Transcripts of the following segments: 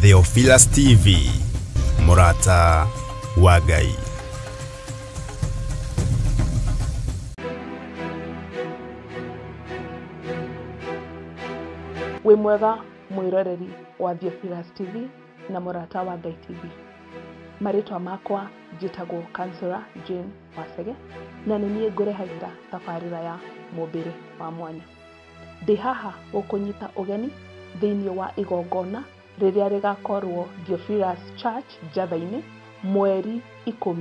Theophilus TV, Mũrata wa Ngai. Wĩ mwega mwĩroreri wa Theophilus TV na Mũrata wa Ngai TV. Marĩtwa makwa njĩtagwo Councillor Jane Wacege na nĩ niĩ ngũrehagĩra tabarĩra ya mũmbĩre wa mwanya. Ndĩ haha gũkũnyita ũgeni thĩinĩ wa igongona rĩrĩa rĩgakorwo Theophilus Church Njatha-inĩ mweri 10,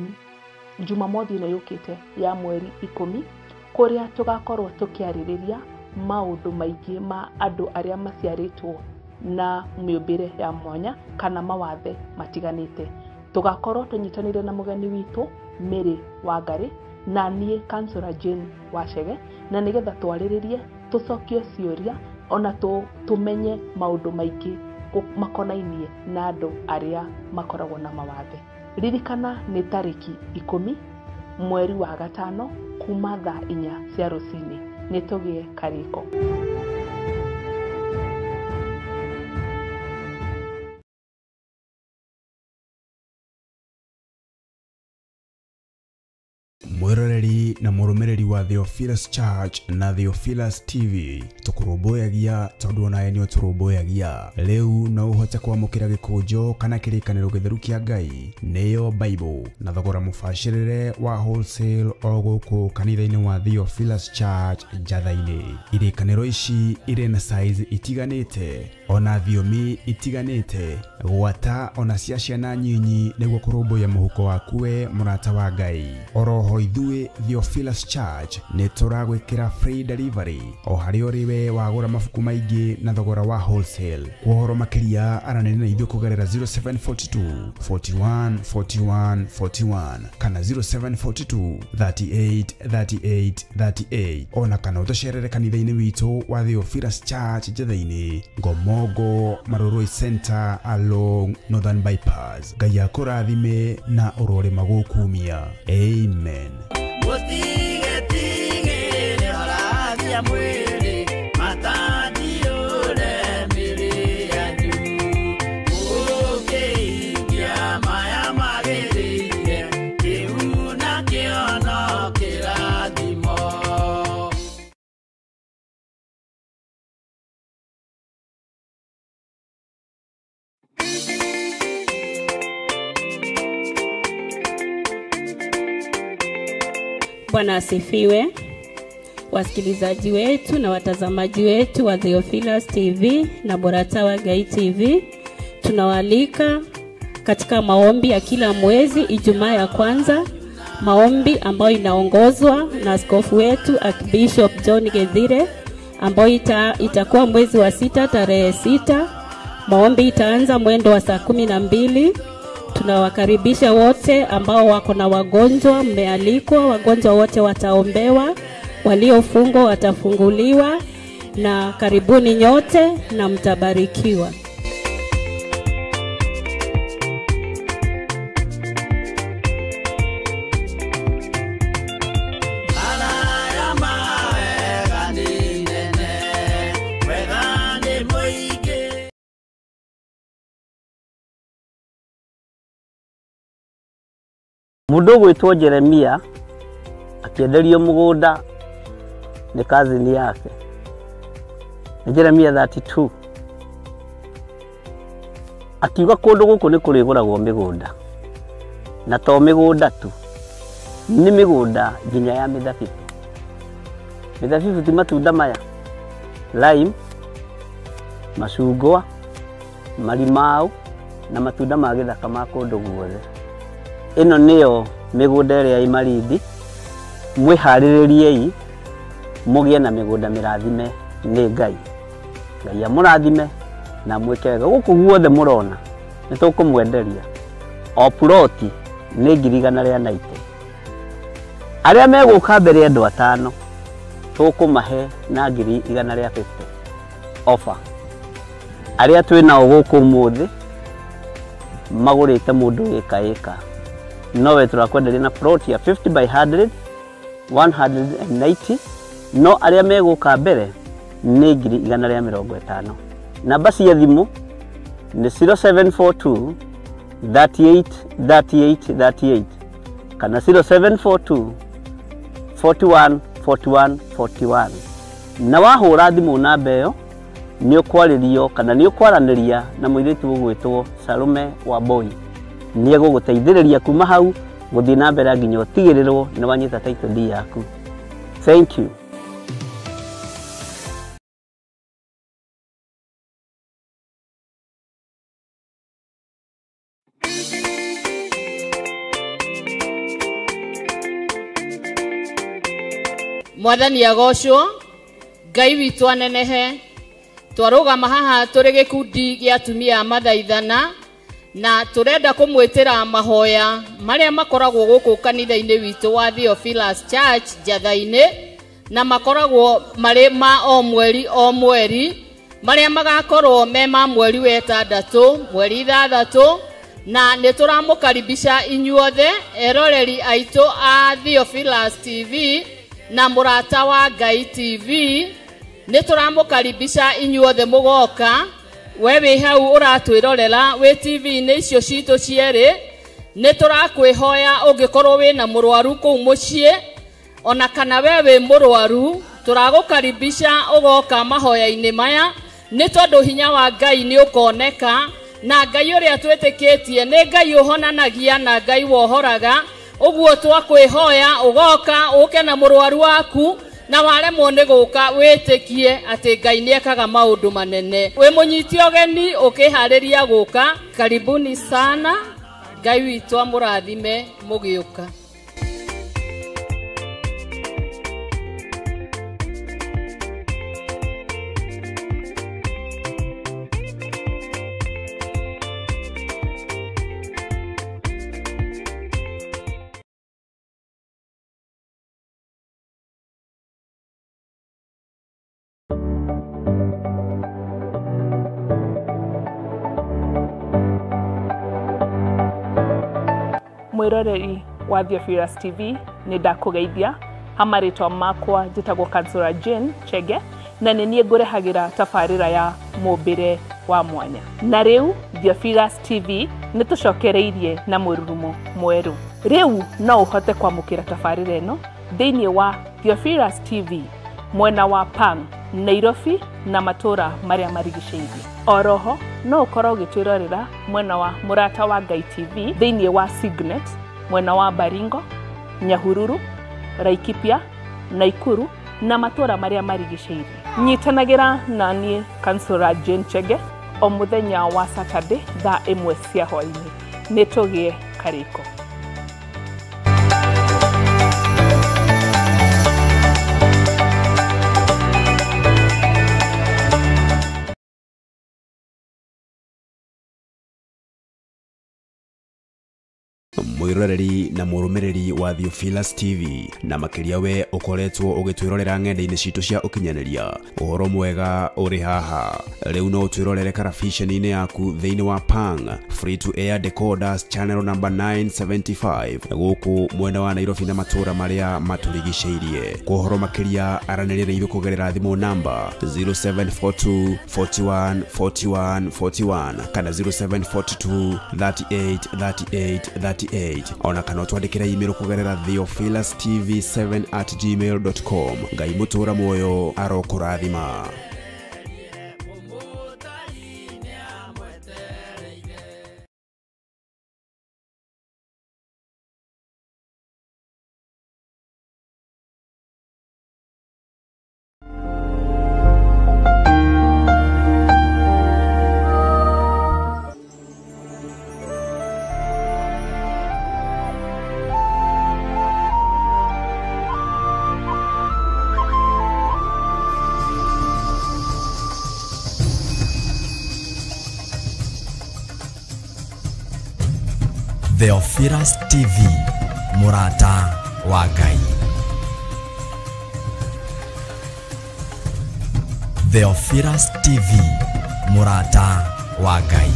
Jumamothi ĩno yũkĩte ya mweri 10, kũrĩa tũgakorwo tũkĩarĩrĩria maũndũ maingĩ ma andũ arĩa maciarĩtwo na mĩũmbĩre ya mwanya kana mawathe matiganĩte. Tũgakorwo tũnyitanĩire na mũgeni witũ Mary Wangari na niĩ Councillor Jane Wacege, na nĩgetha twarĩrĩrie, tũcokie ciũria ona tũmenye maũndũ maingĩ makonainie na andũ arĩa makoragwo na mawathe. Ririkana nĩ tarĩki 10 mweri wa 5 kuma thaa 4 cia rũcinĩ. Nĩ tũgĩe karĩko. Mwĩroreri na mũrũmĩrĩri wa Theophilus Church na Theophilus TV, tũkũrũmbũyagia tondũ onawe nĩ ũtũrũmbũyagia. Rĩu no ũhote kwamũkĩra gĩkũnjo kana kĩrĩkanĩro gĩtheru kĩa Ngai, nĩyo Bible, na thogora mũbacĩrĩre wa wholesale o gũkũ kanitha-inĩ wa Theophilus Church Njatha-inĩ. Irĩkanĩro ici irĩ na size itiganĩte ona thiomi itiganĩte, gwata ona cia ciana nyinyi, nĩguo kũrũmbũiya mũhuko waku we mũrata wa Ngai. Oroho ithuĩ Theophilus Church nĩ tũragwĩkĩra free delivery o harĩa ũrĩ we wagũra mabuku maingĩ na thogora wa wholesale. Kwa ũhoro makĩria aranĩria na ithuĩ kũgerera 0742 41 41 41 kana 0742 38 38 38, ona kana ũtũcerere kanitha-inĩ witũ wa Theophilus Church Njatha-inĩ, Ngomongo Marurui Center along Northern Bypass. Ngai akũrathime na ũrore magũkumia. Amen. Bwana asifiwe. Wasikilizaji wetu na watazamaji wetu wa Theophilus TV na Mũrata wa Ngai TV, tunawaalika katika maombi ya kila mwezi Ijumaa ya kwanza, maombi ambayo inaongozwa na askofu wetu Archbishop John Gethire, ambayo itakuwa mwezi wa 6 tarehe 6. Maombi itaanza mwendo wa saa 12. Tunawakaribisha wote ambao wako na wagonjwa, mmealikwa, wagonjwa wote wataombewa, waliofungwa watafunguliwa, na karibuni nyote na mtabarikiwa. Mũndũ ũgwĩtwo Jeremia akĩenderio mũgũnda nĩ kazini yake. Nĩ Jeremia 32. Akiuga kũndũ gũkũ nĩ kũrĩgũragwo mĩgũnda, na to mĩgũnda tu, nĩ mĩgũnda nginya ya mĩthabibũ. Mĩthabibũ ti matunda maya, lime, macungwa, marimau na matunda ma gĩthaka ma kũndũ guothe. Ĩno nĩyo mĩgũnda ĩrĩa ĩ Malindi. Mwĩharĩrĩriei mũgĩe na mĩgũnda mĩrathime nĩ Ngai. Ngai amũrathime na mwĩke wega. Gũkũ guothe mũrona nĩ tũkũmwenderia o ploti nĩ 190,000. Arĩa megũka mbere andũ 5 tũkũmahe na 150,000 offer. Arĩa twĩ nao gũkũ ũmũthĩ magũrĩte mũndũ ĩka ĩka, nowe tũrakwenderia na plot ya 50 by 100 190, no arĩa megũka mbere nĩ 150,000. Namba cia thimũ Nĩ 0742 38 38 38 kana 0742 41 41 41. Na wahũra thimũ namba ĩyo nĩ ũkwarĩrio kana nĩ ũkwaranĩria na mũirĩtu ũgwĩtwo Salome Wambui. Nĩ egũgũteithĩrĩria kuma hau gũthiĩ na mbere nginya ũtigĩrĩrwo nĩ wanyita title deed yaku. Thank you. Mwathani agocwo, Ngai witũ anenehe. Twarũgama haha tũrĩ gĩkundi gĩa atumia a mathaithana na tũrenda kũmwĩtĩra mahoya marĩa makoragwo gũkũ kanitha-inĩ witũ wa Theophilus Church Njatha-inĩ, na makoragwo marĩ ma o mweri o mweri, marĩa magakorwo me ma mweri wa ĩtandatũ, mweri ithathatũ, na nĩ tũramũkaribisha inyuothe eroreri aitũ a Theophilus TV na Mũrata wa Ngai TV. Nĩ tũramũkaribisha inyuothe mũgoka. We wĩ hau ũratwĩrorera wĩ TV-inĩ icio citũ cierĩ, nĩ tũrakwĩhoya ũngĩkorwo wĩna mũrwaru kũu mũciĩ ona kana we wĩ mũrwaru, tũragũkaribisha ũgoka mahoya-inĩ maya, nĩ tondũ hinya wa Ngai nĩ ũkoneka, na Ngai ũrĩa twĩtĩkĩtie nĩ Ngai ũhonanagia na Ngai wohoraga. Ũguo twakwĩhoya ũgoka ũke na mũrwaru waku, na waremwo nĩ gũka wĩtĩkie atĩ Ngai nĩ ekaga maũndũ manene. Wĩ mũnyiti ũgeni ũkĩharĩria gũka, karibuni sana. Ngai witũ amũrathime mũgĩũka. Mwiroreri wa Theophilus TV, nĩ ndakũgeithia. Ha marĩtwa makwa njĩtagwo Kansura Jane Chege, na nĩ niĩ ngũrehagĩra tabarĩra ya mũmbĩre wa mwanya. Na rĩu Theophilus TV nĩ tũcokereirie na mũrurumo mwerũ. Rĩu no ũhote kwamũkĩra tabarĩra ĩno thĩinĩ wa Theophilus TV mwena wa Pang, Nairobi na matũra marĩa marigicĩirie. Oroho no ũkorwo ũgĩtwĩrorera mwena wa Mũrata wa Ngai TV thĩinĩ wa Signet mwena wa Baringo, Nyahururu, Laikipia, Naikuru na matũra marĩa marigicĩirie. Nyitanagĩra na niĩ Kansura Jane Chege o mũthenya wa Saturday thaa 1 cia hwaĩ-inĩ. Nĩ tũgĩe karĩko. Mwiroreri na mũrũmĩrĩri wa Theophilus TV, na makĩria we ũkoretwo ũgĩtwĩrorera ng'enda-inĩ citũ cia ũkinyanĩria, ũhoro mwega ũrĩ haha. Rĩu no ũtwĩrorere karabiceni-inĩ yaku thĩinĩ wa Pang Free to Air Decoders channel number 975 gũkũ mwena wa Nairobi na matũra marĩa matũrigicĩirie. Kwa ũhoro makĩria aranĩria na ithuĩ kũgerera thimũ namba 0742 41 41 41 kana 0742 38 38 38, ona kana twandĩkĩre email kũgerera theophilustv7@gmail.com. Ngai mũtũra muoyo arokũrathima. Theophilus TV, Mũrata wa Ngai. Theophilus TV, Mũrata wa Ngai.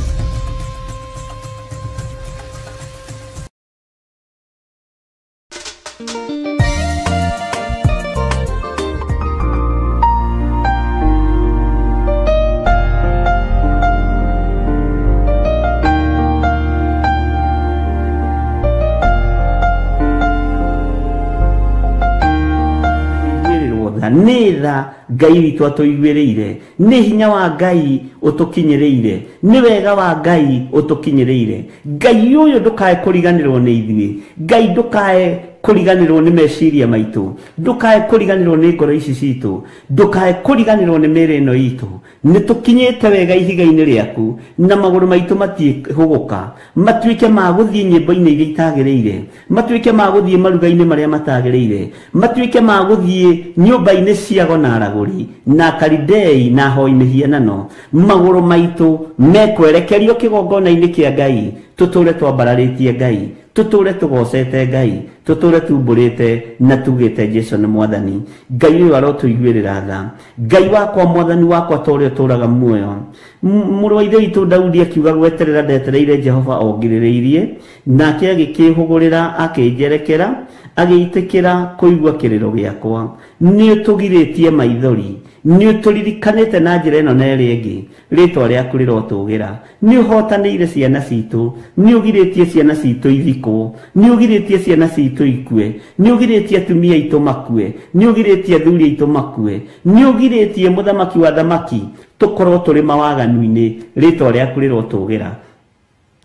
Nĩ tha Ngai witũ atũiguĩrĩire, nĩ hinya wa Ngai ũtũkinyĩrĩire, nĩ wega wa Ngai ũtũkinyĩrĩire. Ngai ũyũ ndũkae kũriganĩrwo nĩ ithuĩ, Ngai ndũkae kũriganĩrwo nĩ meciria maitũ, ndũkae kũriganĩrwo nĩ ngoro ici citũ, ndũkae kũriganĩrwo nĩ mĩĩrĩ ĩno itũ. Nĩ tũkinyĩte wega ihiga-inĩ rĩaku, na magũrũ maitũ matiĩhũgũka, matuĩke ma gũthiĩ nyĩmbo-inĩ iria itagĩrĩire, matuĩke ma gũthiĩ maruga-inĩ marĩa matagĩrĩire, matuĩke ma gũthiĩ nyũmba-inĩ cia ago na aragũri na akaridei na ahoi mĩhianano. Magũrũ maitũ mekwerekerio kĩgongona-inĩ kĩa Ngai, tũtũre twambararĩtie Ngai, tũtũre tũgocete Ngai, tũtũre tumbũrĩte na tugĩte Jesu nĩ Mwathani. Ngai ũyũ arotũiguĩrĩra tha. Ngai wakwa, Mwathani wakwa, ta ũrĩa ũtũũraga muoyo. Mũrũ wa ithe witũ Daudi akiuga gweterera ndetereire Jehova ongirĩrĩirie, nake agĩkĩhũgũrĩra akĩnjerekera, agĩitĩkĩra kũigua kĩrĩro gĩakwa. Nĩ ũtũgirĩtie maithori, nĩ ũtũririkanĩte na njĩra ĩno na ĩrĩa ĩngĩ, rĩtwa rĩaku rĩrotũgĩra. Nĩ ũhotanĩire ciana citũ, nĩ ũgirĩtie ciana citũ ithikwo, nĩ ũgirĩtie ciana citũ ikue, nĩ ũgirĩtie atumia aitũ makue, nĩ ũgirĩtie athuri aitũ makue, nĩ ũgirĩtie mũthamaki wa thamaki tũkorwo tũrĩ mawaganu-inĩ, rĩtwa rĩaku rĩrotũgĩra,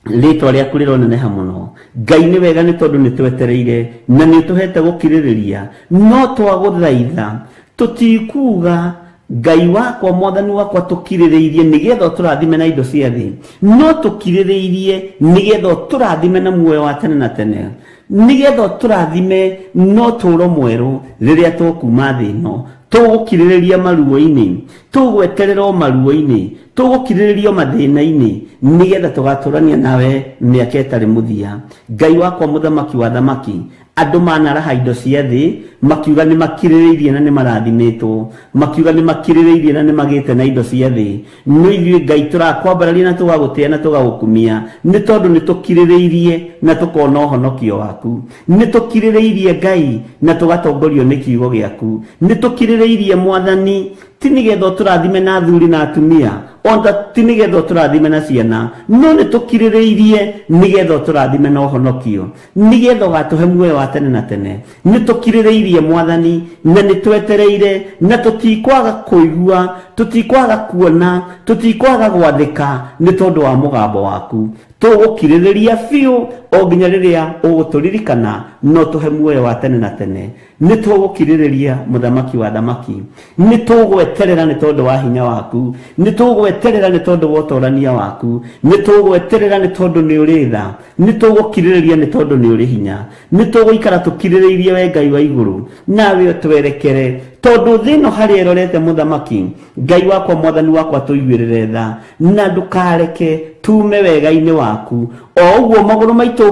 rĩtwa rĩaku rĩroneneha mũno. Ngai nĩ wega nĩ tondũ nĩ twetereire na nĩ ũtũhete gũkirĩrĩria, no twagũthaitha tũtikuga Ngai wakwa, Mwathani wakwa, tũkirĩrĩirie nĩgetha ũtũrathime na indo cia thĩ, no tũkirĩrĩirie nĩgetha ũtũrathime na muoyo wa tene na tene, nĩgetha ũtũrathime na ũtũũro mwerũ rĩrĩa tũkuma thĩ ĩno. Tũgũkirĩrĩria maruo-inĩ, tũgweterera o maruo-inĩ, tũgũkirĩrĩria mathĩna-inĩ, nĩgetha tũgatũrania nawe mĩaka ĩtarĩ mũthia. Ngai wakwa, mũthamaki wa thamaki, andũ manaraha indo cia thĩ makiuga nĩ makirĩrĩirie na nĩ marathimĩtwo, makiuga nĩ makirĩrĩirie na nĩ magĩte na indo cia thĩ. No ithuĩ Ngai tũrakwambararia na tũgagũtĩa na tũgagũkumia, nĩ tondũ nĩ tũkirĩrĩirie na tũkona ũhonokio waku. Nĩ tũkirĩrĩirie Ngai na tũgatongorio nĩ kiugo gĩaku. Nĩ tũkirĩrĩirie Mwathani, ti nĩgetha ũtũrathime na athuri na atumia, ona ti nĩgetha ũtũrathime na ciana, no nĩ tũkirĩrĩirie nĩgetha ũtũrathime na ũhonokio, nĩgetha ũgatũhe muoyo wa tene na tene. Nĩ tũkirĩrĩirie Mwathani na nĩ twetereire, na tũtikwaga kũigua, tũtikwaga kuona, tũtikwaga gwathĩka nĩ tondũ wa mũgambo waku. Tũgũkirĩrĩria biũ o nginya rĩrĩa ũgũtũririkana no tũhe muoyo wa tene na tene. Nĩ tũgũkirĩrĩria mũthamaki wa thamaki, nĩ tũgweterera nĩ tondũ wa hinya waku, nĩ tũgweterera nĩ tondũ wa ũtorania waku, nĩ tũgweterera nĩ tondũ nĩ ũrĩ tha, nĩ tũgũkirĩrĩria nĩ tondũ nĩ ũrĩ hinya, nĩ tũgũikara tũkirĩrĩirie we Ngai wa igũrũ, nawe ũtwerekere, tondũ thĩ ĩno harĩa ĩrorete mũthamaki. Ngai wakwa, Mwathani wakwa, tũiguĩrĩre tha na ndũkareke tume wega-inĩ waku. O ũguo magũrũ maitũ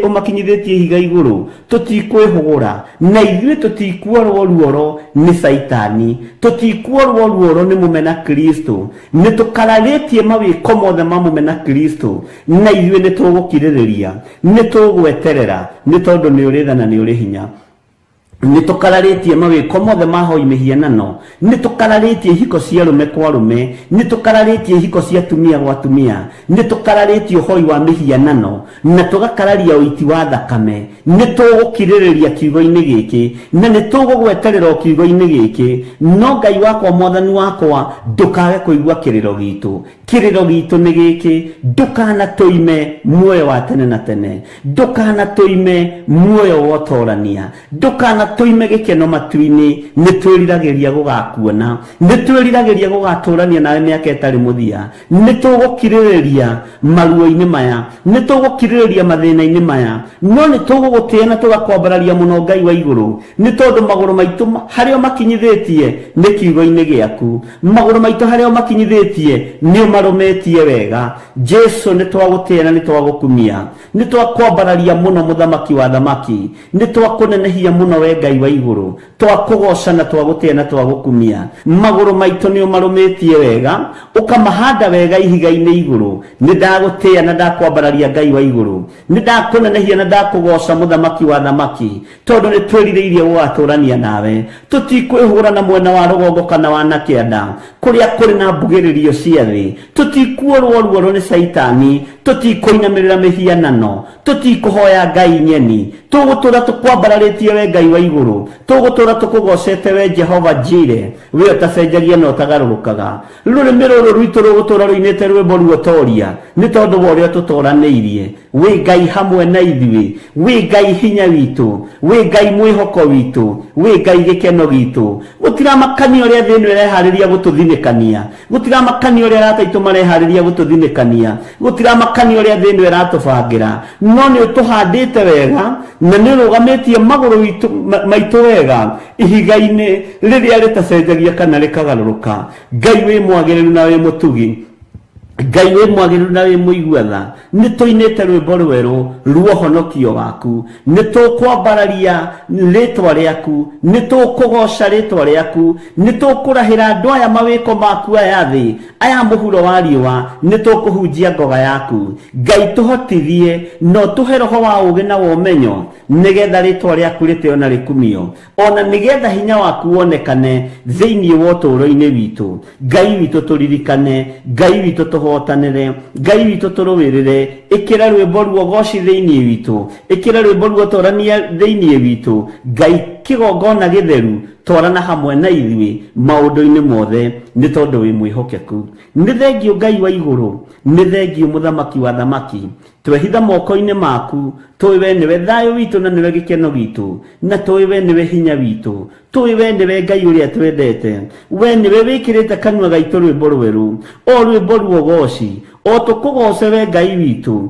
ũmakinyithĩtie ihiga igũrũ, tũtikwĩhũgũra na ithuĩ tũtikuorwo ruoro nĩ Caitani, tũtikuorwo ruoro nĩ mũmena Kristo. Nĩ tũkararĩtie mawĩko mothe ma mũmena Kristo, na ithuĩ nĩ tũgũkirĩrĩria, nĩ tũgweterera, nĩ tondũ nĩ ũrĩ tha na nĩ ũrĩ hinya. Nĩ tũkararĩtie mawĩko mothe ma hoi mĩhianano, nĩ tũkararĩtie ihiko cia arũme kwa arũme, nĩ tũkararĩtie ihiko cia atumia gwa atumia, nĩ tũkararĩtie ũhoi wa mĩhianano na tũgakararia ũiti wa thakame. Nĩ tũgũkirĩrĩria kiugo-inĩ gĩkĩ na nĩ tũgũgweterera o kiugo-inĩ gĩkĩ, no Ngai wakwa, Mwathani wakwa, ndũkage kũigua kĩrĩro gitũ. Kĩrĩro gitũ nĩ gĩkĩ, ndũkanatũime muoyo wa tene na tene, ndũkanatũime muoyo wa ũtorania, ndũkanatũime gĩkeno matu-inĩ. Nĩ twĩriragĩria gũgakuona, nĩ twĩriragĩria gũgatũrania nawe mĩaka ĩtarĩ mũthia. Nĩ tũgũkirĩrĩria maruo-inĩ maya, nĩ tũgũkirĩrĩria mathĩna-inĩ maya, no nĩ tũgũgũtĩa na tũgakwambararia mũno Ngai wa igũrũ, nĩ tondũ magũrũ maitũ harĩa makinyithĩtie nĩ kiugo-inĩ gĩaku, magũrũ maitũ harĩa makinyithĩtie nĩ ũmarũmĩtie wega. Jesu, nĩ twagũtĩa na nĩ twagũkumia, nĩ twakwambararia mũno mũthamaki wa thamaki, nĩ twakũnenehia mũno we Ngai wa igũrũ, twakũgoca na twagũtĩa na twagũkumia. Magũrũ maitũ nĩ ũmarũmĩtie wega, ũkamahanda wega ihiga-inĩ igũrũ. Nĩ ndagũtĩa na ndakwambararia Ngai wa igũrũ, nĩ ndakũnenehia na ndakũgoca mũthamaki wa thamaki, tondũ nĩ twĩrirĩirie gũgatũrania nawe. Tũtikwĩhũra na mwena wa rũgongo kana wa na kĩanda kũrĩa kũrĩ na mbugĩrĩrio cia thĩ, tũtikuorwo ruoro nĩ Caitani, tũtikũinamĩrĩra mĩhianano, tũtikũhoya Ngai nyeni, tũgũtũra tũkwambararĩtie we Ngai wa igũrũ. Tũgũtũra tũkũgocete we Jehova Jire, we ũtacenjagia na ũtagarũrũkaga. Rũrĩmĩ rũrũ rwitũ rũgũtũra rũinĩte rwĩmbo ruotoria nĩ tondũ wa ũrĩa tũtoranĩirie. Wĩ Ngai hamwe na ithuĩ, wĩ Ngai hinya witũ, wĩ Ngai mwĩhoko witũ, wĩ Ngai gĩkeno gitũ. Gũtiramakania ũrĩa thĩ ĩno ĩreharĩria gũtũthinĩkania, gũtiramakania ũrĩa arata aitũ mareharĩria gũtũthinĩkania, gũtiramakania ũrĩa thĩ ĩno ĩratũbangĩra, no nĩ ũtũhandĩte wega na nĩ ũrũgamĩtie magũrũ maitũ wega ihiga-inĩ rĩrĩa rĩtacenjagia kana rĩkagarũrũka. Ngai wĩ mwagĩrĩru na wĩ mũtugi, Ngai wĩ mwagĩrĩru na wĩ mũigua tha. Nĩ tũinĩte rwĩmbo rwerũ ruohonokio waku, nĩ tũkwambararia rĩtwa rĩaku, nĩ tũkũgoca rĩtwa rĩaku, nĩ tũkũrahĩra andũ aya mawĩko maku aya thĩ, aya mũhuro wa riũa, nĩ tũkũhunjia ngoga yaku. Ngai tũhotithie na ũtũhe roho wa ũũgĩ na wa ũmenyo, nĩgetha rĩtwa rĩaku rĩtĩo na rĩkumio, ona nĩgetha hinya waku wonekane thĩinĩ wa ũtũũro-inĩ witũ. Ngai witũ tũririkane, Ngai witũ tũhotanĩre, Ngai witũ tũrũĩrĩre. Ĩkĩra rwĩmbo ruogoci thĩinĩ witũ, ĩkĩra rwĩmbo ruotorania thĩinĩ witũ. Ngai kĩgongona gĩtheru, twarana hamwe na ithuĩ maũndũ-inĩ mothe, nĩ tondũ wĩ mwĩhokeku. Nĩ thengio Ngai wa igũrũ, nĩ thengio mũthamaki wa thamaki. Twehitha moko-inĩ maku, tũĩ we nĩwe thayũ witũ na nĩwe gĩkeno gitũ, na tũĩ we nĩwe hinya witũ, tũĩ we nĩwe Ngai ũrĩa twendete. We nĩwe wĩkĩrĩte kanua gaitũ rwĩmbo rwerũ, o rwĩmbo ruogoci, o tũkũgoce we Ngai witũ.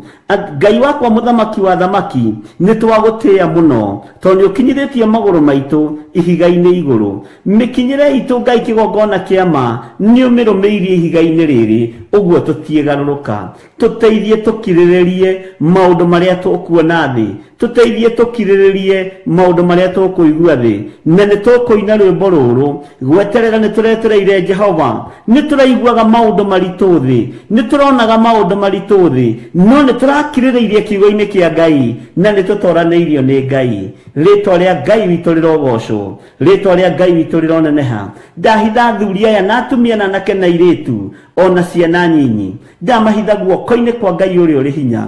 Ngai wakwa mũthamaki wa thamaki, nĩ twagũtĩĩa mũno, tondũ nĩ ũkinyithĩtie magũrũ maitũ ihiga-inĩ igũrũ. Mĩkinyĩre itũ Ngai kĩgongona kĩa ma, nĩ ũmĩrũmĩirie ihiga-inĩ rĩrĩ, ũguo tũtiĩgarũrũka. Tũteithie tũkirĩrĩrie maũndũ marĩa tũkuona thĩ, tũteithie tũkirĩrĩrie maũndũ marĩa tũkũigua thĩ, na nĩ tũkũina rwĩmbo rũrũ gweterera. Nĩ tũretereire Jehova, nĩ tũraiguaga maũndũ maritũ thĩ, nĩ tũronaga maũndũ maritũ thĩ, no nĩ tũrakirĩrĩirie kiugo-inĩ kĩa Ngai na nĩ tũtoranĩirio nĩ Ngai. Rĩtwa rĩa Ngai witũ rĩrogocwo, rĩtwa rĩa Ngai witũ rĩroneneha. Ndahitha athuri aya na atumia na anake na airĩtu ona ciana nyinyi, ndamahitha guoko-inĩ kwa Ngai ũrĩa ũrĩ hinya.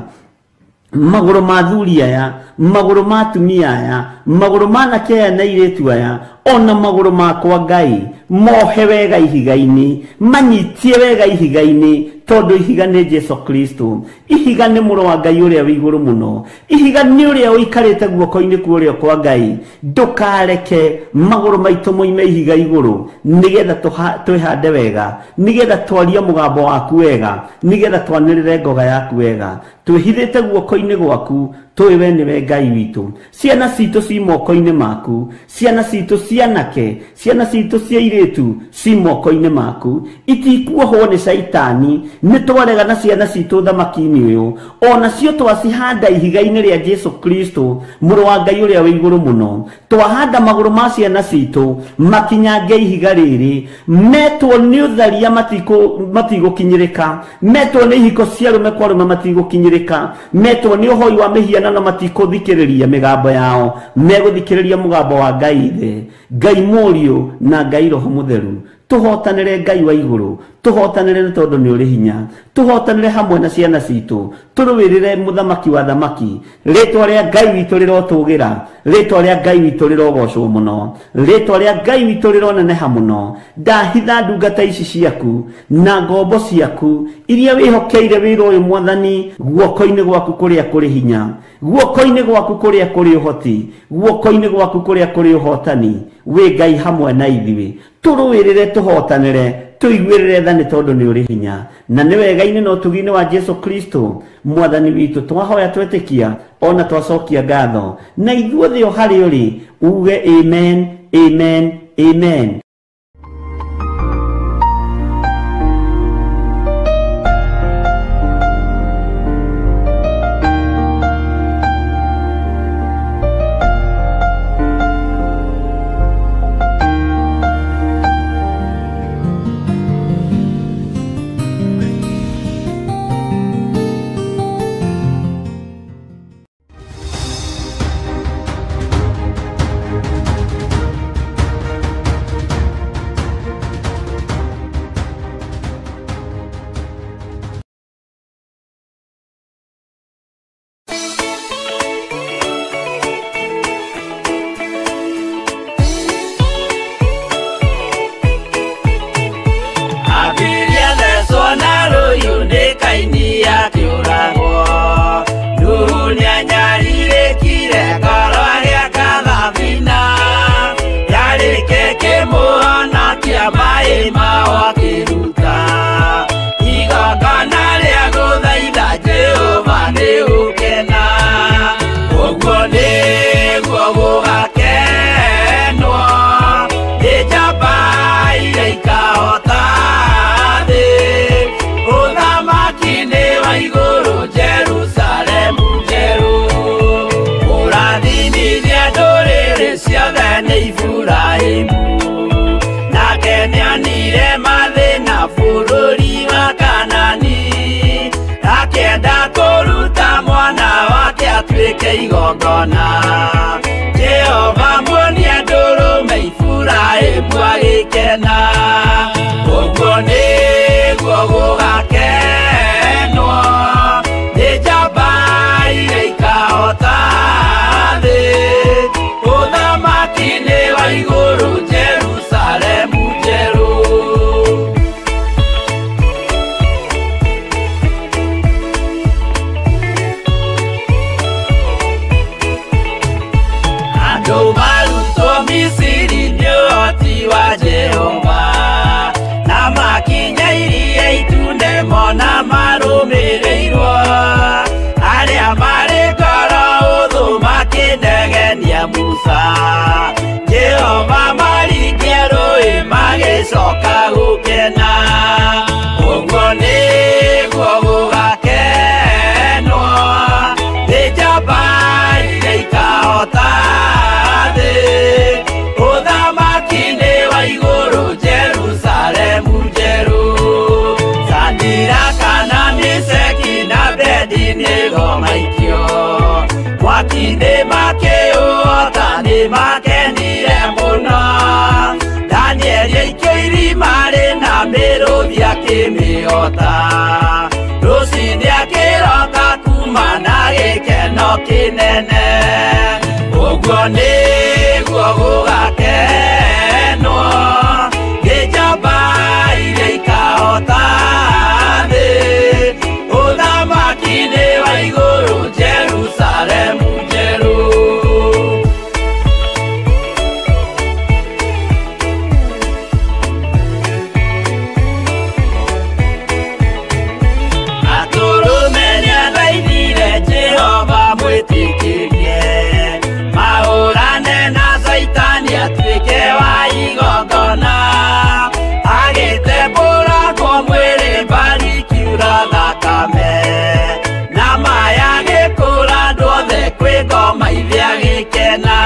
Magũrũ ma athuri aya, magũrũ ma atumia aya, magũrũ ma anake aya na airĩtu aya, ona magũrũ makwa Ngai mohe wega ihiga-inĩ, manyitie wega ihiga-inĩ, tondũ ihiga nĩ Jesu Kristo. Ihiga nĩ mũrũ wa Ngai ũrĩa wĩ igũrũ mũno, ihiga nĩ ũrĩa ũikarĩte guoko-inĩ kwa ũrĩo kwa Ngai. Ndũkareke magũrũ maitũ moime ihiga igũrũ, nĩgetha twĩhande wega, nĩgetha twarie mũgambo waku wega, nĩgetha twanĩrĩre ngoga yaku wega. Twĩhithĩte guoko-inĩ gwaku, tũĩ we nĩwe Ngai witũ. Ciana citũ ci moko-inĩ maku, ciana citũ cia anake, ciana citũ cia airĩtu ci moko-inĩ maku, itikuohwo nĩ caitani. Nĩ twarega na ciana citũ thamaki-inĩ ũyũ, ona cio twacihanda ihiga-inĩ rĩa Jesu Kristo, mũrũ wa Ngai ũrĩa wĩ igũrũ mũno. Twahanda magũrũ ma ciana citũ makinyange ihiga rĩrĩ, metwo nĩ ũtharia matigũkinyĩrĩka, metwo nĩ ihiko cia arũme kwa arũme matigũkinyĩrĩka, metwo nĩ ũhoi wa mĩhianano matikũthikĩrĩria mĩgambo yao, megũthikĩrĩria mũgambo wa Ngai Ithe, Ngai Mũriũ na Ngai Roho Mũtheru. Tũhotanĩre Ngai wa igũrũ, tũhotanĩre nĩ tondũ nĩ ũrĩ hinya, tũhotanĩre hamwe na ciana citũ, tũrũĩrĩre mũthamaki wa thamaki. Rĩtwa rĩa Ngai witũ rĩrotũgĩra, rĩtwa rĩa Ngai witũ rĩrogocwo mũno, rĩtwa rĩa Ngai witũ rĩroneneha mũno. Ndahitha ndungata ici ciaku na ngombo ciaku iria wĩhokeire wĩra ũyũ Mwathani, guoko-inĩ gwaku kũrĩa kũrĩ hinya, guoko-inĩ gwaku kũrĩa kũrĩ ũhoti, guoko-inĩ gwaku kũrĩa kũrĩ ũhotani. Wĩ Ngai hamwe na ithuĩ, tũrũĩrĩre, tũhotanĩre, tũiguĩrĩre tha nĩ tondũ nĩ ũrĩ hinya. Na nĩ wega-inĩ na ũtugi-inĩ wa Jesu Kristo Mwathani witũ twahoya twetĩkia ona twacokia ngatho, na ithuothe o harĩ ũrĩ uge amen, amen, amen. mao akĩruta igongona rĩa gũthaitha Jehova nĩ ũkena ũguo nĩguo gũgakenwo nĩ njamba iria ikahota thĩ ũthamaki-inĩ wa igũrũ Jerusalemu njerũ ũrathimithia ndũrĩrĩ ciothe nĩ Iburahĩmu nake nĩonire mathĩna bũrũri wa Kanani akĩenda kũruta mwana wake atuĩke igongona Jehova muonia ndũrũme Iburahĩmu agĩkena ũguo nĩguo gũgakenwo nĩ njamba iria ikahota thĩ ũthamaki-inĩ wa igũrũ Jerusalemu njerũ. Andũ marutwo Misiri nĩ ũhoti wa Jehova na makinya iria itune mona marũmĩrĩirwo arĩa marĩ ngoro ũthũ makĩnegenia Musa Jehova maringia rũĩ magĩcoka gũkena ũguo nĩguo gũgakenwo nĩ njamba iria ikahota thĩ ũthamaki-inĩ wa igũrũ Jerusalemu njerũ Sadiraka na Meshaki na Abednego maikio mwaki-inĩ makĩũhota nĩ makenire mũno Danieli aikio irima rĩna mĩrũthi akĩmĩhota rũciinĩ akĩroka kuma na gĩkeno kĩnene ũguo nĩguo gũgakenwo nĩ njamba iria ikahota thĩ ũthamaki-inĩ wa igũrũ Jerusalemu njerũ. Atũrũme nĩathaithire Jehova mwĩtĩkĩrie mahũrane na Caitani atuĩke wa igongona agĩtembũrangwo mwĩrĩ mbari ikiura thakame na maya agĩkũra andũ othe kwĩ ngoma ithe agĩkena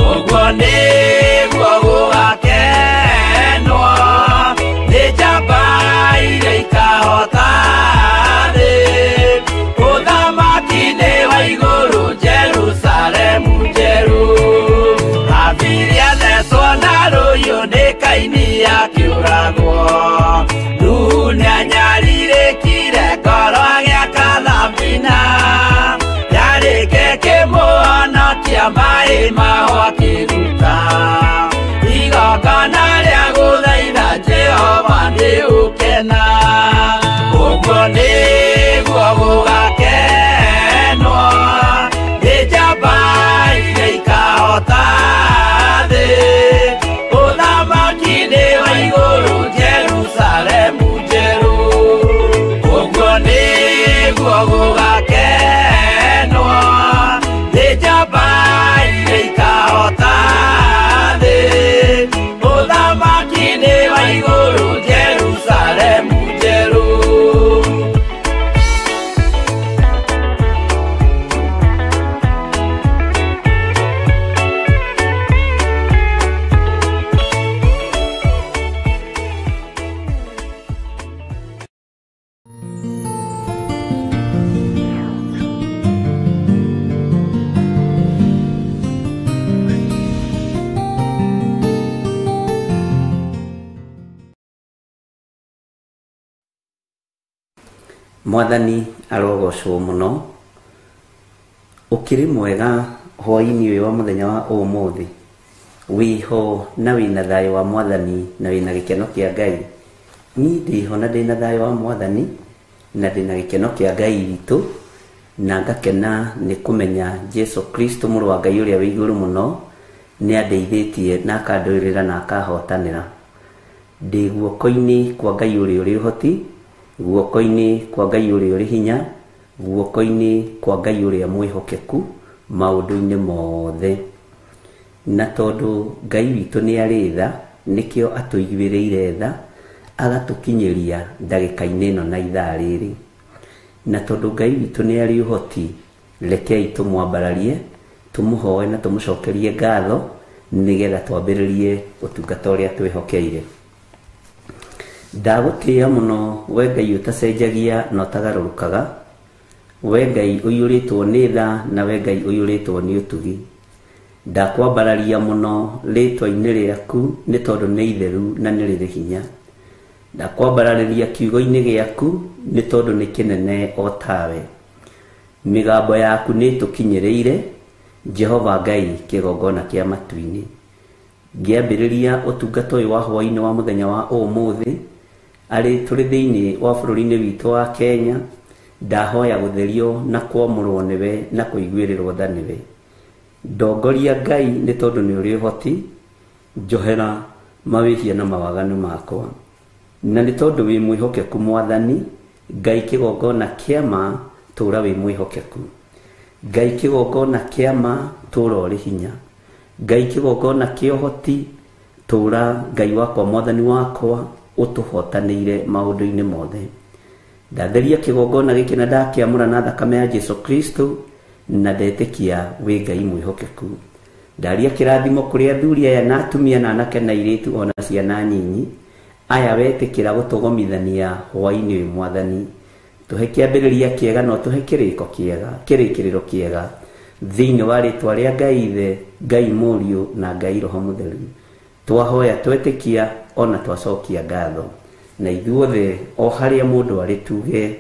ũguo nĩguo gũgakenwo nĩ njamba iria ikahota thĩ ũthamaki-inĩ wa igũrũ Jerusalemu njerũ Habili athecwo na rũhiũ nĩ Kaini akĩũragwo Nuhu nĩanyarirĩkire ngoro agĩaka thabina yarĩke kĩmũhonokia maĩ mao akĩruta igongona rĩa gũthaitha Jehova nĩ ũkena ũguo nĩguo gũgakenwo nĩ njamba iria ikahota thĩ ũthamaki-inĩ wa igũrũ Jerusalemu njerũ ũguo nĩguo gũgakenwo nĩ njamba iria ikahota thĩ ũthamaki-inĩ wa igũrũ Jerusalemu njerũ. Mwathani arogocwo muno ukiri mwega hwaini uyu wa muthenya wa umuthi wiho na wina thayo wa mwathani na wina gikeno kia Ngai ni ndiho na ndina thayo wa mwathani na ndina gikeno kia Ngai witu na ngakena ni kumenya Jesu Kristo mũrũ wa Ngai ũrĩa wĩ igũrũ mũno nĩ andeithĩtie na akandũĩrĩra na akahotanĩra. Ndĩ guoko-inĩ kwa Ngai ũrĩa ũrĩ ũhoti, guoko-inĩ kwa Ngai ũrĩa ũrĩ hinya, guoko-inĩ kwa Ngai ũrĩa mwĩhokeku maũndũ-inĩ mothe. Na tondũ Ngai witũ nĩ arĩ tha, nĩkĩo atũiguĩrĩire tha, agatũkinyĩria ndagĩka-inĩ ĩno na ithaa rĩrĩ. Na tondũ Ngai witũ nĩ arĩ ũhoti, rekei tũmwambararie, tũmũhoe na tũmũcokerie ngatho, nĩgetha twambĩrĩrie ũtungata ũrĩa twĩhokeire. Ndagũtĩĩa mũno we Ngai ũtacenjagia na ũtagarũrũkaga, we Ngai ũiyũrĩtwo nĩ tha na we Ngai ũiyũrĩtwo nĩ ũtugi. Ndakwambararia mũno rĩtwa-inĩ rĩaku nĩ tondũ nĩ itheru na nĩ rĩrĩ hinya. Ndakwambararĩria kiugo-inĩ gĩaku nĩ tondũ nĩ kĩnene o tawe. Mĩgambo yaku nĩ ĩtũkinyĩrĩire, Jehova Ngai kĩgongona kĩa matu-inĩ. Ngĩambĩrĩria ũtungata ũyũ wa hwaĩ-inĩ wa mũthenya wa ũmũthĩ, arĩ tũrĩ thĩinĩ wa bũrũri-inĩ witũ wa Kenya, ndahoya gũtherio na kwamũrwo nĩwe na kũiguĩrĩrwo tha nĩwe. Ndongoria Ngai nĩ tondũ nĩ ũrĩ ũhoti, njohera mawĩhia na mawaganu makwa. Na nĩ tondũ wĩ mwĩhokeku Mwathani, Ngai kĩgongona kĩa ma, tũra wĩ mwĩhokeku. Ngai kĩgongona kĩa ma, tũra ũrĩ hinya. Ngai kĩgongona kĩa ũhoti, tũra Ngai wakwa Mwathani wakwa, ũtũhotanĩire maũndũ-inĩ mothe. Ndatheria kĩgongona gĩkĩ na ndakĩamũra na thakame ya Jesu Kristo, na ndetĩkia wĩ Ngai mwĩhokeku. Ndaria kĩrathimo kũrĩ athuri aya na atumia na anake na airĩtu ona ciana nyinyi, aya wetĩkĩra gũtũgomithania hwaĩ-inĩ ũyũ Mwathani. Tũhe kĩambĩrĩria kĩega na ũtũhe kĩrĩko kĩega, kĩrĩkĩrĩro kĩega, thĩinĩ wa rĩtwa rĩa Ngai Ithe, Ngai Mũriũ na Ngai Roho Mũtheru. Twahoya twetĩkia ona twacokia ngatho. Na ithuothe o harĩa mũndũ arĩ tuge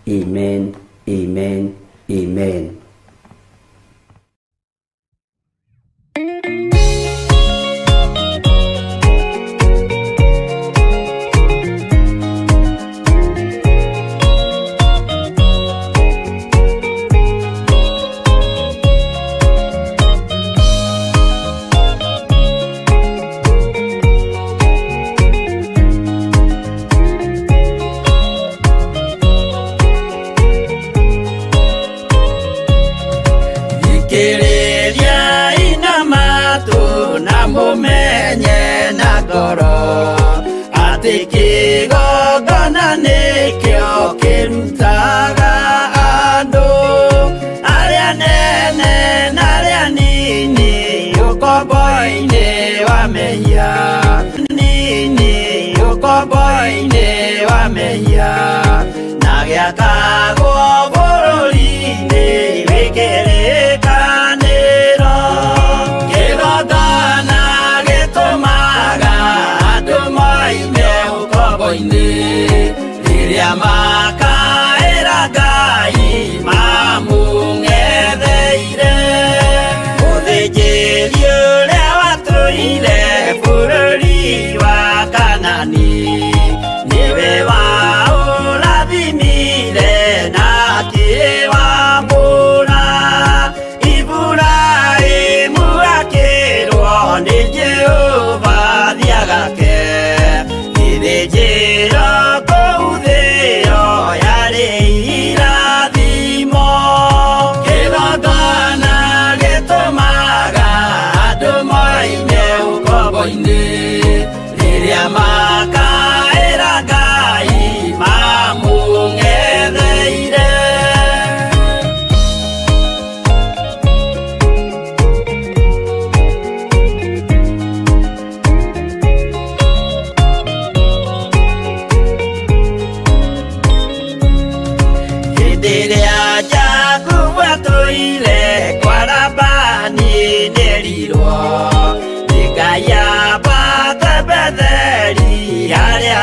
amen, amen, amen. Mumenye na ngoro atĩ kĩgongona nĩkĩo kĩrutaga andũ arĩa nene na arĩa nini ũkombo-inĩ wa mehia, nini ũkombo-inĩ wa mehia, na gĩakagwo bũrũri-inĩ wĩ kĩrĩkanĩro. Kĩgongona gĩtũmaga andũ moime ũkombo-inĩ, rĩrĩa makaĩra Ngai mamũng'etheire. Mũthĩnjĩri ũrĩa watũire bũrũri wa Kanani, nĩwe waũrathimire na akĩwamũra. Iburahĩmu akĩrwo nĩ Jehova thiagake gĩthĩnjĩro kũu thĩo yarĩ irathimo. Kĩgongona gĩtũmaga andũ moime ũkombo-inĩ, rĩrĩa makaĩra Ngai mamũng'etheire. Hĩndĩ ĩrĩa Jakubu atũire kwa Labani nĩerirwo nĩ Ngai ambate Betheli harĩa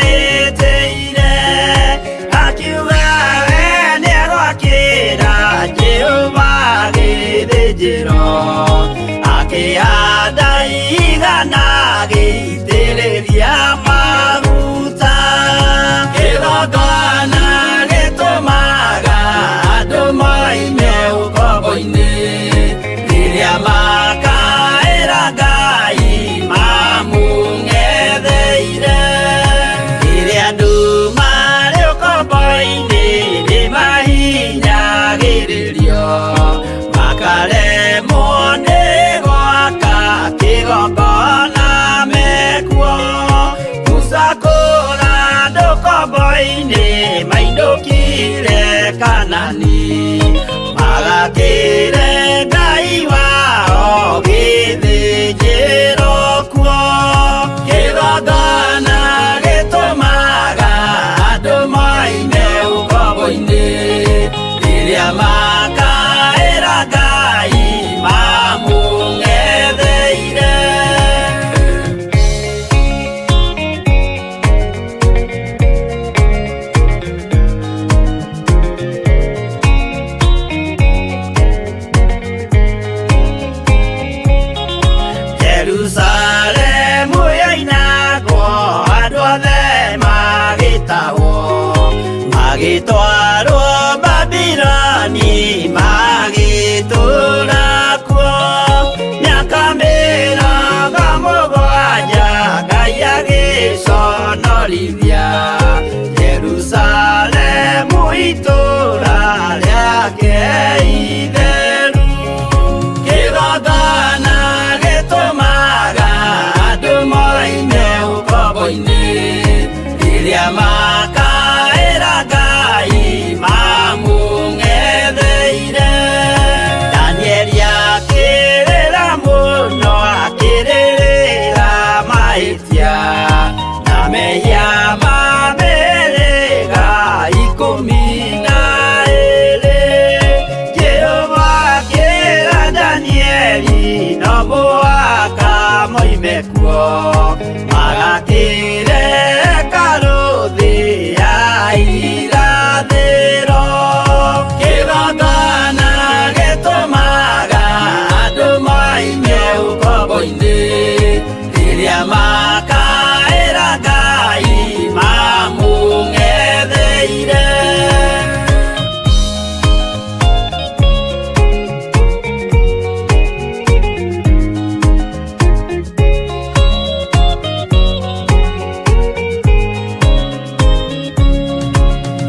eĩtĩire, akiuga we nĩegwakĩra Jehova gĩthĩnjĩro, akĩhanda igana agĩitĩrĩria maguta. Kĩgongona gĩtũmaga andũ moime ũkombo rĩake itheru. Kĩgongona gĩtũmaga andũ moime ũkombo-inĩ, rĩrĩa makaĩra Ngai mamũng'etheire. Danieli akĩrĩra mũno, akĩrĩrĩra mahĩtia na mehia ma mĩhĩrĩga 12. Jehova akĩra Danieli no mũhaka moime kuo, magakĩre hekarũ thĩ ya irathĩro. Kĩgongona gĩtũmaga andũ moime ũkombo-inĩ, rĩrĩa makaĩra Ngai mamũng'etheire.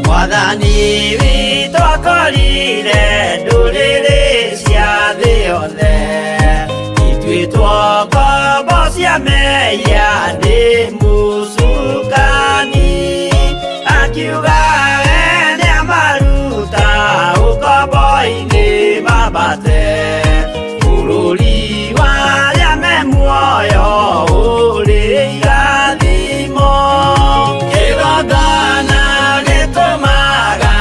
Mwathani witũ akorire ndũrĩrĩ cia thĩ yothe, ituĩtwo ngombo cia mehia nĩ mũcukani. Akiuga we nĩamaruta ũkombo-inĩ mambate, bũrũri wa arĩa me muoyo ũrĩ irathimo. Kĩgongona gĩtũmaga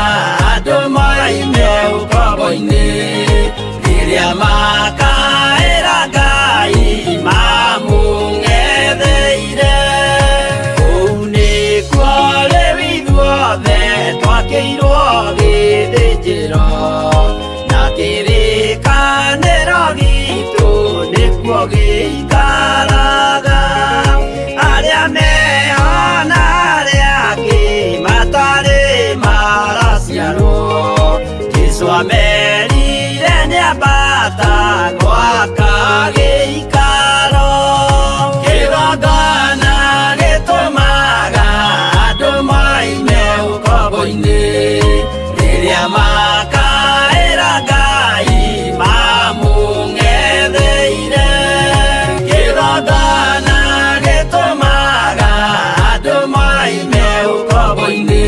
andũ moime ũkombo-inĩ, rĩrĩa makaĩra Ngai mamũng'etheire. Kũu nĩkuo rĩu ithuothe twakĩirwo gĩthĩnjĩro, na kĩrĩkanĩro gitũ nĩkuo gĩikaraga. Arĩa meho na arĩa angĩ matarĩ maraciarwo, Jesũ amerire nĩambata gwaka gĩikaro. Kĩgongona gĩtũmaga andũ moime ũkombo-inĩ, rĩrĩa makaĩra Ngai mamũng'etheire. Kĩgongona gĩtũmaga andũ moime ũkombo-inĩ,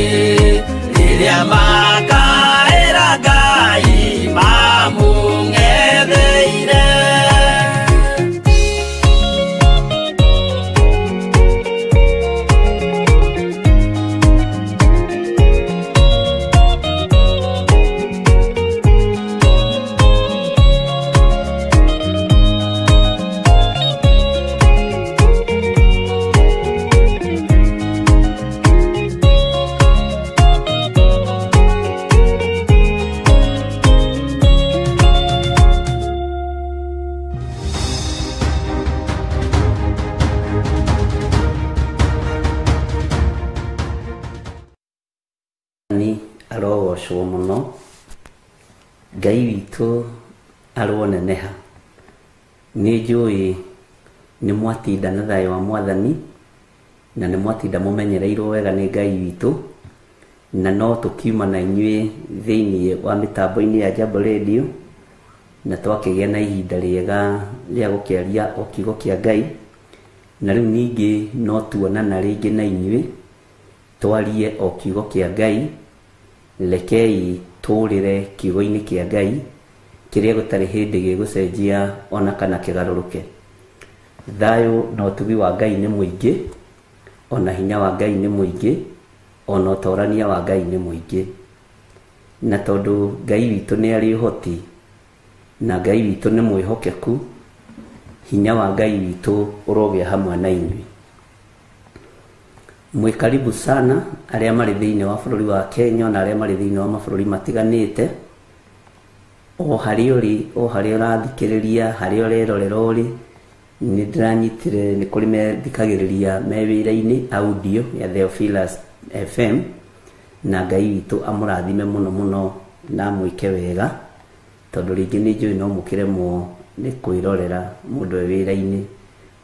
rĩrĩa makaĩra Ngai mamũng'etheire. Ni arogocwo mũno, Ngai witũ aroneneha. Nĩ njũĩ nĩ mwatinda na thayũ wa Mwathani, na nĩ mwatinda mũmenyereirwo wega nĩ Ngai witũ, na no tũkiuma na inyuĩ thĩinĩ wa mĩtambo-inĩ ya Jambo Radio, na twakĩgĩa na ihinda rĩega rĩa gũkĩaria o kiugo kĩa Ngai. Na rĩu ningĩ no tuonana rĩngĩ na inyuĩ twarie o kiugo kĩa Ngai. Rekei tũrĩre kiugo-inĩ kĩa Ngai kĩrĩa gũtarĩ hĩndĩ gĩgũcenjia ona kana kĩgarũrũke. Thayũ na ũtugi wa Ngai nĩ mũingĩ, ona hinya wa Ngai nĩ mũingĩ, ona ũtorania wa Ngai nĩ mũingĩ. Na tondũ Ngai witũ nĩ arĩ ũhoti, na Ngai witũ nĩ mwĩhokeku, hinya wa Ngai witũ ũrogĩa hamwe na inyuĩ. Mwĩ karibu sana arĩa marĩ thĩinĩ wa bũrũri wa Kenya na arĩa marĩ thĩinĩ wa mabũrũri matiganĩte, o harĩa ũrĩ, o harĩa ũrathikĩrĩria, harĩa ũrerorera ũrĩ. Nĩ ndĩranyitire nĩ kũrĩ methikagĩrĩria me wĩra-inĩ audio ya Theophilus FM, na Ngai witũ amũrathime mũno mũno na amwĩke wega, tondũ rĩngĩ nĩ njũĩ no mũkĩremwo nĩ kwĩrorera mũndũ e wĩra-inĩ,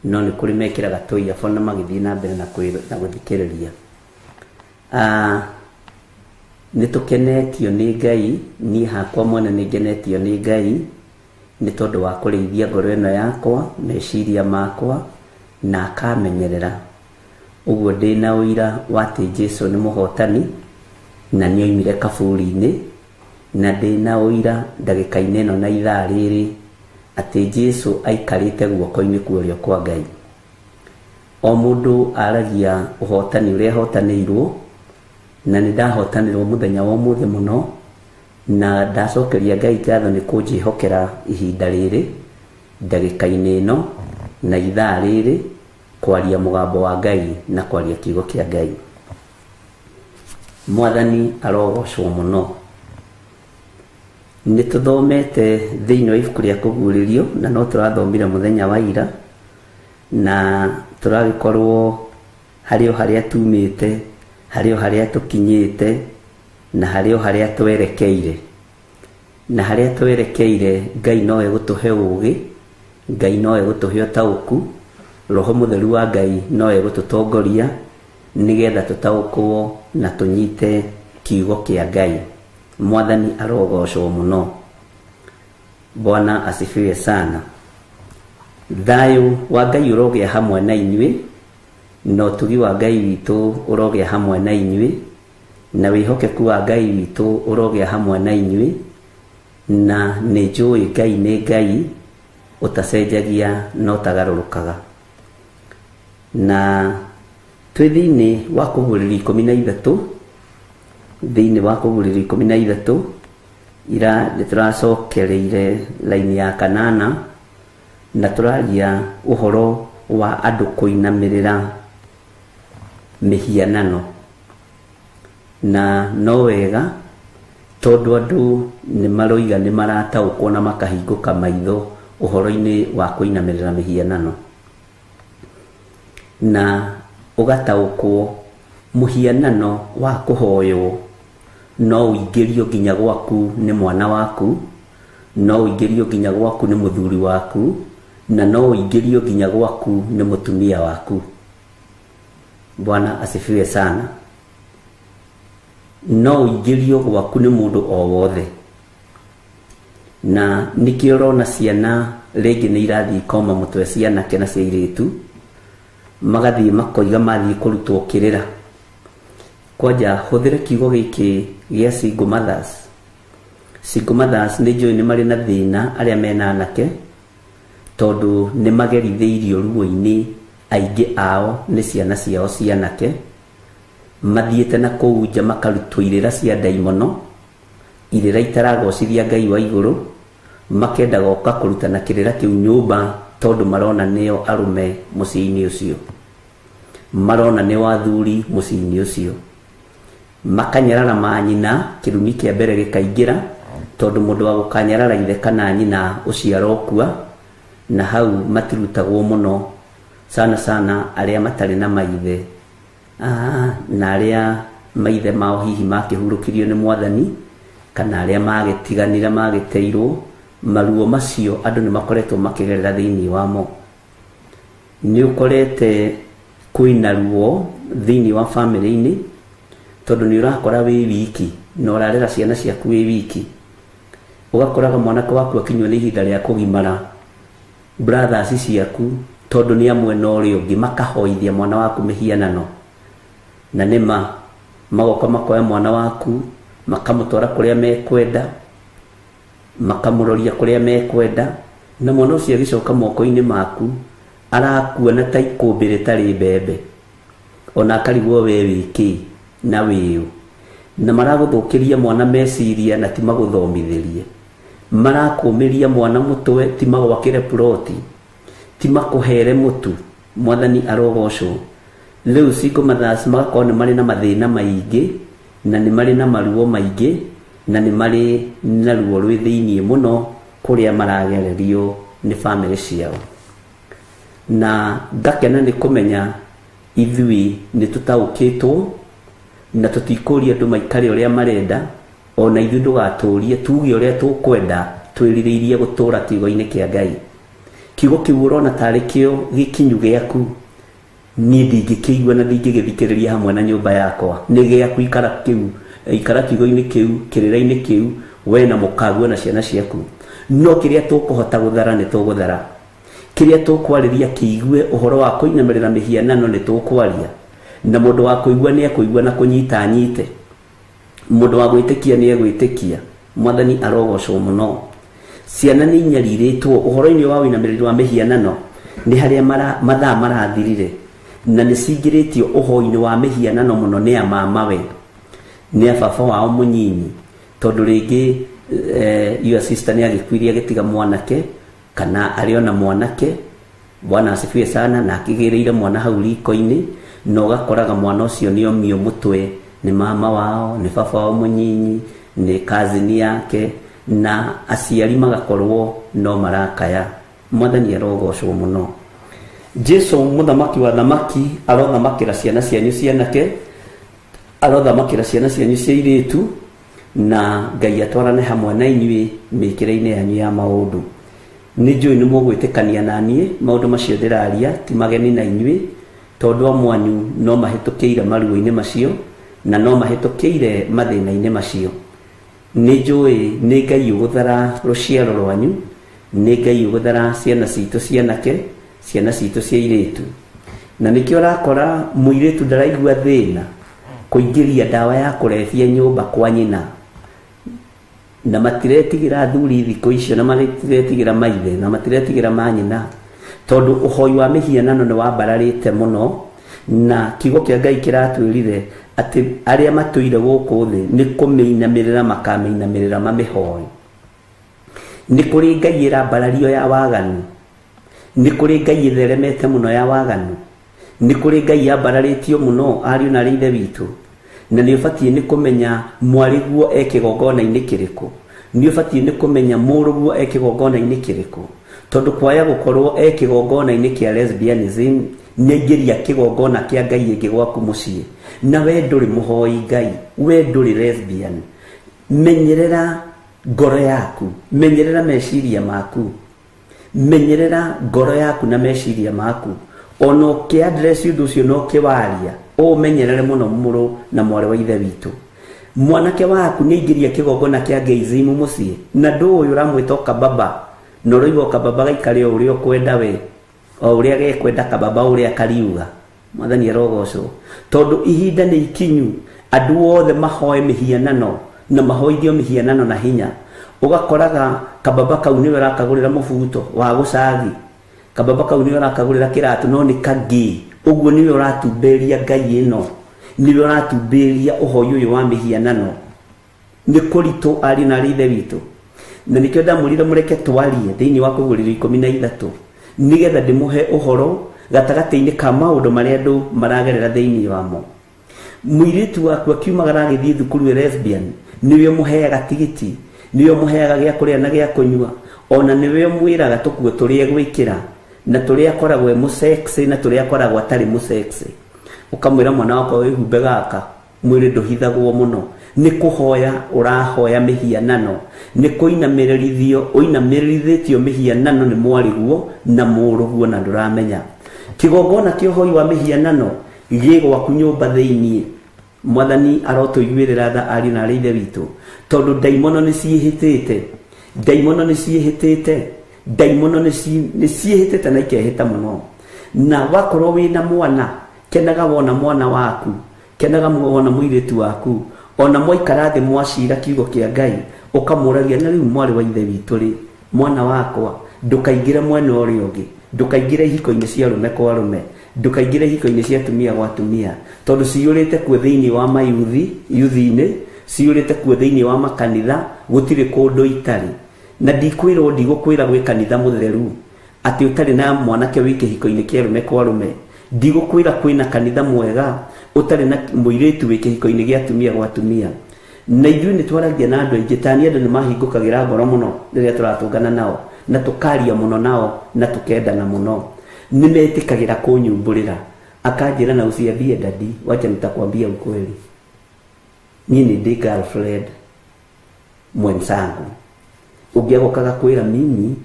no nĩ kũrĩ mekĩraga tũiaboni na magĩthiĩ na mbere na gũthikĩrĩria. Nĩ tũkenetio nĩ Ngai, niĩ hakwa mwene nĩ ngenetio nĩ Ngai nĩ tondũ wa kũrĩithia ngoro ĩno yakwa, meciria makwa, na akamenyerera. Ũguo ndĩna ũira wa atĩ Jesũ nĩ mũhotani na nĩ oimire kaburi-inĩ, na ndĩna ũira ndagĩka-inĩ ĩno na ithaa rĩrĩ atĩ Jesũ aikarĩte guoko-inĩ kwa ũrĩo kwa Ngai. O mũndũ aragia ũhotani ũrĩa ahotanĩirwo, na nĩ ndahotanĩrwo mũthenya wa ũmũthĩ mũno, na ndacokeria Ngai ngatho nĩ kũnjĩhokera ihinda rĩrĩ, ndagĩka-inĩ ĩno na ithaa rĩrĩ, kwaria mũgambo wa Ngai na kwaria kiugo kĩa Ngai. Mwathani arogocwo mũno. Nĩ tũthomete thĩinĩ wa ibuku rĩa kũguũrĩrio, na no tũrathomire mũthenya wa ira, na tũragĩkorwo harĩ o harĩa tumĩte, harĩ o harĩa tũkinyĩte, na harĩ o harĩa twerekeire. Na harĩa twerekeire, Ngai no egũtũhe ũũgĩ, Ngai no egũtũhe ũtaũku, Roho Mũtheru wa Ngai no egũtũtongoria nĩgetha tũtaũkwo na tũnyite kiugo kĩa Ngai. Mwathani arogocwo mũno. Bwana asifiwe sana. Thayũ wa Ngai ũrogĩa hamwe na inyuĩ, na ũtugi wa Ngai witũ ũrogĩa hamwe na inyuĩ, na wĩhokeku wa Ngai witũ ũrogĩa hamwe na inyuĩ, na nĩ njũĩ Ngai nĩ Ngai ũtacenjagia na ũtagarũrũkaga. Na twĩ thĩinĩ wa kũguũrĩrio 13, thĩinĩ wa kũguũrĩrio 13, ira nĩ tũracokereire laini ya kanana, na tũraria ũhoro wa andũ kũinamĩrĩra mĩhianano. Na no wega tondũ andũ nĩ maroiga nĩ marataũkwo na makahingũka maitho ũhoro-inĩ wa kũinamĩrĩra mĩhianano, na ũgataũkwo mũhianano wa kũhoywo no ũingĩrio nginya gwaku nĩ mwana waku, no ũingĩrio nginya gwaku nĩ mũthuri waku, na no ũingĩrio nginya gwaku nĩ mũtumia waku. Bwana asifiwe sana. No ũingĩrio gwaku nĩ mũndũ o wothe. Na nĩkĩo ũrona ciana rĩngĩ nĩ irathiĩ ikoma mũtwe cia anake na cia airĩtu, magathiĩ makoiga mathiĩ kũrutwo kĩrĩra. Kwanja hũthĩre kiugo gĩkĩ gĩa single mothers. Single mothers nĩ njũĩ nĩ marĩ na thĩna arĩa mena anake, tondũ nĩ magerithĩirio ruo-inĩ, aingĩ ao nĩ ciana ciao cia anake, mathiĩte na kũu nja makarutwo irĩra cia ndaimono, irĩra itaragocithia Ngai wa igũrũ, makenda goka kũrutana kĩrĩra kĩu nyũmba tondũ marona nĩo arũme mũciĩ-inĩ ũcio, marona nĩo athuri mũciĩ-inĩ ũcio, makanyarara manyina, kĩrumi kĩa mbere gĩkaingĩra, tondũ mũndũ wa gũkanyarara ithe kana nyina ũcio arokua, na hau matirutagwo mũno sana sana arĩa matarĩ na maithe, na arĩa maithe mao hihi makĩhurũkirio nĩ Mwathani, kana arĩa magĩtiganire magĩteirwo. Maruo macio andũ nĩ makoretwo makĩgerera thĩinĩ wamo. Nĩ ũkorete kwĩna ruo thĩinĩ wa bamĩrĩ-inĩ, tondũ nĩ ũrakora wĩ wiki na ũrarera ciana ciaku wĩ wiki, ũgakoraga mwanake waku akinywo nĩ ihinda rĩa kũgimara, brothers ciaku tondũ nĩ amwe na ũrĩa ũngĩ makahoithia mwana waku mĩhianano, na nĩma magoka makoya mwana waku makamũtwara kũrĩa mekwenda, makamũroria kũrĩa mekwenda, na mwana ũcio agĩcoka moko-inĩ maku arakuona ta ikũmbĩ rĩtarĩ mbembe, ona akarigwo we wĩ kĩ na wĩũ, na maragũthũkĩria mwana meciria na ti magũthomithĩrie, marakũmĩria mwana mũtwe ti magwakĩre ploti, ti makũhere mũtu. Mwathani arogocwo. Rĩu single mothers magakorwo nĩ marĩ na mathĩna maingĩ, na nĩ marĩ na maruo maingĩ, na nĩ marĩ na ruo rwĩ thĩinĩ mũno kũrĩa maragererio nĩ bamĩrĩ ciao. Na ngakena nĩ kũmenya ithuĩ nĩ tũtaũkĩtwo na tũtikũria andũ maikare ũrĩa marenda, ona ithuĩ ndũgatũrie tuge ũrĩa tũkwenda, twĩrirĩirie gũtũra kiugo-inĩ kĩa Ngai. Kiugo kĩu ũrona tarĩ kĩo gĩkinyu gĩaku, niĩ ndingĩkĩigua na ndingĩgĩthikĩrĩria hamwe na nyũmba yakwa, nĩ gĩaku, ikara kĩu Ikara kiugo-inĩ kĩu, kĩrĩra-inĩ kĩu, we na mũkaguo na ciana ciaku. No kĩrĩa tũkũhota gũthara nĩ tũgũthara. Kĩrĩa tũkwarĩria kĩigue ũhoro wa kũinamĩrĩra mĩhianano nĩ tũkwaria. Na mũndũ wa kũigua nĩ ekũigua na kũnyita anyite. Mũndũ wa gwĩtĩkia nĩ egwĩtĩkia. Mwathani arogocwo mũno. Ciana nĩ inyarirĩtwo ũhoro-inĩ wa ũinamĩrĩri wa mĩhianano nĩ harĩa mathaa marathirire na nĩ cingĩrĩtio ũhoi-inĩ wa mĩhianano mũno nĩ a mamawe, nĩ a baba wao mũnyinyi, tondũ rĩngĩ your sister nĩ agĩkuire agĩtiga mwanake kana arĩ ona mwanake. Bwana asifiwe sana, na akĩgĩrĩire mwana hau riko-inĩ, na ũgakoraga mwana ũcio nĩ omio mũtwe nĩ mama wao, nĩ baba wao mũnyinyi, nĩ cousin yake, na aciari magakorwo no marakaya. Mwathani arogocwo mũno. Jesu mũthamaki wa thamaki arothamakĩra ciana cianyu cianake, arothamakĩra ciana cianyu cia airĩtu, na Ngai atwarane hamwe na inyuĩ mĩkĩre-inĩ yanyu ya maũndũ. Nĩ njũĩ nĩ mũgwĩtĩkania na niĩ maũndũ macio ndĩraria ti mageni na inyuĩ, tondũ amwe anyu no mahĩtũkĩire maruo-inĩ macio na no mahĩtũkĩire mathĩna-inĩ macio. Nĩ njũĩ nĩ Ngai ũgũthara rũciaro rwanyu, nĩ Ngai ũgũthara ciana citũ cianake, ciana citũ cia airĩtu. Na nĩkĩo ũrakora mũirĩtu ndaraigua thĩna kũingĩria ndawa ya kũrebia nyũmba kwa nyina, na matiretigĩra athuri thikũ icio, na matiretigĩra maithe, na matiretigĩra manyina, tondũ ũhoi wa mĩhianano nĩ wambararĩte mũno. Na kiugo kĩa Ngai kĩratwĩrire atĩ arĩa matũire gũkũ thĩ nĩ kũmĩinamĩrĩra makamĩinamĩrĩra mamĩhoe. Nĩ kũrĩ Ngai ĩrambarario ya waganu, nĩ kũrĩ Ngai ĩtheremete mũno ya waganu, nĩ kũrĩ Ngai yambararĩtio mũno ariũ na arĩ ithe witũ. Na nĩ ũbatiĩ nĩ kũmenya mwarĩguo e kĩgongona-inĩ kĩrĩkũ, nĩ ũbatiĩ nĩ kũmenya mũrũguo e kĩgongona-inĩ kĩrĩkũ, tondũ kwaya gũkorwo e kĩgongona-inĩ kĩa lesbianism nĩ aingĩria kĩgongona kĩa Ngai ĩngĩ gwaku mũciĩ, na we ndũrĩ mũhoi Ngai, we ndũrĩ lesbian. Menyerera ngoro yaku, menyerera meciria maku, menyerera ngoro yaku na meciria maku. Ona ũkĩ address ũndũ ũcio na ũkĩwaria, ũmenyerere mũno mũrũ na mwarĩ wa ithe witũ. Mwanake waku nĩ aingĩria kĩgongona kĩa gayism mũciĩ, na ndũĩ ũramwĩta ũkababa, na ũraigua ũkababa gaikare o ũrĩa ũkwenda we, o ũrĩa gekwenda kababa ũrĩa kariuga. Mwathani arogocwo, tondũ ihinda nĩ ikinyu andũ othe mahoe mĩhianano na mahoithio mĩhianano na hinya. Ũgakoraga kababa kau nĩwe ũrakagũrĩra mũbuto wa gũcagi, kababa kau nĩwe ũrakagũrĩra kĩratũ, no nĩ kangĩ. Ũguo nĩwe ũratumberia Ngai ĩno, nĩwe ũratumberia ũhoi ũyũ wa mĩhianano. Nĩ kũritũ ariũ na arĩ ithe witũ, na nĩkĩo ndamwĩrire mũreke twarie thĩinĩ wa kũgũrĩrio 13 nĩgetha ndĩmũhe ũhoro gatagatĩ-inĩ ka maũndũ marĩa andũ maragerera thĩinĩ wamo. Mũirĩtu waku akiumagara agĩthiĩ thukuru e lesbian, nĩwe ũmũheaga tigiti, nĩwe ũmũheaga gĩa kũrĩa na gĩa kũnyua, ona nĩwe ũmwĩraga tũkuo tũrĩa egwĩkĩra, na tũrĩa akoragwo e mũsexy na tũrĩa akoragwo atarĩ mũsexy. Ũkamwĩra mwana wakwa wĩhumbe gaka, mwĩrĩ ndũhithagwo mũno. Nĩ kũhoya ũrahoya mĩhianano, nĩ kũinamĩrĩrithio ũinamĩrĩrithĩtio mĩhianano nĩ mwarĩguo na mũrũguo na ndũramenya. Kĩgongona kĩa ũhoi wa mĩhianano gĩ gwaku nyũmba thĩiniĩ. Mwathani arotũiguĩrĩra tha ariũ na arĩ ithe witũ, tondũ ndaimono nĩ ciĩhĩtĩte, ndaimono nĩ ciĩhĩtĩte, ndaimono nĩ ciĩhĩtĩte na ikehĩta mũno. Na wakorwo wĩna mwana, kenaga wona mwana waku, kenaga wona mũirĩtu waku, ona mwaikara thĩ mwacira kiugo kĩa Ngai, ũkamũragia na rĩu mwarĩ wa ithe witũ rĩ, mwana wakwa ndũkaingĩre mwena ũrĩa ũngĩ, ndũkaingĩre ihiko-inĩ cia arũme kwa arũme, ndũkaingĩre ihiko-inĩ cia atumia gwa atumia, tondũ ciyũrĩte kuo thĩinĩ wa mayuthi, yuthi-inĩ, ciyũrĩte kuo thĩinĩ wa makanitha, gũtirĩ kũndũ itarĩ. Na ndikwĩrwo ndigũkwĩra gwĩ kanitha mũtheru atĩ ũtarĩ na mwanake wĩ kĩhiko-inĩ kĩa arũme kwa arũme, ndigũkwĩra kwĩna kanitha mwega ũtarĩ na mũirĩtu wĩ kĩhiko-inĩ gĩa atumia gwa atumia. Na ithuĩ nĩ twaragia na andũ aingĩ, tani andũ nĩ mahingũkagĩra ngoro mũno rĩrĩa tũratũngana nao, na tũkaria mũno nao, na tũkendana mũno. Nĩ metĩkagĩra kũnyumbũrĩra, akanjĩra na usiambie dadi, wacha nitakwambia ukweli, niĩ nĩ ndĩ girlfriend mwenzangu. Ũngĩagokaga kwĩra mimi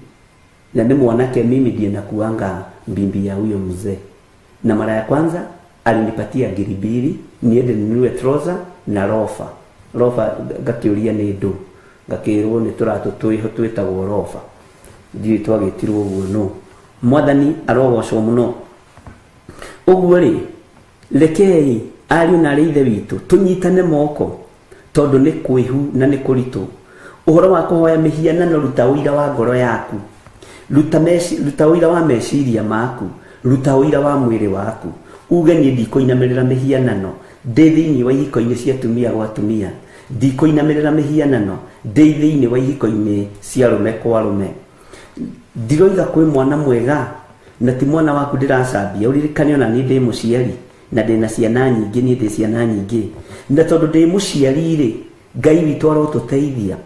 na nĩ mwanake, mimi ndiye nakuanga mbimbi ya huyo mzee. Na mara ya kwanza alinipatia 2 niende ninunue trouser na rofa. Roba ngakĩũria nĩ ndũ, ngakĩrwo nĩ tũratũ twĩho twĩtagwo roba, ndiũĩ twagĩtirwo ũguo no. Mwathani arogocwo mũno. Ũguo rĩ, rekei ariũ na arĩ ithe witũ tũnyitane moko, tondũ nĩ kwĩhu na nĩ kũritũ. Ũhoro wa kũhoya mĩhianano, ruta ũira wa ngoro yaku, ruta ũira wa meciria maku, ruta ũira wa mwĩrĩ waku, uge niĩ ndikũinamĩrĩra mĩhianano ndĩ thĩinĩ wa ihiko-inĩ cia atumia gwa atumia, ndikũinamĩrĩra mĩhianano ndĩ thĩinĩ wa ihiko-inĩ cia arũme kwa arũme. Ndiroiga kwĩ mwana mwega na ti mwana waku ndĩracambia, ũririkane ona niĩ ndĩ mũciari na ndĩna ciana nyingĩ, niĩ ndĩ ciana nyingĩ, na tondũ ndĩ mũciari rĩ, Ngai witũ arotũteithia.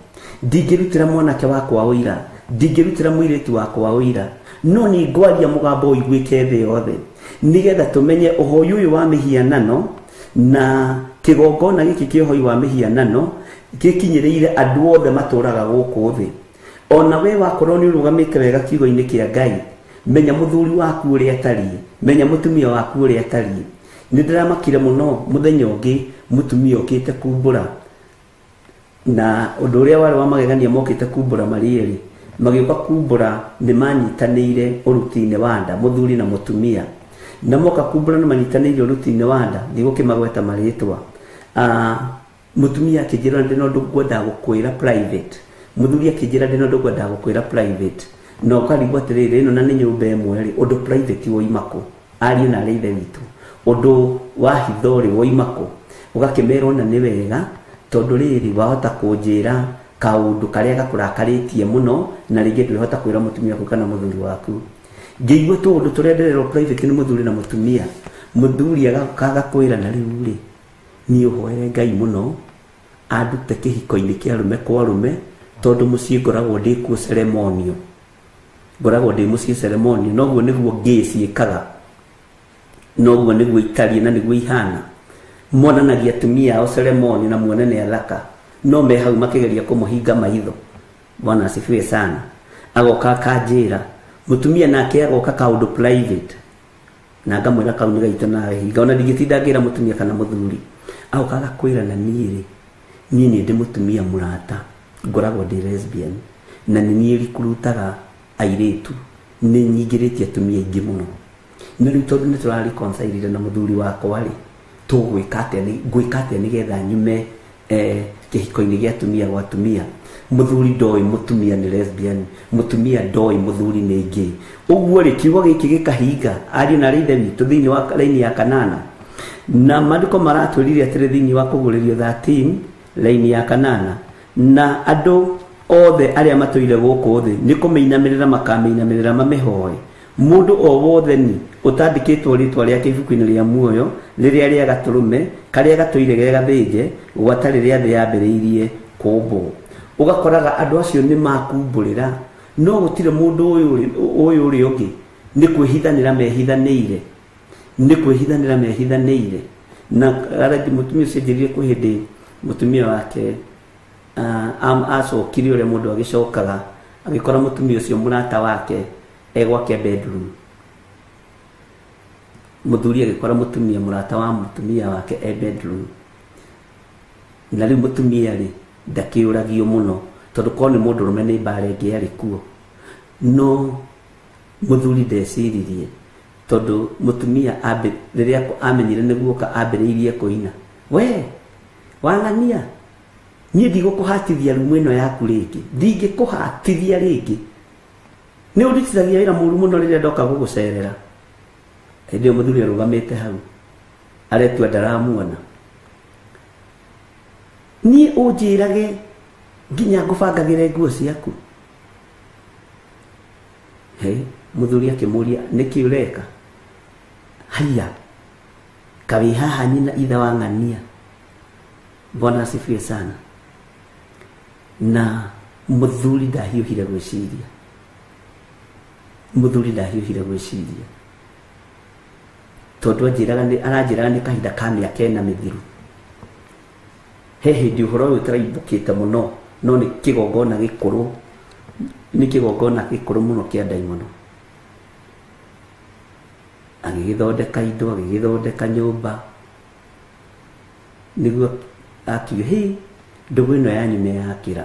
Ndingĩrutĩra mwanake wakwa ũira, ndingĩrutĩra mũirĩtu wakwa ũira, no nĩ ngwaria mũgambo ũiguĩke thĩ yothe, nĩgetha tũmenye ũhoi ũyũ wa mĩhianano na kĩgongona gĩkĩ kĩa ũhoi wa mĩhianano gĩkinyĩrĩire andũ othe matũraga gũkũ thĩ. Ona we wakorwo nĩ ũrũgamĩte wega kiugo-inĩ kĩa Ngai, menya mũthuri waku ũrĩa atariĩ, menya mũtumia waku ũrĩa atariĩ. Nĩ ndĩramakire mũno mũthenya ũngĩ mũtumia okĩte kumbũra, na ũndũ ũrĩa warĩ wa magegania mokĩte kumbũra marĩ erĩ, magĩũka kumbũra nĩ manyitanĩire ũruti-inĩ wa nda, mũthuri na mũtumia, na moka kumbũra nĩ manyitanĩire ũruti-inĩ wa nda, ndigũkĩmagweta marĩtwa. Mũtumia akĩnjĩra ndĩna ũndũ ngwendaga gũkwĩra private, mũthuri akĩnjĩra ndĩna ũndũ ngwendaga gũkwĩra private, na ũkarigwo atĩrĩrĩ, ĩno na nĩ nyũmba ĩmwe rĩ, ũndũ private woima kũ? Ariũ na arĩ ithe witũ, ũndũ wa hitho rĩ woima kũ? Ũgakĩmera ona nĩ wega, tondũ rĩrĩ wahota kũnjĩra kaũndũ karĩa gakũrakarĩtie mũno, na rĩngĩ ndũrĩhota kwĩra mũtumia waku kana mũthuri waku. Ngĩigua tũũndũ tũrĩa ndĩrerwo private nĩ mũthuri na mũtumia, mũthuri agoka agakwĩra na rĩu rĩ, niĩ ũhoere Ngai mũno andute kĩhiko-inĩ kĩa arũme kwa arũme, tondũ mũciĩ ngoragwo ndĩ kuo ceremonial, ngoragwo ndĩ mũciĩ ceremonial, noguo nĩguo ngĩ ciĩkaga, noguo nĩguo itariĩ na nĩguo ihana. Monanagia atumia ao ceremonial na muone nĩ athaka, no me hau makĩgeria kũmũhinga maitho. Bwana asifiwe sana. Agoka akanjĩra, mũtumia nake agoka kaũndũ private, na ngamwĩra kau nĩ gaitũ nawe hinga, ona ndingĩtinda ngĩra mũtumia kana mũthuri. Agoka agakwĩra na niĩ rĩ, niĩ nĩ ndĩ mũtumia mũrata, ngoragwo ndĩ lesbian, na nĩ niĩ rikurutaga airĩtu, nĩ nyingĩrĩtie atumia aingĩ mũno, na rĩu tondũ nĩ tũrareconcilire na mũthuri wakwa rĩ, tũgwĩka atĩa, ngwĩka atĩa nĩgetha nyume kĩhiko-inĩ gĩa atumia gwa atumia? Mũthuri ndoĩ mũtumia nĩ lesbian, mũtumia ndoĩ mũthuri nĩ gay. Ũguo rĩ, kiugo gĩkĩ gĩkahinga ariũ na arĩ ithe witũ thĩinĩ wa raini ya kanana, na maandĩko maratwĩrire atĩrĩ thĩinĩ wa kũgũrĩrio 13 raini ya kanana, na andũ othe arĩa matũire gũkũ thĩ nĩ kũmĩinamĩrĩra makamĩinamĩrĩra mamĩhoe. Mũndũ o wothe ni ũtandĩkĩtwo rĩtwa rĩake ibuku-inĩ rĩa muoyo rĩrĩa rĩa gatũrũme karĩa gatũire ge gathĩnje gwata rĩrĩa thĩ yambĩrĩirie kũmbwo. Ũgakoraga andũ acio nĩ makumbũrĩra, no gũtirĩ mũndũ ũyũ ũrĩa ũngĩ nĩ kwĩhithanĩra mehithanĩire, nĩ kwĩhithanĩra mehithanĩire. Na mũtumia ũcio anjĩrire kwĩ hĩndĩ mũtumia wake acokire ũrĩa mũndũ agĩcokaga, agĩkora mũtumia ũcio mũrata wake e gwake bedroom. Mũthuri agĩkora mũtumia mũrata wa mũtumia wake e bedroom, na rĩu mũtumia rĩ ndakĩũragio mũno, tondũ korwo nĩ mũndũrũme nĩ mbara ĩngĩ yarĩ kuo. No mũthuri ndeciririe, tondũ mũtumia rĩrĩa amenyire nĩguoka ambĩrĩirie kũina, we wang'ania, niĩ ndigũkũhatithia rumu ĩno yaku rĩngĩ, ndingĩkũhatithia rĩngĩ, nĩ ũndutithagia wĩra mũru mũno rĩrĩa ndoka gũgũcerera. Hĩndĩ ĩyo mũthuri arũgamĩte hau aretua ndaramuona, niĩ ũnjĩrage nginya ngũbangagĩre nguo ciaku. He, mũthuri akĩmũria nĩkĩ ũreka? Haiya, kawĩ haha nyina ithe wa ng'ania. Bwana asifiwe sana. Na mũthuri ndahiũhire gwĩciria, mũthuri ndahiũhire gwĩciria, tondũ aranjĩraga nĩ kahinda ka mĩaka ĩna mĩthiru. He hĩndĩ ũhoro ũyũ ũtaraimbũkĩte mũno, no nĩ kĩgongona gĩkũrũ, nĩ kĩgongona gĩkũrũ mũno kĩa ndaimono. Agĩgĩthondeka indo, agĩgĩthondeka nyũmba, nĩguo akiuga, hĩ, Ndũgũ ĩno yanyu nĩ yakĩra.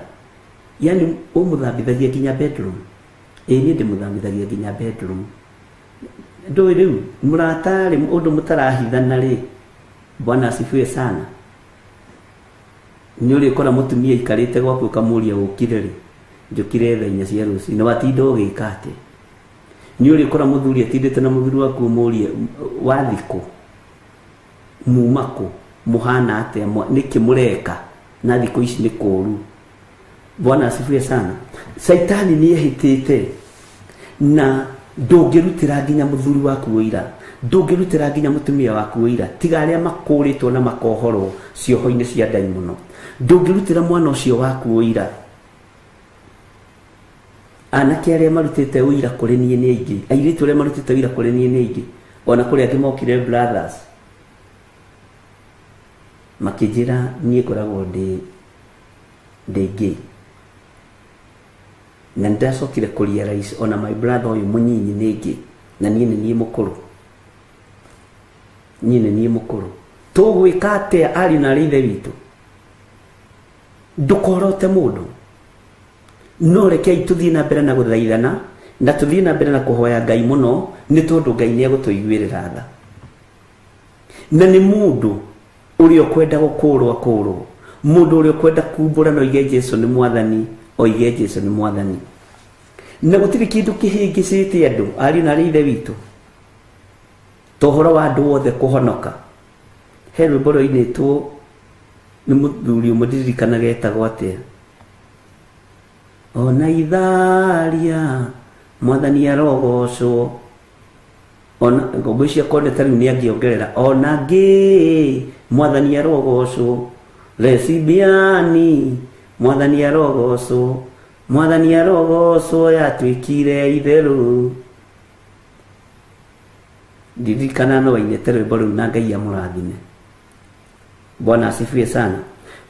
Yani ũmũthambithagia nginya bedroom. Ĩĩ niĩ ndĩmũthambithagia nginya bedroom. Ndũĩ rĩu mũrata rĩ ũndũ mũtarahithana rĩ, Bwana asifiwe sana. Nĩ ũrĩkora mũtumia aikarĩte gwaku ũkamũria ũkire rĩ, njũkire thaa 4 cia rũcinĩ, watinda ũgĩka atĩa? Nĩ ũrĩkora mũthuri atindĩte na mũthuri waku ũmũrie wathikũ, muma kũ, mũhana atĩa, nĩkĩ mũreka na thikũ ici nĩ kũũru. Bwana asifiwe sana. Saitani nĩ ehĩtĩte na ndũngĩrutĩra nginya mũthuri waku ũira, ndũngĩrutĩra nginya mũtumia waku ũira, tiga arĩa makũrĩtwo na makohorwo cioho-inĩ cia ndaimono. Ndũngĩrutĩra mwana ũcio waku ũira. Anake arĩa marutĩte ũira kũrĩ niĩ nĩ aingĩ, airĩtu arĩa marutĩte ũira kũrĩ niĩ nĩ aingĩ, ona kũrĩ angĩ mokire brothers makĩnjĩra niĩ ngoragwo ndĩ gay. Na nĩndacokire kũ realize ona my brother ũyũ mũnyinyi nĩ gay, na niĩ nĩ niĩ mũkũrũ. Niĩ nĩ niĩ mũkũrũ. Tũgwĩka atĩa ariũ na arĩ ithe witũ? Ndũkorote mũndũ. No rekei tũthiĩ na mbere na gũthaithana, na tũthiĩ na mbere na kũhoya Ngai mũno, nĩ tondũ Ngai nĩ egũtũiguĩrĩra tha. Na nĩ mũndũ ũrĩa ũkwenda gũkũrwo akũrwo, mũndũ ũrĩa ũkwenda kumbũra na oige Jesũ nĩ mwathani, oige Jesũ nĩ mwathani. Na gũtirĩ kĩndũ kĩhĩngĩcĩte andũ ariũ na arĩ ithe witũ ta ũhoro wa andũ othe kũhonoka. He rwĩmbo rwainĩtwo nĩ mũthuri ũmwe ndirikanaga etagwo atĩa, ona itharia mwathani arogocwo. Ona ngwĩciria konde ta rĩu nĩ angĩongerera ona ngĩ mwathani arogocwo, lesibiani mwathani arogocwo, mwathani arogocwo yatuĩkire itherũ. Ndirikana no wainĩte rwĩmbo rũu na Ngai amũrathime. Bwana asifiwe sana.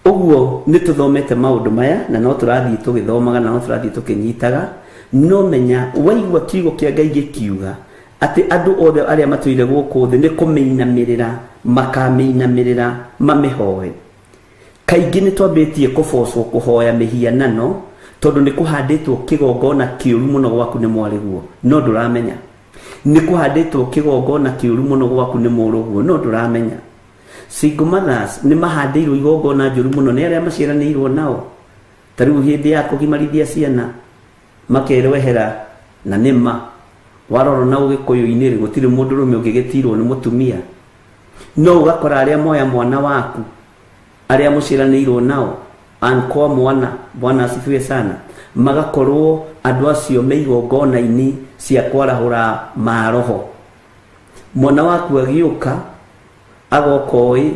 Ũguo nĩ tũthomete maũndũ maya na no tũrathiĩ tũgĩthomaga na no tũrathiĩ tũkĩnyitaga. No menya waigua kiugo kĩa Ngai gĩkiuga atĩ andũ othe arĩa matũire gũkũ thĩ nĩ kũmĩinamĩrĩra makamĩinamĩrĩra mamĩhoe. Kaingĩ nĩ twambĩtie kũbocwo kũhoya mĩhianano tondũ nĩ kũhandĩtwo kĩgongona kĩũru mũno gwaku nĩ mwarĩguo, no ndũramenya. Nĩ kũhandĩtwo kĩgongona kĩũru mũno gwaku nĩ mũrũguo, no ndũramenya. Single mothers nĩ mahandĩirwo igongona njũru mũno nĩ arĩa maciaranĩirwo nao. Ta rĩu hĩndĩ ya kũgimarithia ciana makerwo ehera na nĩma warora na ũgĩkũyũ-inĩ rĩ, gũtirĩ mũndũrũme ũngĩgĩtirwo nĩ mũtumia. No ũgakora arĩa moya mwana waku arĩa mũciaranĩirwo nao ankwa mwana, Bwana asifiwe sana, magakorwo andũ acio me igongona-inĩ cia kwarahũra maroho. Mwana waku agĩũka agoka oĩ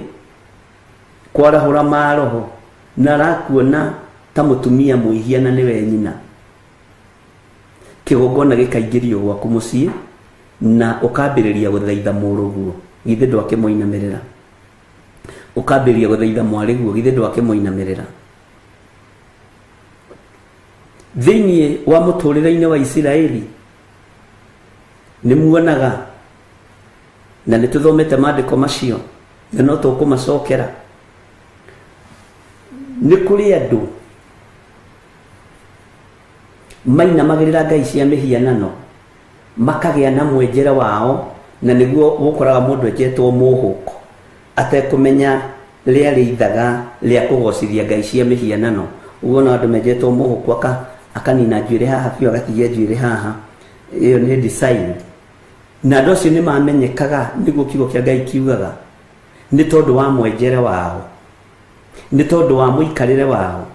kwarahũra maroho na arakuona ta mũtumia mwĩhia na nĩwe nyina. Kĩgongona gĩkaingĩrio gwaku mũciĩ na ũkambĩrĩria gũthaitha mũrũguo, githĩ ndwakĩmũinamĩrĩra. Ũkambĩrĩria gũthaitha mwarĩguo, githĩ ndwakĩmũinamĩrĩra. Thĩinĩ wa mũtũrĩre-inĩ wa Isiraeli nĩ muonaga na nĩ tũthomete maandĩko macio na no tũkũmacokera. Nĩ kũrĩ andũ mainamagĩrĩra ngai cia mĩhianano makagĩa na mwenjere wao, na nĩguo gũkoraga mũndũ enjetwo mũhũko atekũmenya rĩarĩ ithaga rĩa kũgocithia ngai cia mĩhianano. Ũguo no andũ menjetwo mũhũko akanina njuĩrĩ haha biũ agatigia njuĩrĩ haha, ĩyo nĩ design. Na andũ acio nĩ mamenyekaga, nĩguo kiugo kĩa Ngai kiugaga, nĩ tondũ wa mwenjere wao, nĩ tondũ wa mũikarĩre wao.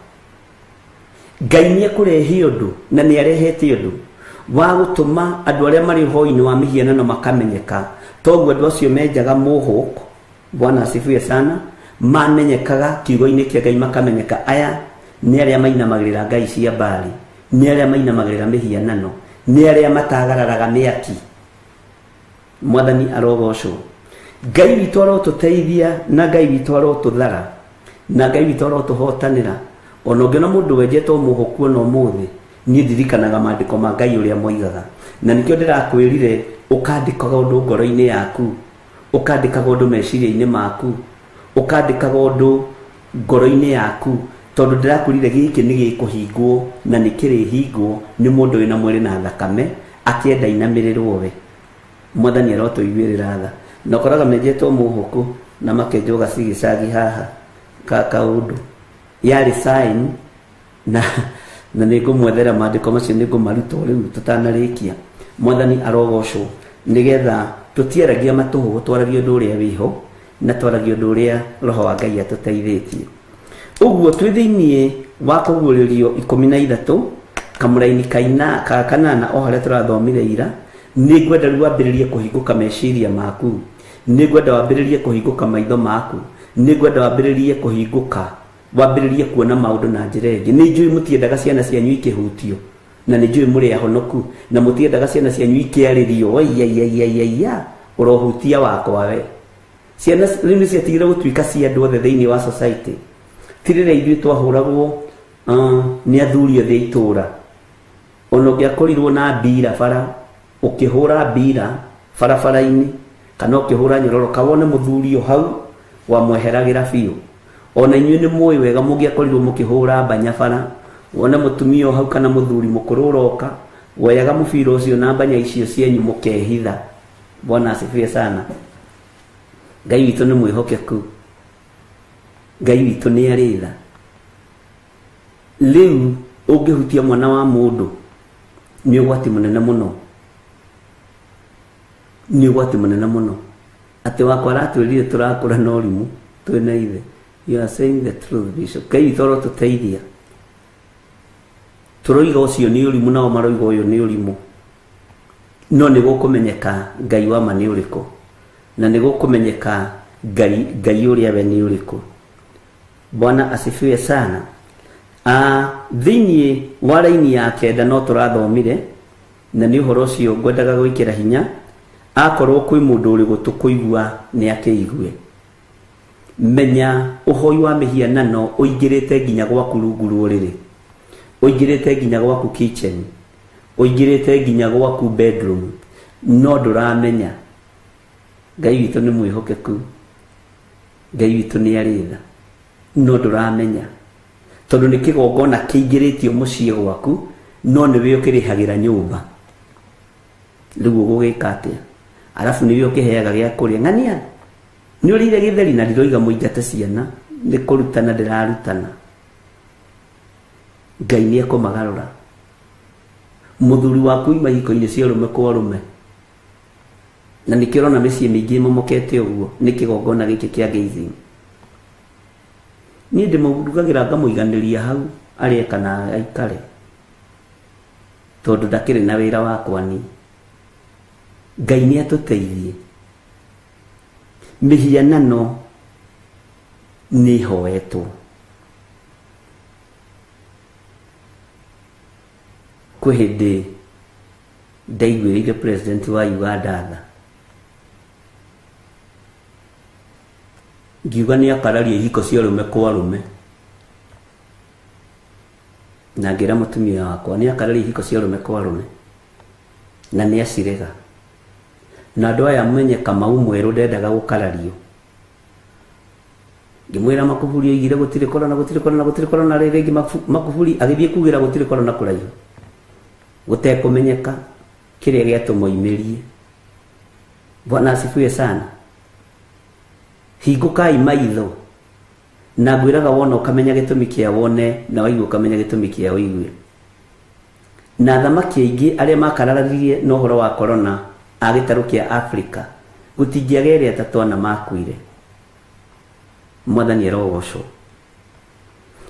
Ngai nĩ ekũrehe ũndũ na nĩ arehete ũndũ wa gũtũma andũ arĩa marĩ ũhoi-inĩ wa mĩhianano makamenyeka. Toguo andũ acio menjaga mũhũko, Bwana asifiwe sana, mamenyekaga kiugo-inĩ kĩa Ngai makamenyeka, aya nĩ arĩa mainamagĩrĩra ngai cia Baali, nĩ arĩa mainamagĩrĩra mĩhianano, nĩ arĩa matagararaga mĩaki. Mwathani arogocwo. Ngai witũ arotũteithia na Ngai witũ arotũthara na Ngai witũ arotũhotanĩra. Ona ũngĩona mũndũ wenjetwo mũhũku ona ũmũthĩ, niĩ ndirikanaga maandĩko ma Ngai ũrĩa moigaga. Na nĩkĩo ndĩrakwĩrire ũkandĩkaga ũndũ ngoro-inĩ yaku, ũkandĩkaga ũndũ meciria-inĩ maku, ũkandĩkaga ũndũ ngoro-inĩ yaku, Tondu ndirakurire giki ni gikuhingwo na ni kirihingwo ni mundu wina mwiri na thakame akienda inamirirwo we. Mwathani arotuiguirira tha. Na koraga menjetwo muhuku na makenjwo gacigicagi haha ka kaundu yari sign na na nĩngũmwethera maandĩko macio nĩngũmaruta rĩu tũtanarĩkia. Mwathani arogocwo nĩgetha tũtiaragia matũhũhũ, twaragia ũndũ ũrĩa wĩho na twaragia ũndũ ũrĩa roho wa Ngai atũteithĩtie. Ũguo twĩ thĩiniĩ wa kũguũrĩrio 13 kamũraini kaina ka kanana o harĩa tũrathomire ira, nĩngwenda rĩu wambĩrĩrie kũhingũka meciria maku, nĩngwenda wambĩrĩrie kũhingũka maitho maku, nĩngwenda wambĩrĩrie kũhingũka, wambĩrĩrie kuona maũndũ na njĩra ĩngĩ. Nĩ njũĩ mũtiendaga ciana cianyu ikĩhutio, na nĩ njũĩ mũrĩ ahonoku, na mũtiendaga ciana cianyu ikĩarĩrio, oi ũrohutia wakwa we. Ciana rĩu nĩ ciatigire gũtuĩka cia andũ othe thĩinĩ wa society. Ti rĩrĩa ithuĩ twahũragwo nĩ athuri othe itũra, ona ũngĩakorirwo na mbira bara, ũkĩhũra mbira barabara-inĩ kana ũkĩhũra nyororoka wone mũthuri o hau wamweheragĩra biũ. Ona inyuĩ nĩ mũĩ wega mũngĩakorirwo mũkĩhũra mbanya bara, wone mũtumia o hau kana mũthuri mũkũrũ ũroka, woyaga mũbira ũcio na mbanya icio cienyu mũkehitha. Bwana asifiwe sana. Ngai witũ nĩ mwĩhokeku, Ngai witũ nĩ arĩ tha. Rĩu ũngĩhutia mwana wa mũndũ nĩ ũgwati mũnene mũno, nĩ ũgwati mũnene mũno. Atĩ wakwa aratwĩrire tũrakũra na ũrimũ twĩna ithe. You are saying the truth, Bishop. Ngai witũ arotũteithia. Tũroiga ũcio nĩ ũrimũ nao maroiga ũyũ nĩ ũrimũ, no nĩ gũkũmenyeka Ngai wa ma nĩ ũrĩkũ, na nĩ gũkũmenyeka Ngai ũrĩa we nĩ ũrĩkũ. Bwana asifiwe sana. Thĩinĩ wa raini ya kenda no tũrathomire, na nĩ ũhoro ũcio ngwendaga gwĩkĩra hinya, akorwo kwĩ mũndũ ũrĩ gũtũ kũigua nĩ akĩigue. Menya ũhoi wa mĩhianano ũingĩrĩte nginya gwaku rungu rwa ũrĩrĩ, ũingĩrĩte nginya gwaku kitchen, ũingĩrĩte nginya gwaku bedroom, no ndũramenya. Ngai witũ nĩ mwĩhokeku, Ngai witũ nĩ arĩ tha, no ndũramenya tondũ nĩ kĩgongona kĩingĩrĩtio mũciĩ gwaku, no nĩwe ũkĩrĩhagĩra nyũmba. Rĩu ũgũgĩka atĩa? Arabu nĩwe ũkĩheaga gĩa kũrĩa. Ng'ania nĩ ũrĩire gĩtheri, na ndiroiga mũingate ciana, nĩ kũrutana ndĩrarutana. Ngai nĩ ekũmagarũra. Mũthuri waku ima hiko-inĩ cia ũrũme kwa ũrũme, na nĩkĩo ũrona mĩciĩ mĩingĩ ĩmomokete ũguo nĩ kĩgongona gĩkĩ kĩa gazing. Niĩ ndĩmũrugagĩra ngamũiganĩria hau arĩe kana aikare, tondũ ndakĩrĩ na wĩra wakwa niĩ. Ngai nĩ atũteithie. Mĩhianano nĩ ĩhoetwo. Kwĩ hĩndĩ ndaiguĩrĩire president wa Uganda tha, ngiuga nĩ akararia ihiko cia ũrũme kwa ũrũme, na ngĩra mũtumia wakwa nĩ akararia ihiko cia ũrũme kwa ũrũme, na nĩ acirega. Na andũ aya menye Kamau mwerũ ndendaga gũkarario. Ngĩmwĩra Makuburi oigire gũtirĩ korona, gũtirĩ korona, gũtirĩ korona. Rĩrĩ rĩngĩ Makuburi agĩthiĩ kugĩra gũtirĩ korona kũraihu, gũtekũmenyeka kĩrĩa gĩatũmoimĩrie. Bwana asifiwe sana. Hingũkai maitho, na ngwĩraga wona ũkamenya gĩtũmi kĩa wone, na waigua ũkamenya gĩtũmi kĩa ũigue. Na athamaki aingĩ arĩa makararanirie na ũhoro wa korona a gĩtarũ kĩa Afrika, gũtingĩaga erĩ atatũ ana makuire. Mwathani arogocwo.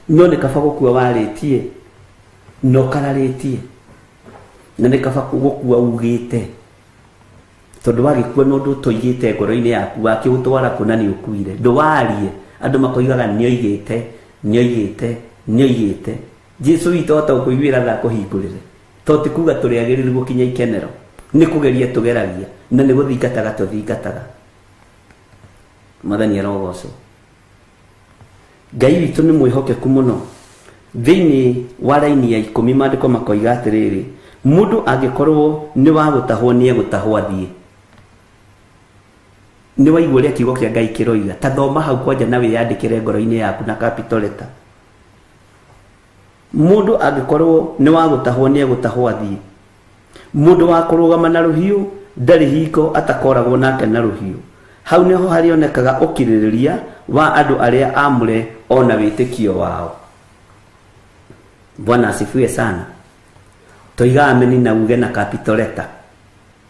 No nĩ kaba gũkua warĩtie na ũkararĩtie, na nĩ kaba gũkua ugĩte, tondũ wagĩkua na ũndũ ũtoigĩte ngoro-inĩ yaku, wakĩũtwara kũ na nĩ ũkuire. Ndũwarie, andũ makoigaga nĩoigĩte, nĩoigĩte, nĩoigĩte. Jesũ witũ ahota gũkũiguĩra tha akũhingũrĩre, to ti kuga tũrĩ agĩrĩru gũkinya ikenero, nĩ kũgeria tũgeragia, na nĩ gũthingataga tũthingataga. Mwathani arogocwo. Ngai witũ nĩ mwĩhokeku mũno. Thĩinĩ wa raini ya 10 maandĩko makoiga atĩrĩrĩ, mũndũ angĩkorwo nĩ wa gũtahwo nĩ egũtahwo athiĩ. Nĩ waigua ũrĩa kiugo kĩa Ngai kĩroiga. Ta thoma hau kwanja na wĩyandĩkĩre ngoro-inĩ yaku na capital letter. Mũndũ angĩkorwo nĩ wa gũtahwo nĩ egũtahwo athiĩ. Mũndũ wa kũrũgama na rũhiũ ndarĩ hingo atakoragwo nake na rũhiũ. Hau nĩho harĩonekaga ũkirĩrĩria wa andũ arĩa amũre ona wĩtĩkio wao. Bwana asifiwe sana. Toiga ameni na uge na capital letter.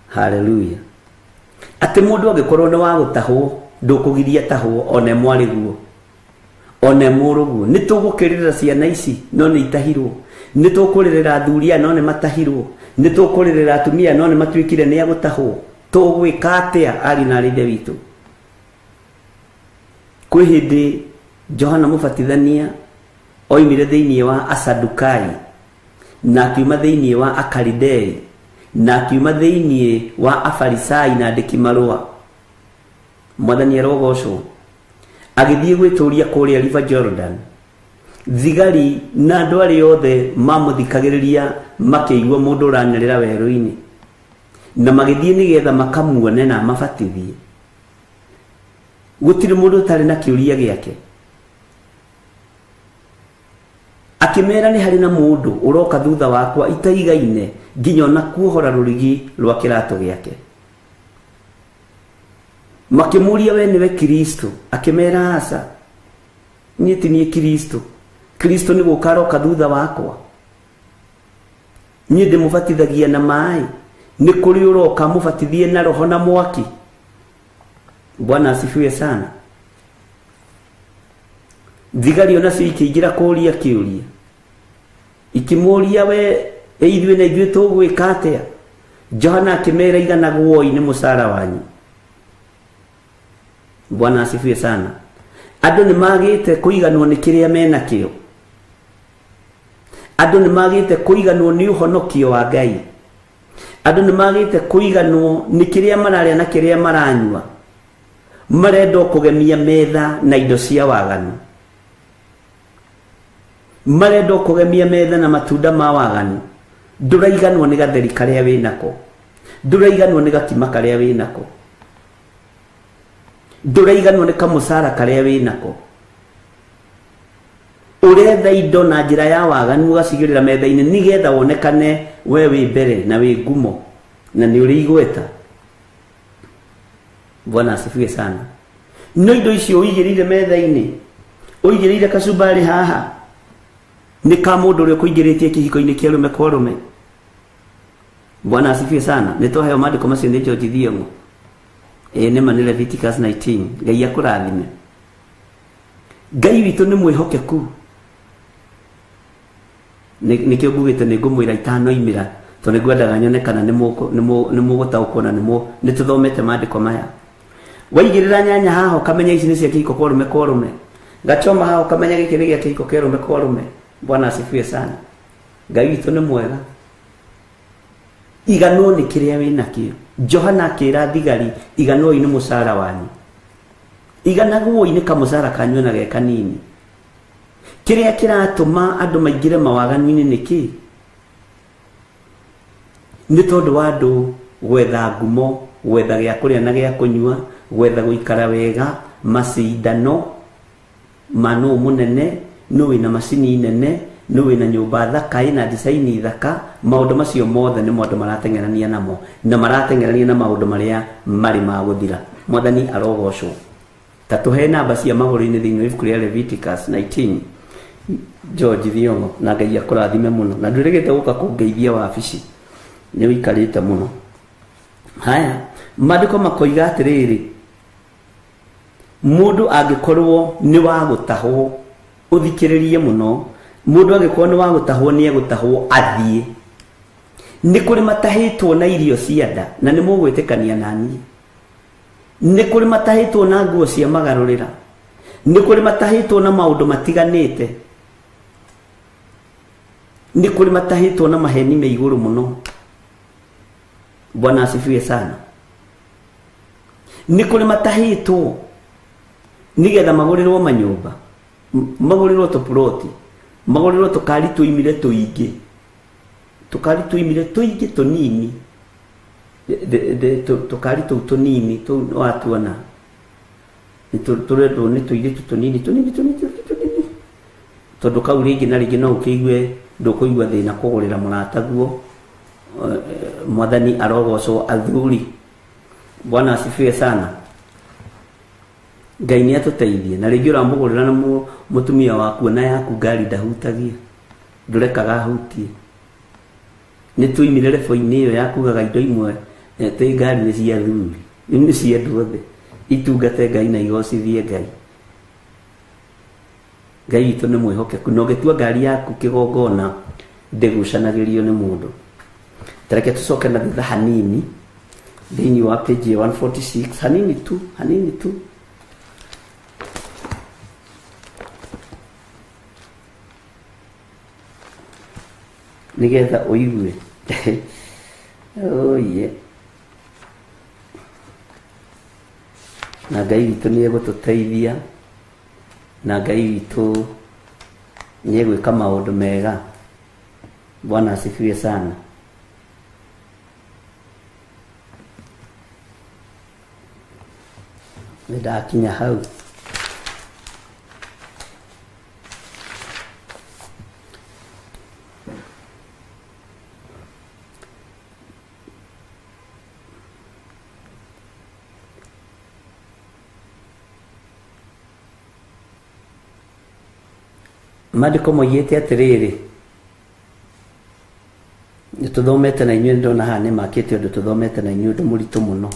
Hallelujah. Atĩ mũndũ angĩkorwo nĩ wa gũtahwo ndũkũgiria tahwo one mwarĩ guo one mũrũguo. Nĩ tũgũkĩrĩrĩra ciana ici no nĩ itahirwo, nĩ tũkũrĩrĩra athuri aya no nĩ matahirwo, nĩ tũkũrĩrĩra atumia no nĩ matuĩkire nĩ agũtahwo. Tũgwĩka atĩa ari na arĩ ithe witũ? Kwĩ hĩndĩ Johana Mũbatithania oimire thĩinĩ wa Asadukai na akiuma thĩinĩ wa Akaridei na akiuma thĩinĩ wa Afarisai na andĩki marũa. Mwathani arogocwo. Agĩthiĩ gwĩtũria kũrĩa River Jordan. Thigari na andũ arĩa othe mamũthikagĩrĩria makĩigua mũndũ ũranĩrĩra werũ-inĩ, na magĩthiĩ nĩgetha makamuone na mabatithie. Gũtirĩ mũndũ ũtarĩ na kĩũria gĩake. Akĩmera nĩ harĩ na mũndũ ũroka thutha wakwa itaigaine nginya ona kuohora rũrigi rwa kĩratũ gĩake. Makĩmũria we nĩwe Kristo? Akĩmera aca, niĩ ti niĩ Kristo. Kristo nĩ gũka aroka thutha wakwa. Niĩ ndĩmũbatithagia na maĩ, nĩ kũrĩ ũroka mũbatithie na roho na mwaki. Bwana asifiwe sana. Thigari onacio ikĩingĩra kũũria kĩũria, ikĩmũũria we ithuĩ na ithuĩ tũgwĩka atĩa? Johana akĩmera iganagwoi nĩ mũcara wanyu. Bwana asifiwe sana. Andũ nĩ magĩte kũiganwo nĩ kĩrĩa menakĩo. Andũ nĩ magĩte kũiganwo nĩ ũhonokio wa Ngai. Andũ nĩ magĩte kũiganwo nĩ kĩrĩa mararĩa na kĩrĩa maranyua. Marenda kũgemia metha na indo cia waganu. Marenda kũgemia metha na matunda ma waganu. Ndũraiganwo nĩ gatheri karĩa wĩnako. Ndũraiganwo nĩ gakima karĩa wĩnako. Ndũraiganwo nĩ kamũcara karĩa wĩnako. Ũretha indo na njĩra ya waganu ũgacigĩrĩra metha-inĩ nĩgetha wonekane we wĩ mbere na wĩ ngumo na nĩ ũrĩ igweta. Bwana asifiwe sana. No indo icio ũigĩrĩire metha-inĩ, ũigĩrĩire kacumbari haha, nĩ ka mũndũ ũrĩa ũkũingĩrĩtie kĩhiko-inĩ kĩa rũme kwa rũme. Bwana asifiwe sana. Nĩ twaheo maandĩko macio nĩ George Thiong'o. Ĩĩ nĩma nĩ Leviticus 19. Ngai akũrathime. Ngai witũ nĩ mwĩhokeku. Nĩkĩo ngugĩte nĩ ngũmwĩra itanoimĩra tondũ nĩ ngwendaga nyone kana nĩ mũgũtaũkwo na nĩ tũthomete maandĩko maya. Waigĩrĩra nyanya haha ũkamenya ici nĩ cia kĩhiko kwa rũme kwa rũme. Gachoma haha ũkamenya gĩkĩ nĩ gĩa kĩhiko kĩa rũme kwa rũme. Bwana asifiwe sana. Ngai witũ nĩ mwega. Iganwo nĩ kĩrĩa wĩnakĩo. Johana akĩra thigari iganwoi nĩ mũcara wanyu. Iganagwoi nĩ kamũcara kanyu na ge kanini. Kĩrĩa kĩratũma andũ maingĩre mawaganu-inĩ nĩ kĩ? Nĩ tondũ wa andũ gwetha ngumo, gwetha gĩa kũrĩa na gĩa kũnyua, gwetha gũikara wega, macindano ma nũ mũnene, nũ wĩna macini nene, nũ wĩna nyũmba thaka ĩna design thaka. Maũndũ macio mothe nĩmo andũ marateng'erania namo, na marateng'erania na maũndũ marĩa marĩ ma gũthira. Mwathani arogocwo. Ta tũhe namba cia magũrũ-inĩ thĩinĩ wa ibuku rĩa Leviticus 19. George Thiong'o, na Ngai akũrathime mũno. Na ndũrĩgĩte gũka kũngeithia wabici, nĩ ũikarĩte mũno. Haya, maandĩko makoiga atĩrĩrĩ, mũndũ angĩkorwo nĩ wa gũtahwo, ũthikĩrĩrie mũno, mũndũ angĩkorwo nĩ wa gũtahwo nĩ egũtahwo athiĩ. Nĩ kũrĩ matahĩtwo na irio cia nda, na nĩ mũgwĩtĩkania na niĩ. Nĩ kũrĩ matahĩtwo na nguo cia magarũrĩra. Nĩ kũrĩ matahĩtwo na maũndũ matiganĩte. Nĩ kũrĩ matahĩtwo na maheni me igũrũ mũno. Bwana asifiwe sana. Nĩ kũrĩ matahĩtwo nĩgetha magũrĩrwo manyũmba, magũrĩrwo tũploti, magũrĩrwo tũkari tũimire tũingĩ, tũkari tũimire tũingĩ tũnini, tũkari tũu tũnini tũu watuona tũrendwo nĩ tũirĩtu tũnini tũnini tũnini tũnini. Tondu kau ringi na ringi no ukiigue ndukuigua thina kugurira murataguo. Mwathani arogocwo athuri. Bwana asifiwe sana. Ngai ni atuteithie. Na ringi uramugurira na mutumia waku na yaku ngari ndahutagia, ndurekaga ahutie. Ni tuimire rebo-inĩ ĩyo ya kugaga indo imwe atĩ ngari nĩ cia athuri, nĩ cia andũ othe, itungate Ngai na igocithie Ngai. Ngai witũ nĩ mwĩhokeku, na ũngĩtua ngari yaku kĩgongona ndĩgucanagĩrio nĩ mũndũ. Tareke tũcoke na thutha hanini thĩinĩ wa page 146, hanini tu, hanini tu. Nigetha ũigue. Oye. Na Ngai witũ nĩ egũtũteithia, na Ngai witũ nĩ egwĩka maũndũ mega. Bwana asifiwe sana. Nĩ ndakinya hau. Maandĩko moigĩte atĩrĩrĩ, nĩtũthomete na inyuĩ, ndona haha nĩmakĩte ũndũ tũthomete na inyuĩ ũndũ mũritũ mũno.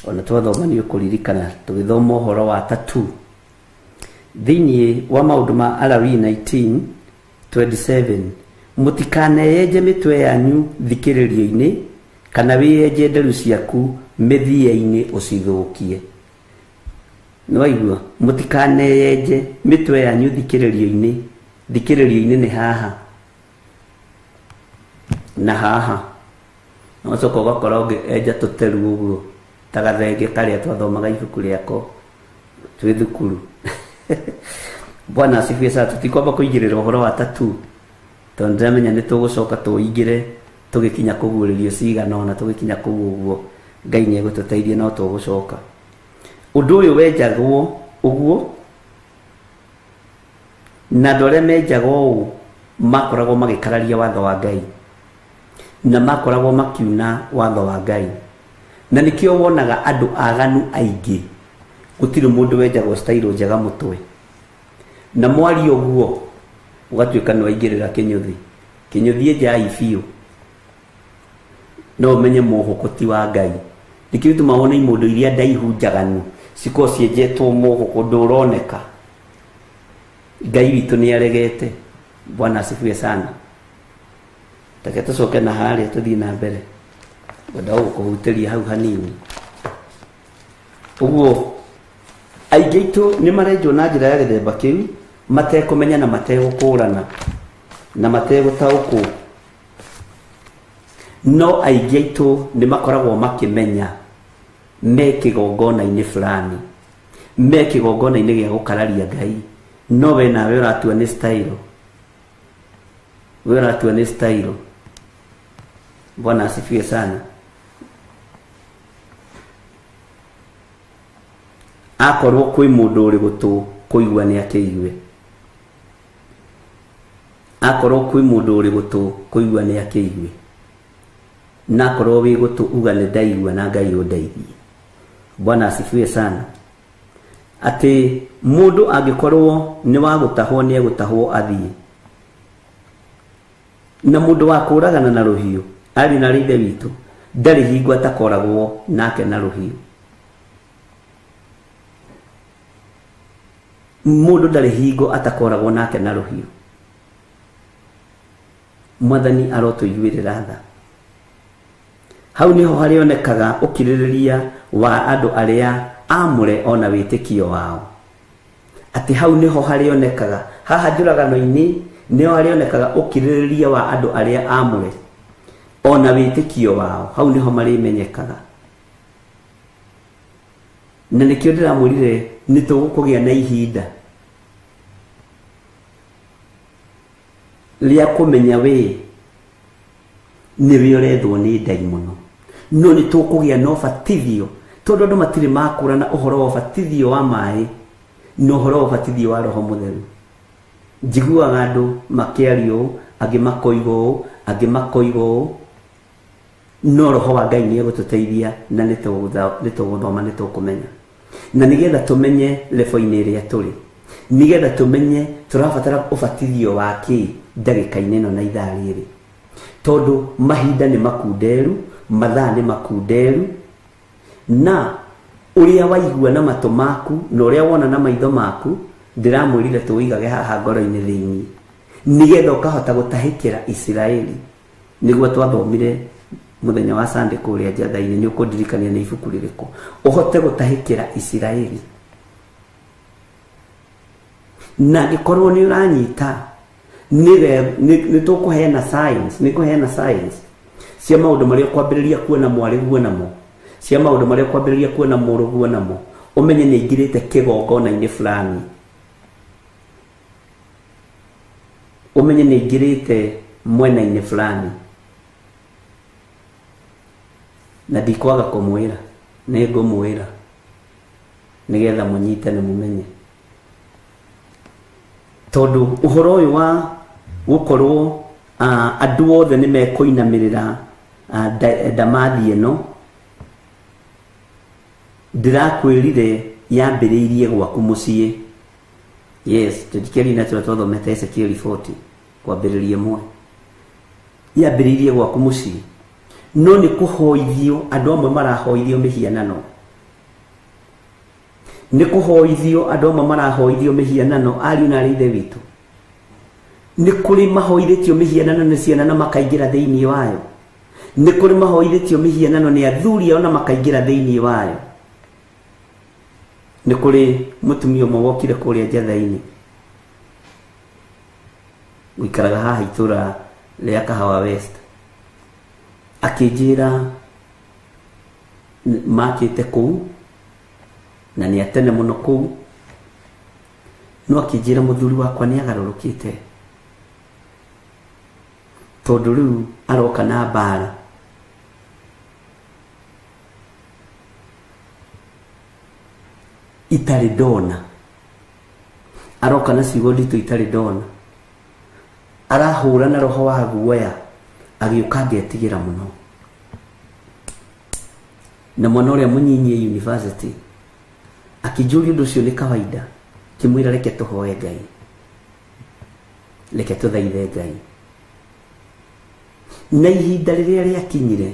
Ona twathoma nĩ ũkũririkana tũgĩthoma ũhoro wa tatu thĩinĩ wa maũndũ ma Alawii 19:27, mũtikaneyenje mĩtwe yanyu thikĩrĩrio-inĩ kana wĩyenje nderu ciaku mĩthia-inĩ ũcithũkie. Nĩwaigua? Mũtikaneyenje mĩtwe yanyu thikĩrĩrio-inĩ. Thikĩrĩrio-inĩ nĩ haha na haha, na ũcoka ũgakora ũngĩenja tũteru ũguo ta gathenge karĩa twathomaga ibuku rĩako twĩ thukuru. Bwana asifiwe sana. Tũtikwamba kũigĩrĩra ũhoro wa tatu tondũ ndĩramenya nĩ tũgũcoka tũingĩre tũgĩkinya kũguũrĩrio cigana ona tũgĩkinya kũu ũguo. Ngai nĩ egũtũteithia no tũgũcoka. Ũndũ ũyũ wenjagwo ũguo, na andũ arĩa menjaga ũũ makoragwo magĩkararia watho wa Ngai na makoragwo makiuna watho wa Ngai. Na nĩkĩo wonaga andũ aganu aingĩ gũtirĩ mũndũ wenjagwo style njega mũtwe, na mwaria ũguo ũgatuĩka nĩ waingĩrĩra kĩnyũthi. Kĩnyũthi enjai biũ, no ũmenye mũhũkũ ti wa Ngai. Nĩkĩo gĩtũmaga wone imũndũ iria ndaihu njaganu cikorwo cienjetwo mũhũkũ ndũroneka. Ngai witũ nĩ aregete. Bwana asifiwe sana. Reke tũcoke na harĩa tũthiĩ na mbere. Ngwenda gũkũhutĩria hau hanini. Ũguo aingĩ aitũ nĩ marenjwo na njĩra ya gĩthemba kĩu matekũmenya na mategũkũrana na mategũtaũkwo. No aingĩ aitũ nĩ makoragwo makĩmenya me kĩgongona-inĩ fulani, me kĩgongona-inĩ gĩa gũkararia Ngai, no we nawe ũratua nĩ style, we ũratua nĩ style. Bwana asifiwe sana. Akorwo kwĩ mũndũ ũrĩ gũtũ kũigua nĩ akĩigue, akorwo kwĩ mũndũ ũrĩ gũtũ kũigua nĩ akĩigue, na akorwo wĩ gũtũ uga nĩ ndaigua na Ngai ũndeithie. Bwana asifiwe sana. Atĩ mũndũ angĩkorwo nĩ wa gũtahwo nĩ egũtahwo athiĩ, na mũndũ wa kũragana na rũhiũ arĩ na ithe witũ ndarĩ hingo atakoragwo nake na rũhiũ. Mũndũ ndarĩ hingo atakoragwo nake na rũhiũ. Mwathani arotũiguĩrĩra tha. Hau niho harĩonekaga ũkirĩrĩria wa andũ arĩa amũre ona wĩtĩkio wao. Atĩ hau niho harĩonekaga, haha njũragano-inĩ niho harĩonekaga ũkirĩrĩria wa andũ arĩa amũre ona wĩtĩkio wao, hau niho marĩmenyekaga. Na nĩkĩo ndĩramwĩrire nĩ tũgũkũgĩa na ihinda rĩa kũmenya we nĩwe ũrethwo nĩ ndaimono, no nĩ tũkũgĩa na ũbatithio, tondũ andũ matirĩ makũrana ũhoro wa ũbatithio wa maĩ na ũhoro wa ũbatithio wa Roho Mũtheru. Njiguaga andũ makĩaria ũũ, angĩ makoiga ũũ, angĩ makoiga ũũ, no roho wa Ngai nĩ egũtũteithia na nĩ tũgũthoma, nĩ tũkũmenya. Na nĩgetha tũmenye level-inĩ ĩrĩa tũrĩ, nĩgetha tũmenye tũrabatara ũbatithio wa kĩ ndagĩka-inĩ ĩno na ithaa rĩrĩ, tondũ mahinda nĩ makunderu, mathaa nĩ makunderu, na ũrĩa waigua na matũ maku na ũrĩa wona na maitho maku ndĩramwĩrire tũwĩigage haha ngoro-inĩ thĩinĩ, nĩgetha ũkahota gũtahĩkĩra Isiraeli. Nĩguo twathomire mũthenya wa Sunday kũrĩa Njatha-inĩ, nĩ ũkũndirikania nĩ ibuku rĩrĩkũ, ũhote gũtahĩkĩra Isiraeli. Na angĩkorwo nĩ ũranyita, nĩ tũkũheana signs, nĩ kũheana signs cia maũndũ marĩa ũkwambĩrĩria kuona mwarĩguo namo, cia maũndũ marĩa ũkwambĩrĩria kuona mũrũguo namo, ũmenye nĩ aingĩrĩte kĩgongona-inĩ fulani, ũmenye nĩ aingĩrĩte mwena-inĩ fulani. Na ndikwaga kũmwĩra, nĩ ngũmwĩra nĩgetha mũnyite na mũmenye, tondũ ũhoro ũyũ wa gũkorwo andũ othe nĩ mekũinamĩrĩra ndamathi ĩno, ndĩrakwĩrire yambĩrĩirie gwaku mũciĩ. Yes, tũthikĩrĩrie na tũrĩa twathomete Ezekiel 40 kwambĩrĩria ĩmwe, yambĩrĩirie gwaku mũciĩ, no nĩ kũhoithio andũ amwe marahoithio mĩhianano, nĩ kũhoithio andũ amwe marahoithio mĩhianano. Ariũ na aarĩ ithe witũ, nĩ kũrĩ mahoithĩtio mĩhianano nĩ ciana na makaingĩra thĩinĩ wayo, nĩ kũrĩ mahoithĩtio mĩhianano nĩ athuri ao na makaingĩra thĩinĩ wayo. Nĩ kũrĩ mũtumia ũmwe wokire kũrĩa Njatha-inĩ, ũikaraga haha itũra rĩa Kahawa West, akĩnjĩra makĩte kũu na nĩ atene mũno kũu, no akĩnjĩra mũthuri wakwa nĩ agarũrũkĩte, tondũ rĩu aroka na mbara. Itarĩ ndona, aroka na ciugo nditũ itarĩ ndona, arahũra na roho wa guoya, agĩũka ngetigĩra mũno. Na mwana ũrĩa mũnyinyi university akĩnjũria ũndũ ũcio nĩ kawaida, kĩmwĩra reke tũhoe Ngai, reke tũthaithe Ngai. Na ihinda rĩrĩa rĩakinyire,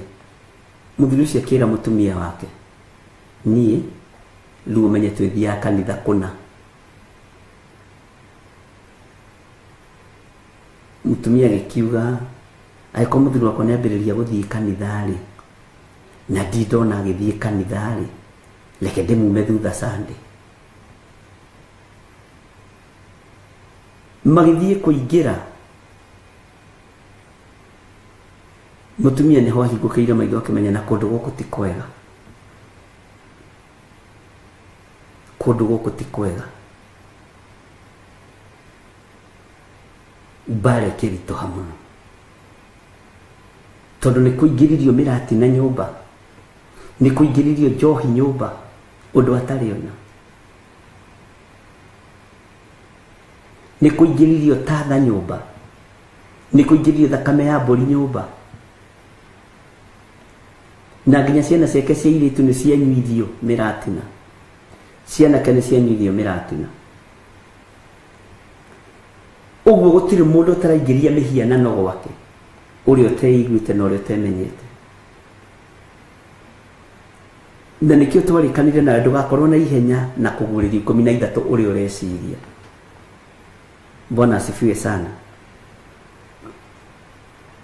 mũthuri ũcio akĩra mũtumia wake, niĩ rĩu ũmenye twĩthiaga kanitha kũna. Mũtumia agĩkiuga, angĩkorwo mũthuri wakwa nĩambĩrĩria gũthiĩ kanitha-rĩ, na ndindona agĩthiĩ kanitha-rĩ, reke ndĩmume thutha Sunday. Magĩthiĩ kũingĩra, mũtumia nĩho ahingũkĩire maitho akĩmenya na kũndũ gũkũ ti kwega, kũndũ gũkũ ti kwega. Mbara ĩkĩritũha mũno, tondũ nĩ kũingĩririo mĩratina nyũmba, nĩ kũingĩririo njohi nyũmba, ũndũ atarĩ ona, nĩ kũingĩririo tatha nyũmba, nĩ kũingĩririo thakame ya mbũri nyũmba, na nginya ciana ciake cia airĩtu nĩ cianyuithio mĩratina, cianake nĩ cianyuithio mĩratina. Ũguo gũtirĩ mũndũ ũtaraingĩria mĩhianano gwake, ũrĩa ũteiguĩte na ũrĩa ũtemenyete. Na nĩkĩo twarĩkanire nawe ndũgakorwo na ihenya na kũgũrĩria 13 ũrĩa ũreciria. Bwana asifiwe sana.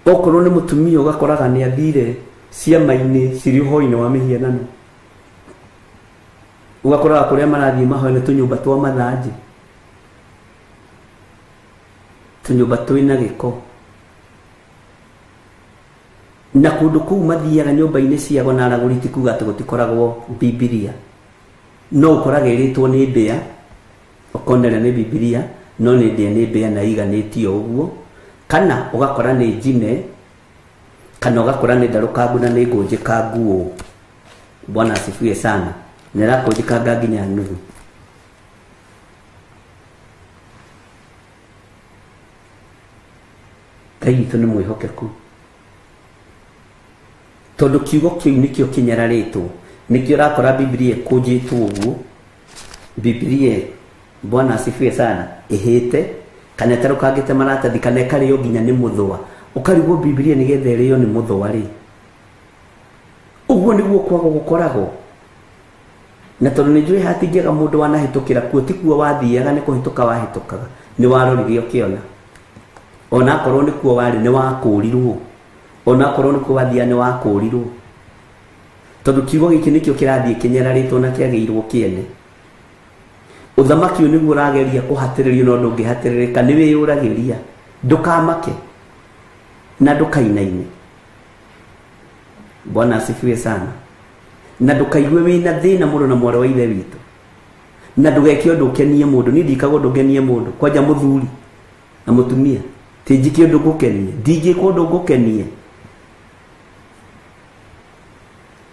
Okorwo nĩ mũtumia ũgakoraga nĩ athire ciama-inĩ cirĩ ũhoro-inĩ wa mĩhianano, ũgakoraga kũrĩa marathiĩ mahoya nĩ tũnyũmba twa mathanjĩ, tũnyũmba twĩna gĩko, na kũndũ kũu mathiaga nyũmba-inĩ ciao na aragũri ti kuga atĩ gũtikoragwo Bibilia, no ũkoraga ĩrĩtwo nĩ mbĩa, ũkonera nĩ Bibilia, no nĩ ndĩa nĩ mbĩa na iganĩtio ũguo, kana ũgakora nĩ njine, kana ũgakora nĩ ndarũkangu na nĩ ngũnjĩkangu ũũ. Bwana asifiwe sana. Na ĩrakũnjĩkanga nginya nuthu. Ngai witũ nĩ mwĩhokeku tondũ kiugo kĩu nĩkĩo kĩnyararĩtwo, nĩkĩo ũrakora Biblia ĩkũnjĩtwo ũguo. Biblia, Bwana asifiwe sana, ĩhĩte kana ĩtarũkangĩte maratathi kana ĩkarĩo nginya nĩ mũthũa, ũkarigwo Biblia nĩgetha ĩrĩo nĩ mũthũa rĩ. Ũguo nĩguo kwaga gũkoragwo. Na tondũ nĩ njũĩ hatingĩaga mũndũ wanahĩtũkĩra kuo, ti kuo wathiaga nĩ kũhĩtũka wahĩtũkaga, nĩ warorire ũkĩona. Ona akorwo nĩ kuo warĩ nĩ wakũrirwo, ona akorwo nĩ kuo wathiaga nĩ wakũrirwo, tondũ kiugo gĩkĩ nĩkĩo kĩrathiĩ kĩnyararĩtwo na kĩagĩirwo kĩene. Ũthamaki ũyũ nĩguo ũrageria kũhatĩrĩrio no ndũngĩhatĩrĩrĩka, nĩ wĩyũragĩria. Ndũkamake na ndũkainaine. Bwana asifiwe sana. Na ndũkaigue wĩna thĩna mũno na mwarĩ wa ithe witũ, na ndũgeke ũndũ ũkenie mũndũ. Niĩ ndikaga ũndũ ngenie mũndũ, kwanja mũthuri na mũtumia ti njike ũndũ ngũkenie, ndingĩka ũndũ ngũkenie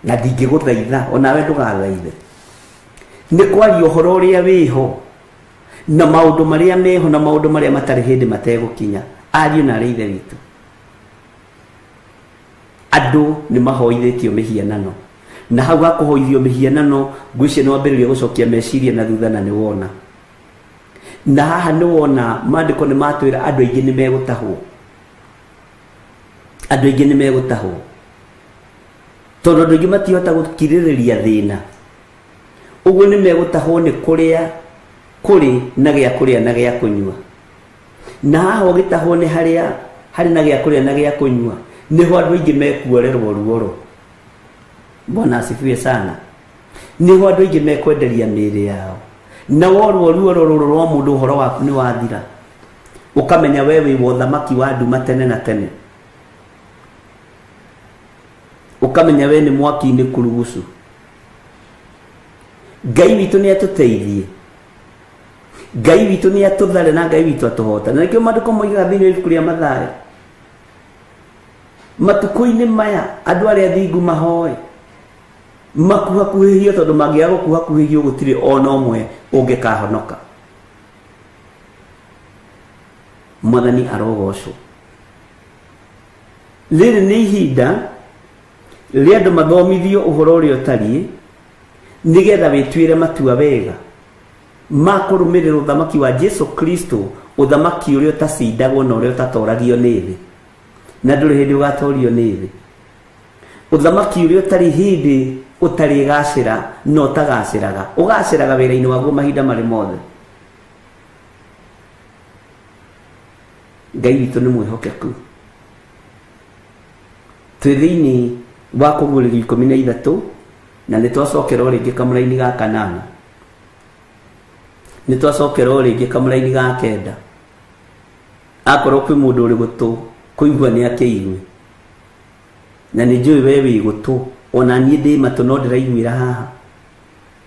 na ndingĩgũthaitha, onawe ndũgathaithe. Nĩ kwaria ũhoro ũrĩa wĩho na maũndũ marĩa meho na maũndũ marĩa matarĩ hĩndĩ mategũkinya. Ariũ na arĩ ithe witũ, andũ nĩ mahoithĩtio mĩhianano, na hau hakũhoithio mĩhianano ngwĩciria nĩ wambĩrĩria gũcokia meciria na thutha, na nĩ wona. Na haha nĩ wona maandĩko nĩ matwĩra andũ aingĩ nĩ megũtahwo, andũ aingĩ nĩ megũtahwo, tondũ andũ aingĩ matihota gũkirĩrĩria thĩna. Ũguo nĩ megũtahwo nĩ kũrĩa kũrĩ na gĩa kũrĩa na gĩa kũnyua. Na haha ũgĩtahwo nĩ harĩa harĩ na gĩa kũrĩa na gĩa kũnyua, nĩho andũ aingĩ mekuorerwo ruoro. Bwana asifiwe sana. Nĩho andũ aingĩ mekwenderia mĩĩrĩ yao, na worwo ruoro rũrũ rwa mũndũ ũhoro waku nĩ wathira, ũkamenya we wĩ wa ũthamaki wa nduma tene na tene, ũkamenya we nĩ mwaki-inĩ kurugucu. Ngai witũ nĩ atũteithie, Ngai witũ nĩ atũthare, na Ngai witũ atũhota. Na nĩkĩo maandĩko moigaga thĩinĩ wa ibuku rĩa Mathayo, matukũ-inĩ maya andũ arĩa athingu mahoe makuhakuhĩhio, tondũ mangĩaga gũkuhakuhĩhio gũtirĩ ona ũmwe ũngĩkahonoka. Mwathani arogocwo. Rĩrĩ nĩ ihinda rĩa andũ mathomithio ũhoro ũrĩa ũtariĩ, nĩgetha wĩtuĩre matua wega ma kũrũmĩrĩra ũthamaki wa Jesu Kristo, ũthamaki ũrĩa ũtacindagwo na ũrĩa ũtatoragio nĩ thĩ, na ndũrĩ hĩndĩ ũgatorio nĩ thĩ, ũthamaki ũrĩa ũtarĩ hĩndĩ ũtarĩgacĩra na ũtagacĩraga, ũgacĩraga wĩra-inĩ waguo mahinda marĩ mothe. Ngai witũ nĩ mwĩhokeku. Twĩ thĩinĩ wa kũguũrĩrio 13 na nĩ twacokera o rĩngĩ kamũraini ga 8, nĩ twacokera o rĩngĩ kamũraini ga 9. Akorwo kwĩ mũndũ ũrĩ gũtũ kũigua nĩ akĩigue, na nĩ njũĩ we wĩ gũtũ, ona niĩ ndĩ matũ no ndĩraiguĩra haha,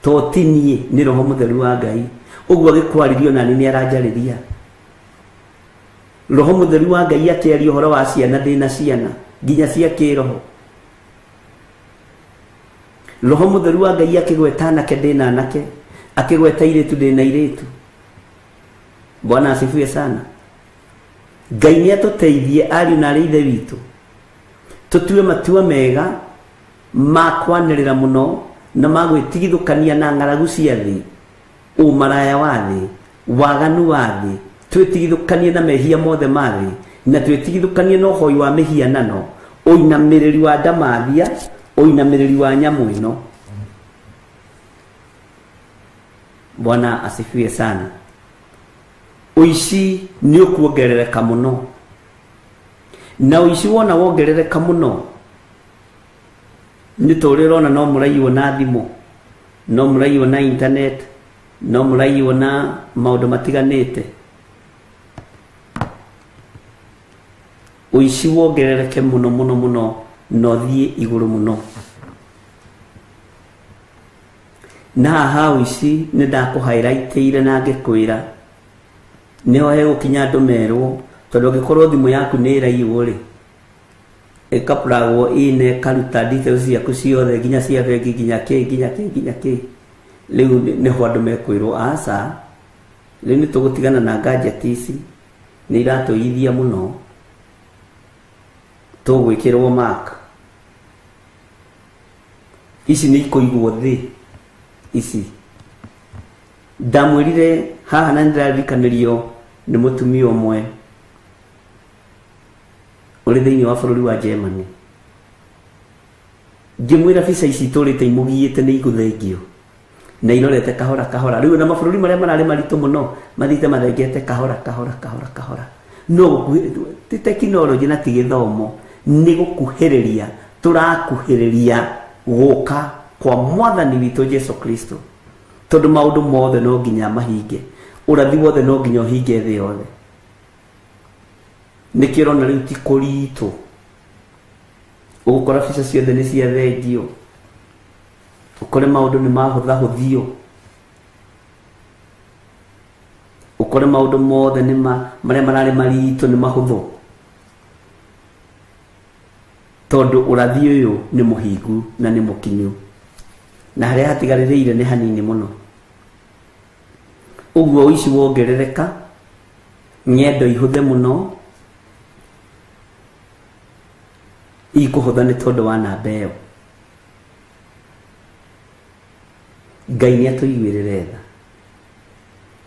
to ti niĩ, nĩ Roho Mũtheru wa Ngai. Ũguo agĩkwarĩria ona niĩ nĩ aranjarĩria. Roho Mũtheru wa Ngai akĩaria ũhoro wa ciana, ndĩna ciana nginya cia kĩroho. Roho Mũtheru wa Ngai akĩgweta anake, ndĩna anake, akĩgweta airĩtu, ndĩna airĩtu. Bwana asifiwe sana. Ngai nĩ atũteithie ariũ na arĩ ithe witũ, tũtue matua mega ma kwanĩrĩra mũno na ma gwĩtigithũkania na ng'aragu cia thĩ, ũmaraya wa thĩ, waganu wa thĩ, twĩtigithũkanie na mehia mothe ma thĩ, na twĩtigithũkanie na ũhoi wa mĩhianano, ũinamĩrĩri wa ndamathia, ũinamĩrĩri wa nyamũ ĩno. Bwana asifiwe sana. Ũici nĩ ũkuongerereka mũno, na ũici wona wongerereka mũno nĩ ta ũrĩa ũrona no mũraiywo na thimũ, no mũraiywo na internet, no mũraiywo na maũndũ matiganĩte. Ũici wongerereke mũno mũno mũno na ũthiĩ igũrũ mũno. Na haha ũici nĩ ndakũhighlightĩire na ngĩkwĩra nĩho hegũkinya andũ merwo, tondũ angĩkorwo thimũ yaku nĩ ĩraiywo rĩ, ĩkaplagwo ine ĩkaruta details ciaku ciothe nginya cia bengi, nginya kĩ, nginya kĩ, nginya kĩ. Rĩu nĩho andũ mekwĩrwo aca, rĩu nĩ tũgũtigana na gadget ici, nĩ iratũithia mũno. Tũgwĩkĩrwo mark. Ici nĩ ikũigwo thĩ ici. Ndamwĩrire haha na nĩndĩraririkanĩrio nĩ mũtumia ũmwe ũrĩ thĩinĩ wa bũrũri wa Germany. Ngĩmwĩra bica ici itũrĩte imũgiĩte nĩ igũthengio na irorete kahora kahora. Rĩu na mabũrũri marĩa mararĩ maritũ mũno mathiĩte mathengete kahora kahora kahora kahora. No ti tekinoronjĩ na ti gĩthomo, nĩ gũkuhĩrĩria tũrakuhĩrĩria gũka kwa mwathani witũ Jesu Kristo. Tondũ maũndũ mothe no nginya mahinge, ũrathi wothe no nginya ũhinge thĩ yothe. Nĩkĩo ũrona rĩu ti kũritũ, ũgũkora bica ciothe nĩ ciathengio, ũkore maũndũ nĩ mahũthahũthio, ũkore maũndũ mothe nĩ marĩa mararĩ maritũ nĩ mahũthũ, tondũ ũrathi ũyũ nĩ mũhingu na nĩ mũkinyu, na harĩa hatigarĩrĩire nĩ hanini mũno. Ũguo ũici wongerereka, ng'endo ihũthe mũno, ikũhũtha nĩ tondũ wa namba ĩyo. Ngai nĩ atũiguĩrĩre tha.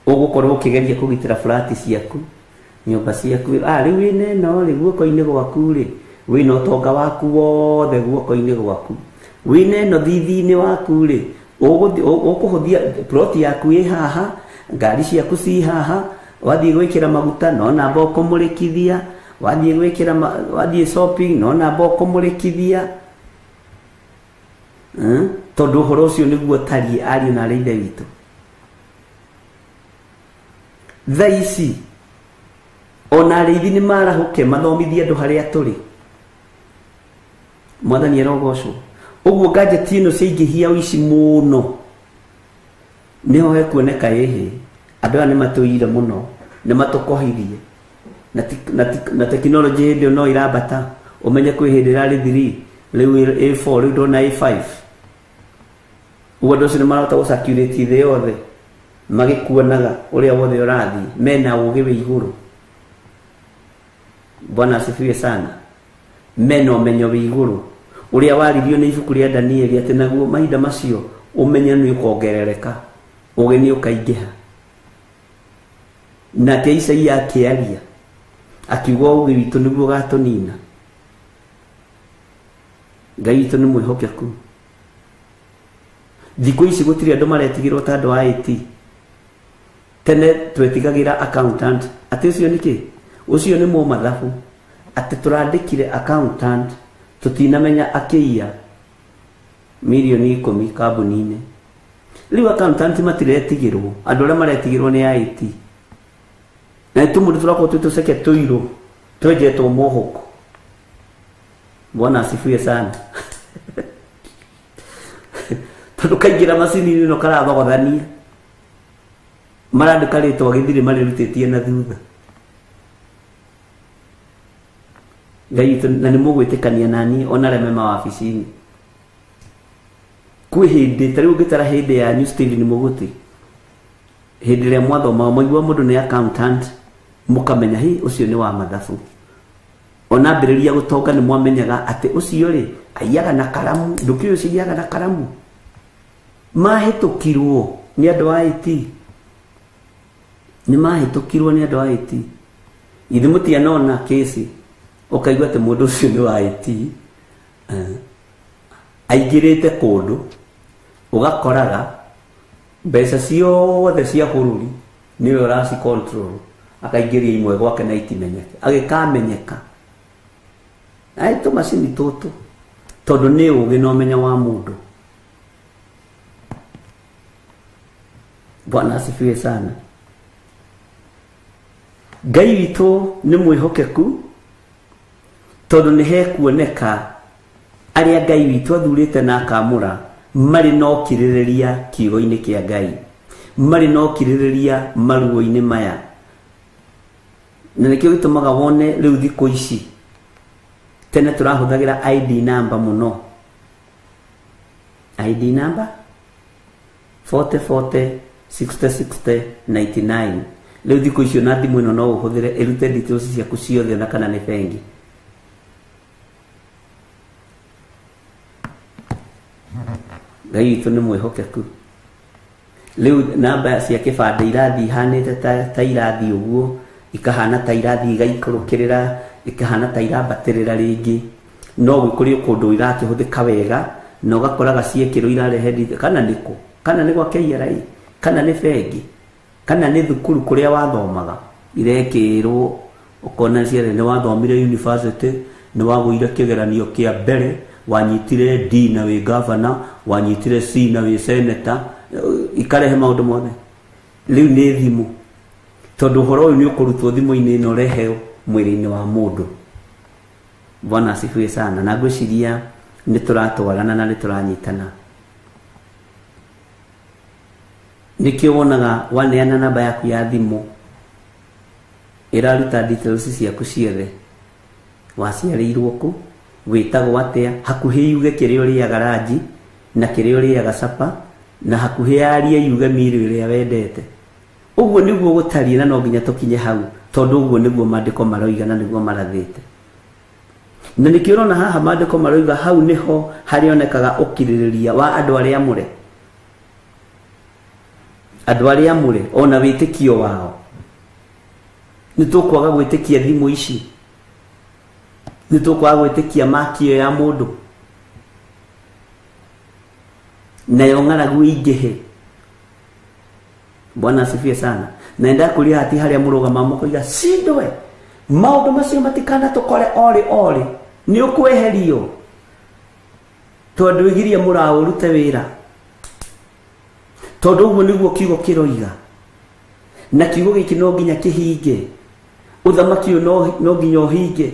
Ũgũkorwo ũkĩgeria kũgitĩra flat ciaku, nyũmba ciaku, rĩu wĩna ĩno rĩ guoko-inĩ gwaku rĩ, wĩna ũtonga waku wothe guoko-inĩ gwaku, wĩna ĩno thithi-inĩ waku rĩ, ũkũhũthia plot yaku ĩ haha, ngari ciaku ci haha, wathiĩ gwĩkĩra maguta no namba ũkũmũrĩkithia, wathiĩ gwĩkĩra wathiĩ shopping no namba ũkũmũrĩkithia, tondũ ũhoro ũcio nĩguo ũtariĩ ariũ na arĩ ithe witũ. Thaa ici ona arĩithi nĩ marahũke mathomithie andũ harĩa tũrĩ. Mwathani arogocwo. Ũguo gadget ĩno ciaingĩhia ũici mũno, nĩho hekuoneka ĩhĩ andũ aya nĩ matũire mũno, nĩ matũkohirie, na tekinoronjĩ hĩndĩ ĩyo no irambata. Ũmenye kwĩ hĩndĩ ĩrarĩ 3, rĩu A4, rĩu ndona A5. Ũguo andũ acio nĩ marahota gũ-circulate thĩ yothe magĩkuonaga ũrĩa wothe ũrathiĩ, mena ũgĩ wĩ igũrũ. Bwana asifiwe sana. Mena ũmenyo wĩ igũrũ ũrĩa waririo nĩ ibuku rĩa Danieli atĩ naguo mahinda macio ũmenyo nĩ ũkongerereka, ũgĩ nĩ ũkaingĩha. Nake Isaia akĩaria akiuga ũgĩ witũ nĩguo ũgatũnina. Ngai witũ nĩ mwĩhokeku. Thikũ ici gũtirĩ andũ maretigĩrwo ta andũ a IT. Tene twetigagĩra accountant, atĩ ũcio nĩ kĩ? Ũcio nĩ mũmathabu, atĩ tũrandĩkire accountant tũtinamenya akĩiya mirioni 10 kambuni-inĩ. Rĩu accountant matiretigĩrwo, andũ arĩa maretigĩrwo nĩ IT. Na tũmũndũ tũrakorwo twĩ tũceke tũirũ twenjetwo mohoko. Bwana asifiwe sana. Tondũ kaingĩra macini-inĩ ĩno karathogothania, marandĩka rĩtwa gĩthirĩ marĩrutĩtie na thutha. Ngai witũ, na nĩ mũgwĩtĩkania naniĩ ona arĩa me mawabici-inĩ. Kwĩ hĩndĩ ta rĩu ũngĩtara hĩndĩ yanyu Stephen Mũgũti, hĩndĩ ĩrĩa mwathomaga mwaigua mũndũ nĩ accountant, mũkamenya hi ũcio nĩ wa mathabu. Ona ambĩrĩria gũtonga nĩ mwamenyaga atĩ ũcio rĩ aiyaga na karamu, ndũkĩũĩ ũcio aiyaga na karamu. Mahĩtũkirwo nĩ andũ a IT. Nĩ mahĩtũkirwo nĩ andũ a IT. Ithe mũtianona kesi ũkaigua atĩ mũndũ ũcio nĩ wa IT, aingĩrĩte kũndũ ũgakoraga mbeca ciothe cia bũrũri nĩwe ũraci control, akaingĩria imwe gwake na itimenyeke, agĩkamenyeka. Ai tũmacini tũtũ tondũ nĩ ũgĩ na ũmenyo wa mũndũ. Bwana asifiwe sana. Ngai witũ nĩ mwĩhokeku, tondũ nĩ hekuoneka arĩa Ngai witũ athurĩte na akamũra marĩ na ũkirĩrĩria kiugo-inĩ kĩa Ngai, marĩ na ũkirĩrĩria maruo-inĩ maya. Na nĩkĩo gĩtũmaga wone rĩu thikũ ici tene tũrahũthagĩra ID number mũno. ID number 40 40 60 60 99. Rĩu thikũ icio na thimũ ĩno no ũhũthĩre ĩrute details ciaku ciothe ona kana nĩ bengi. Ngai witũ nĩ mwĩhokeku. Rĩu namba cia kĩbandĩ irathiĩ ihanĩte ta irathiĩ ũguo, ikahana ta irathiĩ igaikũrũkĩrĩra, ikahana ta irambatĩrĩra rĩngĩ. No gũkũrĩ kũndũ irakĩhũthĩka wega, na ũgakoraga ciekĩrwo irarehe kana nĩkũ, kana nĩ gwa KRA, kana nĩ bengi, kana nĩ thukuru kũrĩa wathomaga irekĩrwo, ũkona ciere nĩ wathomire university, nĩ wagũire kĩgeranio kĩa mbere, wanyitire D na wĩ governor, wanyitire C na wĩ senator, ikarehe maũndũ mothe. Rĩu nĩ thimũ, tondũ ũhoro ũyũ nĩ ũkũrutwo thimũ-inĩ ĩno ũreheo mwĩrĩ-inĩ wa mũndũ. Bwana asifiwe sana. Na ngwĩciria nĩ tũratwarana na nĩ tũranyitana. Nĩkĩo wonaga waneana namba yaku ya thimũ ĩraruta details ciaku ciothe, waciarĩirwo kũ, wĩtagwo atĩa, hakuhĩ yuge kĩrĩa ũrĩaga ranji na kĩrĩa ũrĩaga capa, na hakuhĩ yarie yuge miri ĩrĩa wendete. Ũguo nĩguo gũtariĩ, na no nginya tũkinye hau, tondũ ũguo nĩguo maandĩko maroiga na nĩguo marathĩte. Na nĩkĩo ũrona haha maandĩko maroiga hau nĩho harĩonekaga ũkirĩrĩria wa andũ arĩa amũre, andũ arĩa amũre ona wĩtĩkio wao. Nĩ tũkwaga gwĩtĩkia thimũ ici, nĩ tũkwaga gwĩtĩkia makio ya mũndũ, nayo ng'aragu ĩingĩhe. Bwana asifiwe sana. Na ndakũria hati harĩa mũrũgama mũkoiga cindwe, maũndũ macio matikana tũkore orĩ orĩ, nĩ ũkweherio tondũ igiria mũraũ ũrute wĩra, tondũ ũguo nĩguo kiugo kĩroiga, na kiugo gĩkĩ no nginya kĩhinge, ũthamaki ũyũ no nginya ũhinge.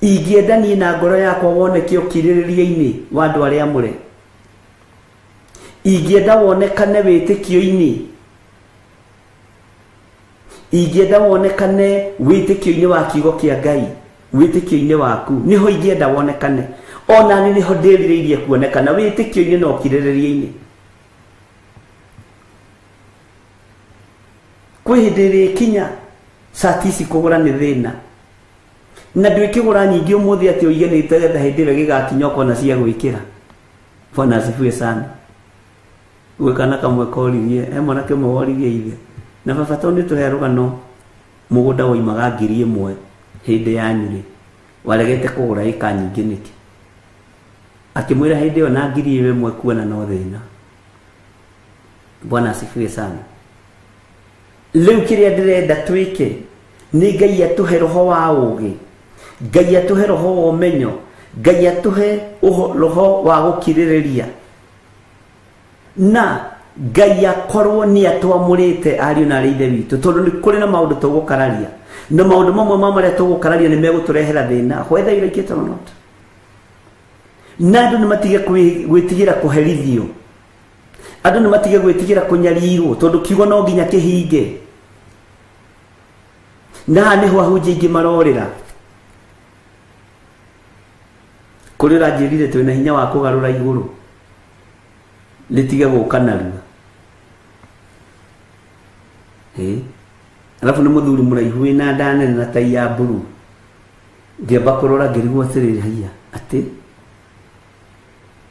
Ingĩenda niĩ na ngoro yakwa woneke ũkirĩrĩria-inĩ wa andũ arĩa amũre, ingĩenda wonekane wĩtĩkio-inĩ, ingĩenda wonekane wĩtĩkio-inĩ wa kiugo kĩa Ngai, wĩtĩkio-inĩ waku nĩho ingĩenda wonekane. Ona niĩ nĩho ndĩrirĩirie kuonekana wĩtĩkio-inĩ na ũkirĩrĩria-inĩ. Kwĩ hĩndĩ ĩrĩkinya cati ici kũgũra nĩ thĩna, na ndwĩkĩgũra nyingĩ ũmũthĩ atĩ ũige nĩ getha hĩndĩ ĩrĩa gĩgakinya ũkona cia gwĩkĩra. Bwana asifiwe sana. Gwĩ kana kamwe koririe, he mwanake ũmwe woririe ithe, na baba tondũ nĩ tũhe rũgano mũgũnda woimaga 1000 hĩndĩ yanyu rĩ, waregete kũgũra ĩka nyingĩ nĩkĩ? Akĩmwĩra hĩndĩ ĩyo na 1000 kuona no thĩna. Bwana asifiwe sana. Rĩu kĩrĩa ndĩrenda twĩke nĩ Ngai atũhe roho wa ũũgĩ, Ngai atũhe roho wa ũmenyo, Ngai atũhe roho wa gũkirĩrĩria, na Ngai akorwo nĩ atwamũrĩte ariũ na arĩ ithe witũ, tondũ nĩ kũrĩ na maũndũ tũgũkararia, na maũndũ mamwe ma marĩa tũgũkararia nĩ megũtũrehera thĩna, whether you like it or not. Na andũ nĩ matige gwĩtigĩra kũherithio, andũ nĩ matige gwĩtigĩra kũnyarirwo, tondũ kiugo no nginya kĩhinge. Na haha nĩho ahunjia aingĩ marorĩra. Kũrĩ ũranjĩrire twĩna hinya wa kũgarũra igũrũ rĩtige gũka narua. Alafu nĩ mũthuri mũraihu wĩna nda nene na tai ya mburu, ngĩamba kũrora ngĩrigwo atĩrĩrĩ, haiya atĩ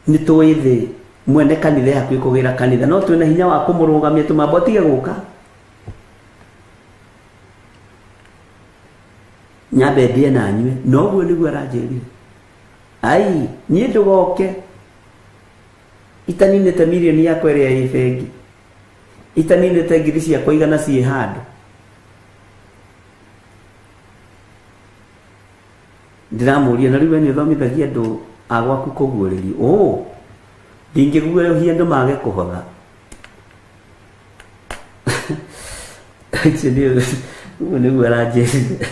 nĩ tũĩ thĩ mwene kanitha hakuhĩ kũgĩra kanitha, no twĩna hinya wa kũmũrũgamia tũmambo atige gũka. Nyambe ndĩe na nyue, no ũguo nĩguo aranjĩrire. Ai, niĩ ndũgoke itaninĩte mirioni yakwa ĩrĩa ĩ bengi, itaninĩte ngiri ciakwa igana ciĩ handũ. Ndĩramũria, na rĩu we nĩ ũthomithagia andũ a gwaku kũguũrĩrio? Ũ, ndingĩguũrĩria andũ mage kũhotha. Icio nĩ ũguo nĩguo aranjĩrire.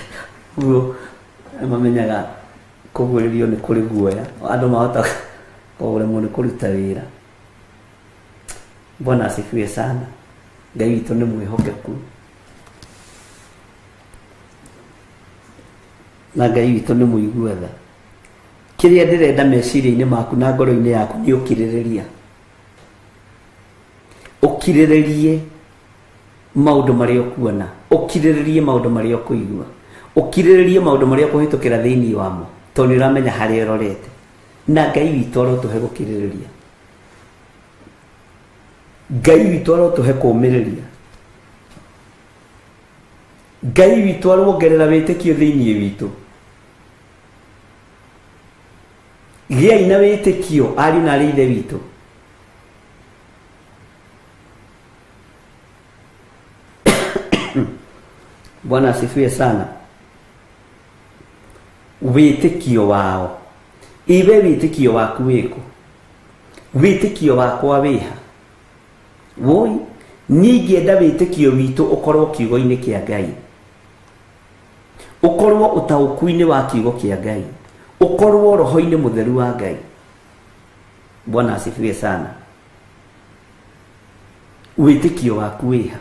Ũguo mamenyaga kũguũrĩrio nĩ kũrĩ guoya, andũ mahota kũremwo nĩ kũruta wĩra. Bwana asifiwe sana. Ngai witũ nĩ mwĩhokeku, na Ngai witũ nĩ mũigua tha. Kĩrĩa ndĩrenda meciria-inĩ maku na ngoro-inĩ yaku nĩ ũkirĩrĩria, ũkirĩrĩrie maũndũ marĩa ũkuona, ũkirĩrĩrie maũndũ marĩa ũkũigua, ũkirĩrĩrie maũndũ marĩa ũkũhĩtũkĩra thĩinĩ wamo, tondũ nĩ ũramenya harĩa ũrorete. Na Ngai witũ arotũhe gũkirĩrĩria. Ngai witũ arotũhe kũũmĩrĩria. Ngai witũ arongerera wĩtĩkio thĩinĩ witũ. Gĩai na wĩtĩkio ariũ na arĩ ithe witũ. Bwana asifiwe sana. Wĩtĩkio wao. Iwe wĩtĩkio waku wĩkũ? Wĩtĩkio wakwa wĩha? Woi, niĩ ingĩenda wĩtĩkio witũ ũkorwo kiugo-inĩ kĩa Ngai. Ũkorwo ũtaũku-inĩ wa kiugo kĩa Ngai. Ũkorwo roho-inĩ mũtheru wa Ngai. Bwana asifiwe sana. Wĩtĩkio waku wĩha?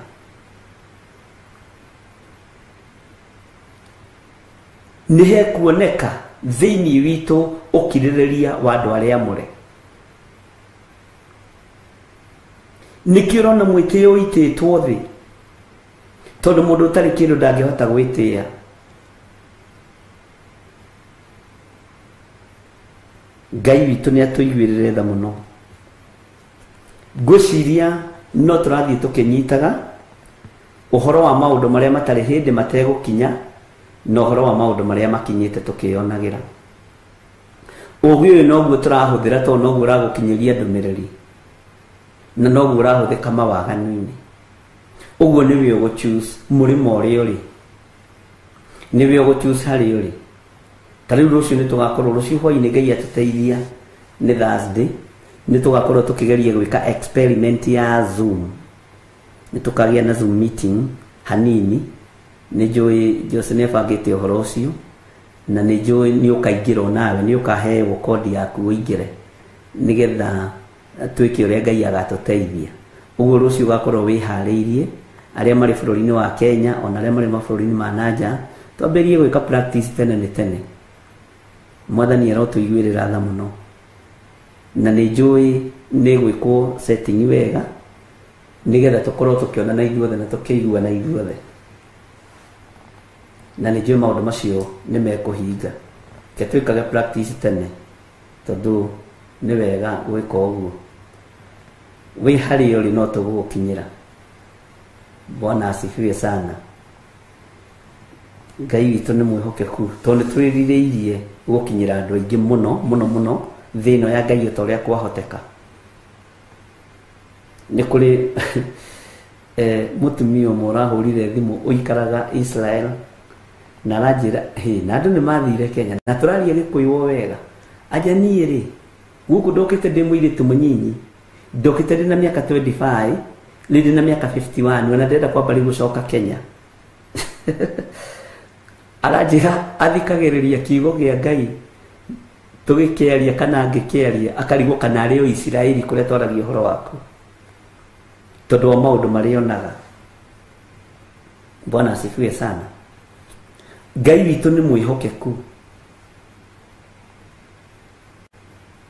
Nĩ hekuoneka thĩinĩ witũ ũkirĩrĩria wa andũ arĩa amũre. Nĩkĩo ũrona mwĩtĩo ũitĩtwo thĩ, tondũ mũndũ ũtarĩ kĩndũ ndangĩhota gwĩtĩĩa. Ngai witũ nĩ atũiguĩrĩre tha mũno. Ngwĩciria no tũrathiĩ tũkĩnyitaga ũhoro wa maũndũ marĩa matarĩ hĩndĩ mategũkinya na ũhoro wa maũndũ marĩa makinyĩte tũkĩyonagĩra. Ũgĩ ũyũ noguo tũrahũthĩra tondũ noguo ũragũkinyĩria ndũmĩrĩri na noguo ũrahũthĩka mawaganu-inĩ. Ũguo nĩwe ũgũ-choose mũrĩmo ũrĩa ũrĩ, nĩwe ũgũ-choose harĩa ũrĩ. Ta rĩu rũciũ nĩ tũgakorwo, rũciũ hwaĩ-inĩ Ngai atũteithia nĩ Thursday, nĩ tũgakorwo tũkĩgeria gwĩka experiment ya Zoom. Nĩ tũkagĩa na Zoom meeting hanini. Nĩ njũĩ Jose nĩ abangĩte ũhoro ũcio na nĩ njũĩ nĩ ũkaingĩra onawe, nĩ ũkaheo kodi yaku ũingĩre nĩgetha twĩke ũrĩa Ngai agatũteithia. Ũguo rũciũ ũgakorwo wĩharĩirie, arĩa marĩ bũrũri-inĩ wa Kenya ona arĩa marĩ mabũrũri-inĩ ma nanja, twambĩrĩrie gwĩka practice tene nĩ tene. Mwathani arotũiguĩrĩra tha mũno. Na nĩ njũĩ nĩ gwĩkwo setting wega nĩgetha tũkorwo tũkĩonana ithuothe na tũkĩiguana ithuothe. Na nĩ njũĩ maũndũ macio nĩ mekũhinga. Reke twĩkage practice tene tondũ nĩ wega gwĩka ũguo. Wĩ harĩa ũrĩ no tũgũgũkinyĩra. Bwana asifiwe sana. Ngai witũ nĩ mwĩhokeku tondũ nĩ twĩrirĩirie gũkinyĩra andũ aingĩ mũno mũno mũno thĩ ĩno ya Ngai o ta ũrĩa kwahoteka. Nĩ kũrĩ mũtumia ũmwe ũrahũrire thimũ ũikaraga Israel na aranjĩra hĩ, na andũ nĩ mathire Kenya na tũraria Gĩkũyũ o wega. Anja niĩ rĩ, gũkũ ndokĩte ndĩ mũirĩtu mũnyinyi, ndokĩte ndĩ na mĩaka 25, rĩu ndĩ na mĩaka 51 na ndĩrenda kwamba rĩu gũcoka Kenya. Aranjĩra athikagĩrĩria kiugo kĩa Ngai tũgĩkĩaria kana angĩkĩaria akarigwo kana arĩ o Isiraeli kũrĩa twaragia ũhoro waku tondũ wa maũndũ marĩa onaga. Bwana asifiwe sana. Ngai witũ nĩ mwĩhokeku.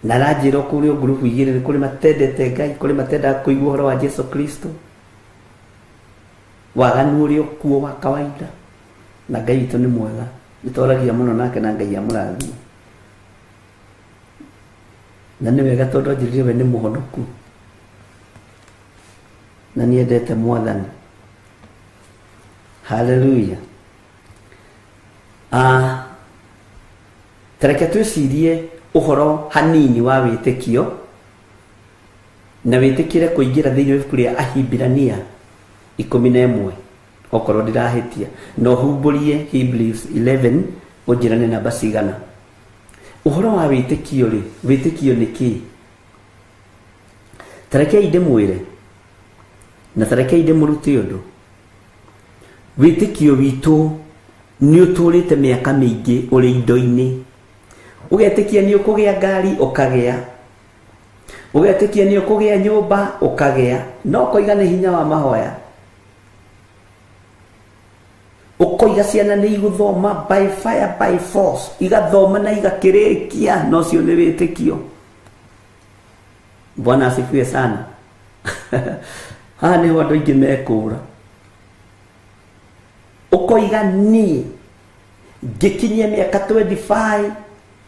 Na aranjĩra kũrĩ o ngurubu igĩrĩ, nĩ kũrĩ matendete Ngai, kũrĩ matendaga kũigua ũhoro wa Jesu Kristo, waganu ũrĩa ũkuo wa kawaida. Na Ngai witũ nĩ mwega, nĩ twaragia mũno nake na Ngai amũrathime. Na nĩ wega tondũ anjĩrire we nĩ mũhonoku na nĩendete Mwathani. Haleluya. Tareke twĩcirie ũhoro hanini wa wĩtĩkio na wĩtĩkĩre kũingĩra thĩinĩ wa ibuku rĩa Ahibirania 11 okorwo ndĩrahĩtia, na ũhumbũrie Hebrews 11 ũnjĩre nĩ namba cigana. Ũhoro wa wĩtĩkio rĩ, wĩtĩkio nĩ kĩĩ? Tarekei ndĩmwĩre na tarekei ndĩmũrute ũndũ. Wĩtĩkio witũ nĩ ũtũrĩte mĩaka mĩingĩ ũrĩ indo-inĩ. Ũgetĩkia nĩ ũkũgĩa ngari ũkagĩa, ũgetĩkia nĩ ũkũgĩa nyũmba ũkagĩa, no ũkoiga nĩ hinya wa mahoya, ũkoiga ciana nĩ igũthoma by fire by force, igathoma na igakĩrĩkia, no cio nĩ wĩtĩkio. Bwana asifiwe sana. Haha nĩho andũ aingĩ mekũra. Ũkoiga niĩ ngĩkinyia mĩaka 25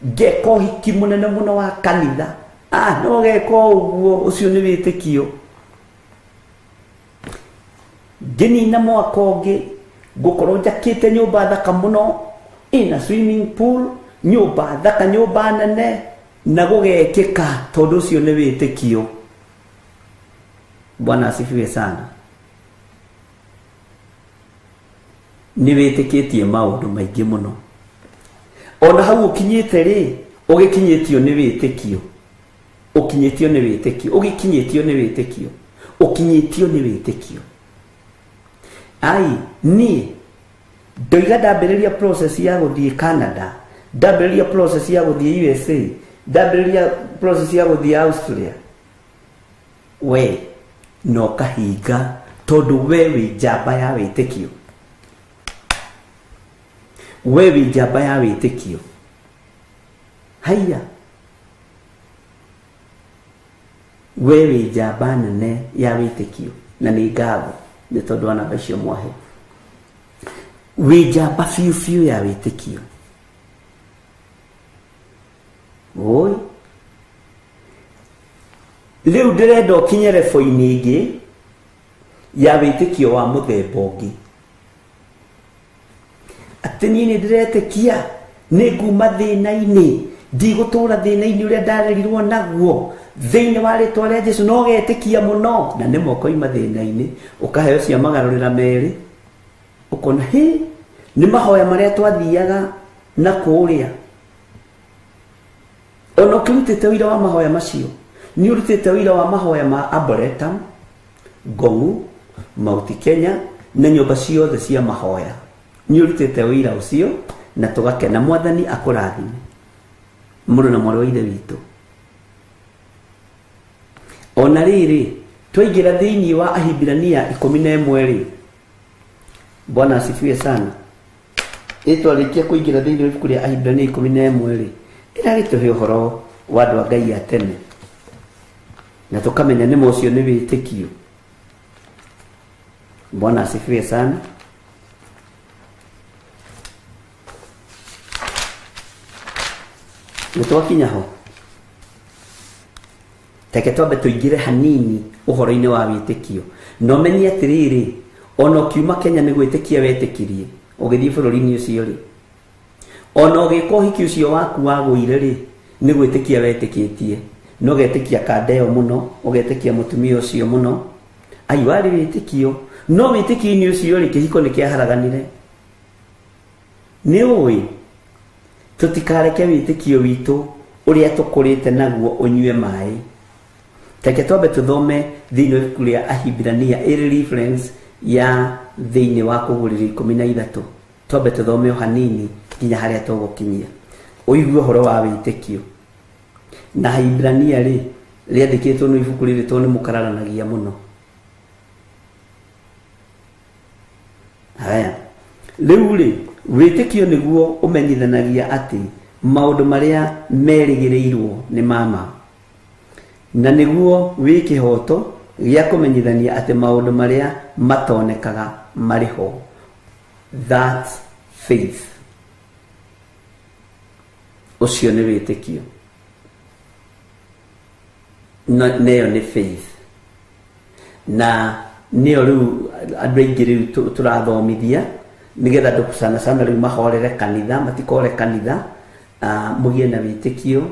Ngeka ũhiki mũnene mũno wa kanitha. No geka ũguo, ũcio nĩ wĩtĩkio. Ngĩnina mwaka ũngĩ ngũkorwo njakĩte nyũmba thaka mũno, ina swimming pool, nyũmba thaka, nyũmba nene, na gũgekĩka tondũ ũcio nĩ wĩtĩkio. Bwana asifiwe sana. Nĩ wĩtĩkĩtie maũndũ maingĩ mũno. Ona hau ũkinyĩte rĩ, ũgĩkinyĩtio nĩ wĩtĩkio. Ũkinyĩtio nĩ wĩtĩkio, ũgĩkinyĩtio nĩ wĩtĩkio, ũkinyĩtio nĩ wĩtĩkio. Ai, niĩ ndoiga ndambĩrĩria process ya gũthiĩ Canada, ndambĩrĩria process ya gũthiĩ USA, ndambĩrĩria process ya gũthiĩ Australia. We no kahinga tondũ we wĩ njamba ya wĩtĩkio. We wĩ njamba ya wĩtĩkio. Haiya, we wĩ njamba nene ya wĩtĩkio, na nĩ ngatho nĩ tondũ wa namba icio mwahe. Wĩ njamba biũ biũ ya wĩtĩkio. Oi, rĩu ndĩrenda ũkinye level-inĩ ĩngĩ ya wĩtĩkio wa mũthemba ũngĩ. Atĩ niĩ nĩ ndĩretĩkia nĩ nguma thĩna-inĩ, ndigũtũra thĩna-inĩ ũrĩa ndarerirwo naguo thĩinĩ wa rĩtwa rĩa Jesũ. No ũgetĩkia mũno na nĩma ũkoima thĩna-inĩ, ũkaheo cia magarũrĩra merĩ, ũkona hĩ, nĩ mahoya marĩa twathiaga na kũrĩa. Ona ũkĩrutĩte ũira wa mahoya macio, nĩ ũrutĩte ũira wa mahoya ma Arboretum, Ngongu, Mount Kenya na nyũmba ciothe cia mahoya. Nĩ ũrutĩte ũira ũcio na tũgakena. Mwathani akũrathime mũrũ na mwarĩ wa Ithe witũ. Ona rĩrĩ, twaingĩra thĩinĩ wa Ahibirania 11 rĩ, Bwana asifiwe sana. Ĩtwarĩkia kũingĩra thĩinĩ wa ibuku rĩa Ahibirania 11 rĩ, ĩragĩtũhe ũhoro wa andũ a Ngai a tene, na tũkamenya nĩma ũcio nĩ wĩtĩkio. Bwana asifiwe sana. Nĩ twakinya ho, reke twambe tũingĩre hanini ũhoro-inĩ wa wĩtĩkio. Na ũmenye atĩrĩrĩ, ona ũkiuma Kenya nĩ gwĩtĩkia wetĩkirie ũgĩthiĩ bũrũri-inĩ ũcio rĩ, ona ũgĩka ũhiki ũcio waku wagũire rĩ, nĩ gwĩtĩkia wetĩkĩtie. Na ũgetĩkia kanda ĩyo mũno, ũgetĩkia mũtumia ũcio mũno, ai warĩ wĩtĩkio. No wĩtĩkio-inĩ ũcio rĩ, kĩhiko nĩ kĩaharaganire. Nĩ ũĩ tũtikareke wĩtĩkio witũ ũrĩa tũkũrĩte naguo ũnyue maĩ. Reke twambe tũthome thĩinĩ wa ibuku rĩa Ahibirania ĩrĩ reference ya thĩinĩ wa kũgũrĩra 13. Twambe tũthome o hanini nginya harĩa tũgũkinyia, ũigue ũhoro wa wĩtĩkio. Na Ahibirania rĩ, rĩandĩkĩtwo nĩ ibuku rĩrĩ tondũ nĩ mũkararanagia mũno. Haya, rĩu rĩ, wĩtĩkio nĩguo ũmenyithanagia atĩ maũndũ marĩa merĩgĩrĩirwo nĩ ma ma, na nĩguo wĩ kĩhoto gĩa kũmenyithania atĩ maũndũ marĩa matonekaga marĩ ho. That's faith. Ũcio nĩ wĩtĩkio. Neyo nĩ faith. Na nĩyo rĩu andũ aingĩ rĩu tũrathomithia nĩgetha andũ sana sana rĩu mahorere kanitha, matikore kanitha, mũgĩe na wĩtĩkio.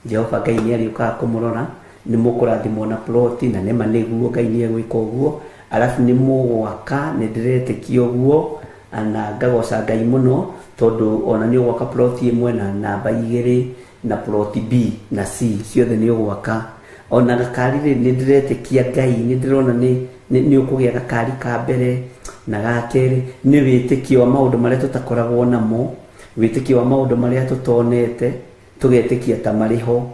Jehova Ngai nĩ arĩũkaga kũmũrora, nĩ mũkũrathimwo na ploti, na nĩma nĩguo Ngai nĩ egwĩka ũguo. Arabu nĩ mũgwaka, nĩ ndĩretĩkia ũguo, na ngagoca Ngai mũno tondũ ona nĩ ũgwaka ploti ĩmwe na namba 2 na ploti B na C, ciothe nĩ ũgwaka. Ona gakari rĩ, nĩ ndĩretĩkia Ngai, nĩ ndĩrona nĩ ũkũgĩa gakari ka mbere na ga kerĩ. Nĩ wĩtĩkio wa maũndũ marĩa tũtakoragwo namo, wĩtĩkio wa maũndũ marĩa tũtonete, tũgetĩkia ta marĩ ho.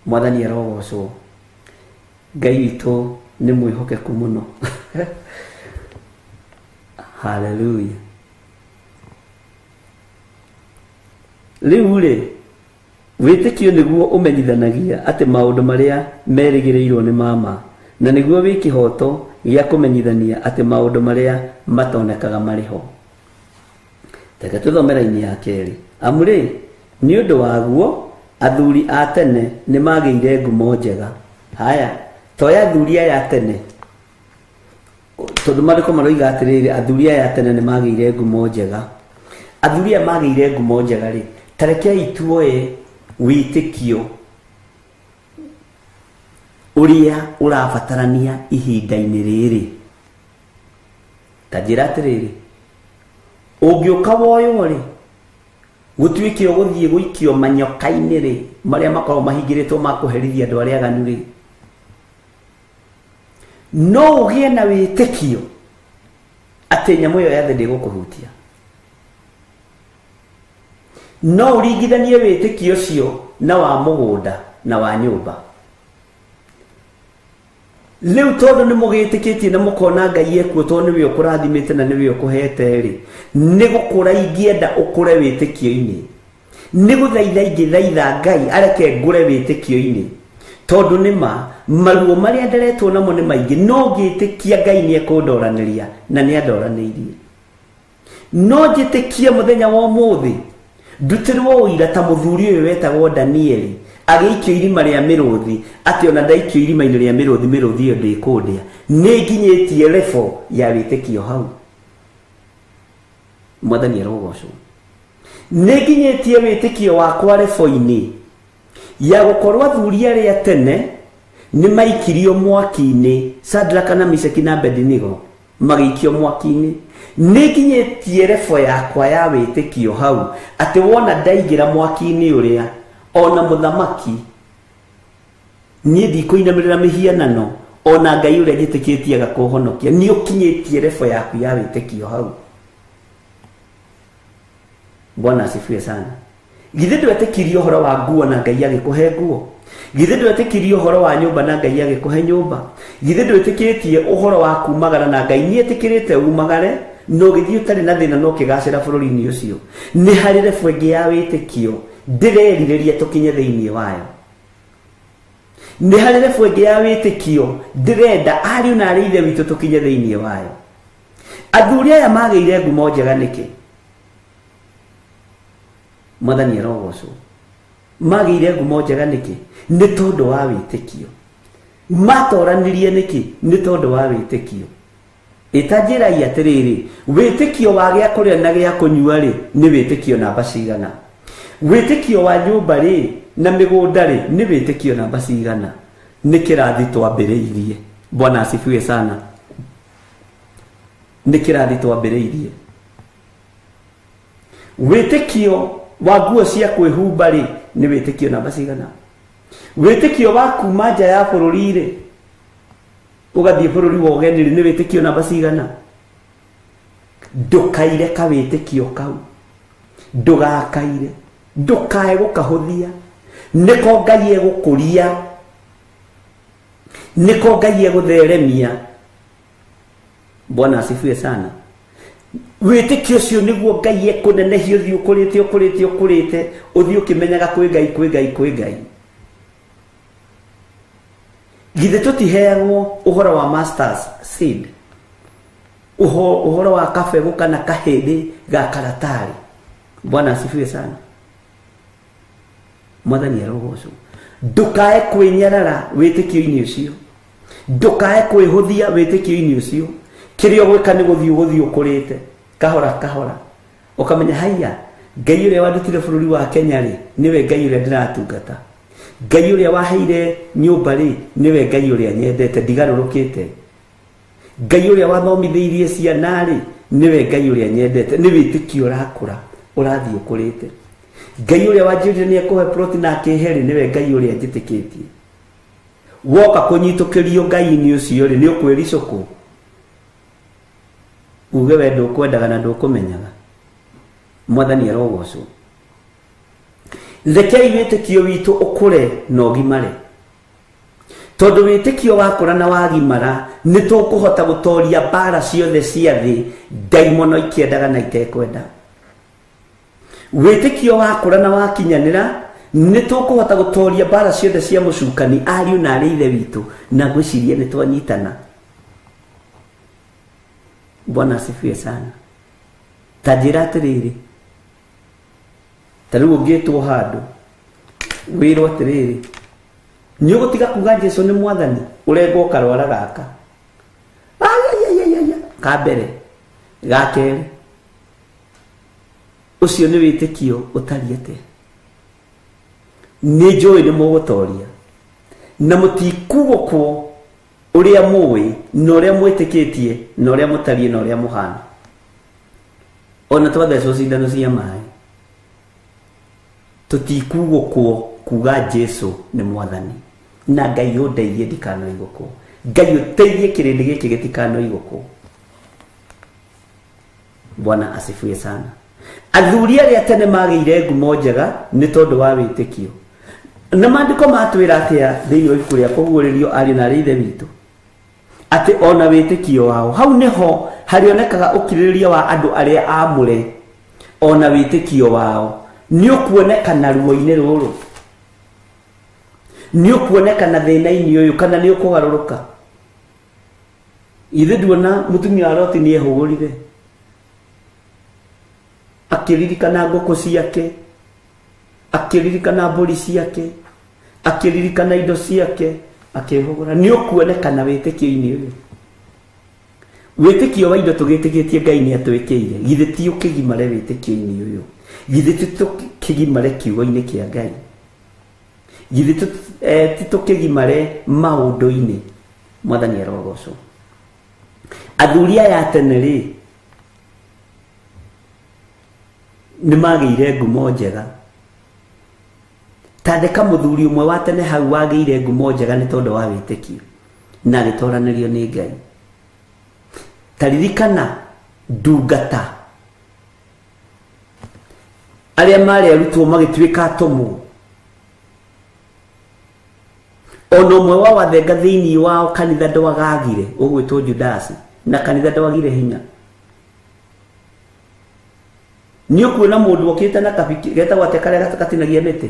Mwathani arogocwo. Ngai witũ nĩ mwĩhokeku mũno. Hallelujah. Rĩu rĩ, wĩtĩkio nĩguo ũmenyithanagia atĩ maũndũ marĩa merĩgĩrĩirwo nĩ ma ma, na nĩguo wĩ kĩhoto gĩa kũmenyithania atĩ maũndũ marĩa matonekaga marĩ ho. Reke tũthome raini ya kerĩ. Amu rĩ, nĩ ũndũ waguo Athuri a tene nĩ magĩire ngumo njega. Haya, toya athuri aya tene, tondũ maandĩko maroiga atĩrĩrĩ, athuri aya tene nĩ magĩire ngumo njega. Athuri aya magĩire ngumo njega rĩ, ta rekei tuoe wĩtĩkio ũrĩa ũrabatarania ihinda-inĩ rĩrĩ. Ta njĩra atĩrĩrĩ, ũngĩũka woywo rĩ, gũtuĩke ũgũthiĩ gũikio manyoka-inĩ rĩ, marĩa makoragwo mahingĩrĩtwo ma kũherithia andũ arĩa aganu rĩ, no ũgĩe na wĩtĩkio atĩ nyamũ ĩyo ya thĩ ndĩgũkũhutia. No ũringithanie wĩtĩkio ũcio na wa mũgũnda na wa nyũmba. Rĩu tondũ nĩ mũgĩtĩkĩtie na mũkona Ngai ekuo, tondũ nĩwe ũkũrathimĩte na nĩwe ũkũhete rĩ, nĩ gũkũra ingĩenda ũkũre wĩtĩkio-inĩ. Nĩ gũthaitha ingĩthaitha Ngai areke ngũre wĩtĩkio-inĩ, tondũ nĩ ma maruo marĩa nderetwo namo nĩ maingĩ, no ngĩtĩkia Ngai nĩ ekũndoranĩria na nĩ andoranĩirie. No njĩtĩkie mũthenya wa ũmũthĩ ndutĩrwo ũira ta mũthuri ũyũ wetagwo Danieli agĩikio irima rĩa mĩrũthi, atĩ ona ndaikio irima-inĩ rĩa mĩrũthi, mĩrũthi ĩyo ndĩkũndĩa. Nĩ nginyĩtie level ya wĩtĩkio hau. Mwathani arogocwo. Nĩ nginyĩtie wĩtĩkio wakwa level-inĩ ya gũkorwo athuri arĩa tene nĩ maikirio mwaki-inĩ, Shadraka na Meshaki na Abednego magĩikio mwaki-inĩ. Nĩ nginyĩtie level yakwa ya wĩtĩkio hau atĩ wona ndaingĩra mwaki-inĩ ũrĩa, ona mũthamaki niĩ ndikũinamĩrĩra mĩhianano, ona Ngai ũrĩa njĩtĩkĩtie agakũhonokia. Nĩ ũkinyĩtie level yaku ya wĩtĩkio hau. Bwana asifiwe sana. Githĩ ndwetĩkirie ũhoro wa nguo na Ngai agĩkũhe nguo? Githĩ ndwetĩkirie ũhoro wa nyũmba na Ngai agĩkũhe nyũmba? Githĩ ndwetĩkĩtie ũhoro wa kumagara na Ngai nĩetĩkĩrĩte umagare, no gĩthiĩ ũtarĩ na thĩna no kĩgacĩra bũrũri-inĩ ũcio? Nĩ harĩ level ĩngĩ ya wĩtĩkio ndĩrerirĩria tũkinye thĩinĩ wayo. Nĩ harĩ level ĩngĩ ya wĩtĩkio ndĩrenda ariũ na arĩ ithe witũ tũkinye thĩinĩ wayo. Athuri aya magĩire ngumo njega nĩkĩ? Mwathani arogocwo. Magĩire ngumo njega nĩkĩ? Nĩ tondũ wa wĩtĩkio. Matoranirie nĩkĩ? Nĩ tondũ wa wĩtĩkio. Ĩtanjĩrai atĩrĩrĩ, wĩtĩkio wa gĩa kũrĩa na gĩa kũnyua rĩ, nĩ wĩtĩkio namba cigana? Wĩtĩkio wa nyũmba rĩ na mĩgũnda rĩ, nĩ wĩtĩkio namba cigana? Nĩ kĩrathi twambĩrĩirie. Bwana asifiwe sana. Nĩ kĩrathi twambĩrĩirie. Wĩtĩkio wa nguo cia kwĩhumba rĩ, nĩ wĩtĩkio namba cigana? Wĩtĩkio wa kuma nja ya bũrũri rĩ, ũgathiĩ bũrũri wa ũgeni rĩ, nĩ wĩtĩkio namba cigana? Ndũkaire kawĩtĩkio kau, ndũgakaire, ndũkae gũkahũthia. Nĩko Ngai egũkũria, nĩko Ngai egũtheremia. Bwana asifiwe sana. Wĩtĩkio ũcio nĩguo Ngai ekũnenehia, ũthiĩ ũkũrĩte ũkũrĩte ũkũrĩte, ũthiĩ ũkĩmenyaga kwĩ Ngai, kwĩ Ngai, kwĩ Ngai. Githĩ tũtiheagwo ũhoro wa masters seed, ũhoro wa kabegũ kana kahĩndĩ ga karatarĩ? Bwana asifiwe sana. Mwathani arogocwo. Ndũkae kwĩnyarara wĩtĩkio-inĩ ũcio, ndũkae kwĩhũthia wĩtĩkio-inĩ ũcio. Kĩrĩa ũgwĩka nĩ gũthiĩ ũgũthiĩ ũkũrĩte kahora kahora, ũkamenya haiya, Ngai ũrĩa wandutire bũrũri wa Kenya rĩ, nĩwe Ngai ũrĩa ndĩratungata. Ngai ũrĩa waheire nyũmba rĩ, nĩwe Ngai ũrĩa nyendete, ndigarũrũkĩte. Ngai ũrĩa wathomithĩirie ciana rĩ, nĩwe Ngai ũrĩa nyendete. Nĩ wĩtĩkio ũrakũra, ũrathiĩ ũkũrĩte. Ngai ũrĩa wanjĩrire nĩ ekũhe plot na akĩhe rĩ, nĩwe Ngai ũrĩa njĩtĩkĩtie. Woka kũnyitũkĩrio Ngai-inĩ ũcio rĩ, nĩ ũkwĩricũkwo uge we ndũkwendaga na ndũkũmenyaga. Mwathani arogocwo. Rekei wĩtĩkio witũ ũkũre na ũgimare, tondũ wĩtĩkio wakũra na wagimara, nĩ tũkũhota gũtoria mbara ciothe cia thĩ, ndaimono ikĩendaga na itekwenda. Wĩtĩkio wakũra na wakinyanĩra, nĩ tũkũhota gũtoria mbara ciothe cia mũcukani, ariũ na arĩ ithe witũ, na ngwĩciria nĩ twanyitana. Bwana asifiwe sana. Ta njĩra atĩrĩrĩ, ta rĩu ũngĩtwo handũ Wĩrwo atĩrĩrĩ, nĩ ũgũtiga kuga Jesu nĩ mwathani, ũrengwo karwara gaka. Ayayayaya, ka mbere, ga kerĩ. Ũcio nĩ wĩtĩkio ũtariĩ atĩa? Nĩ njũĩ nĩ mũgũtoria na mũtikugũkwo ũrĩa mũĩ na ũrĩa mwĩtĩkĩtie na ũrĩa mũtariĩ na ũrĩa mũhana. Ona twathecwo cindano cia maĩ, tũtikugũkwo kuga Jesu nĩ mwathani. Na Ngai ũndeithie ndikanoigũkwo, Ngai ũteithie kĩrĩndĩ gĩkĩ gĩtikanoigũkwo. Bwana asifiwe sana. Athuri arĩa tene magĩire ngumo njega nĩ tondũ wa wĩtĩkio. Na maandĩko matwĩra atĩa thĩinĩ wa ibuku rĩa Kũguũrĩrio, ariũ na arĩ ithe witũ, atĩ ona wĩtĩkio wao hau nĩho harĩonekaga ũkirĩrĩria wa andũ arĩa aamũre. Ona wĩtĩkio wao nĩ ũkuonekana ruo-inĩ rũrũ, nĩ ũkuonekana thĩna-inĩ ũyũ, kana nĩ ũkũgarũrũka. Ithe nduona mũtumia wa Loti nĩ ehũgũrire akĩririkana ngũkũ ciake, akĩririkana mbũri ciake, akĩririkana indo ciake, akĩhũgũra. Nĩ ũkuonekana wĩtĩkio-inĩ ũyũ. Wĩtĩkio wa indo tũgĩtĩkĩtie Ngai nĩ atwĩkĩire, githĩ ti ũkĩgimare wĩtĩkio-inĩ ũyũ? Githĩ ti tũkĩgimare kiugo-inĩ kĩa Ngai? Githĩ ti tũkĩgimare maũndũ-inĩ? Mwathani arogocwo. Athuri aya a tene rĩ, nĩ magĩire ngumo njega. Tandĩka mũthuri ũmwe wa tene hau wagĩire ngumo njega nĩ tondũ wa wĩtĩkio na agĩtoranĩrio nĩ Ngai. Taririkana ndungata arĩa marĩ arutwo magĩtuĩka atũmwo, ona ũmwe wa wathenga thĩinĩ wao kanitha ndwagagire, ũgwĩtwo Judasi, na kanitha ndwagire hinya. Nĩ ũkuona mũndũ okĩte na kabiki getagwo atĩa karĩa gatinagia mĩtĩ,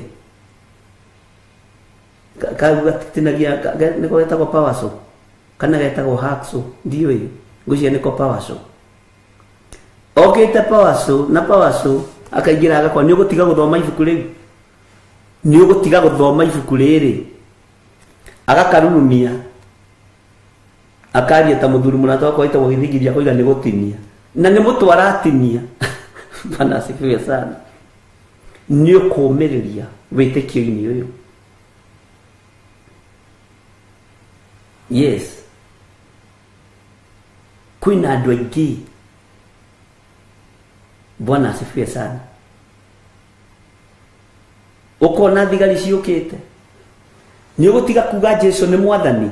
kau gatinagia nĩko getagwo power saw kana getagwo hacksaw, ndiũĩ, ngwĩciria nĩko power saw. Okĩte power saw na power saw akaingĩra agakora nĩ ũgũtiga gũthoma ibuku rĩu, nĩ ũgũtiga gũthoma ibuku rĩrĩ. Agakarurumia akaria ta mũthuri mũrata wakwa wĩtagwo Gĩthingithia akoiga nĩ gũtinia, na nĩ mũtwe aratinia. Bwana asifiwe sana. Nĩ ũkũũmĩrĩria wĩtĩkio-inĩ ũyũ. Yes, kwĩna andũ aingĩ. Bwana asifiwe sana. Ũkona thigari ciũkĩte, nĩ ũgũtiga kuga Jesu nĩ mwathani,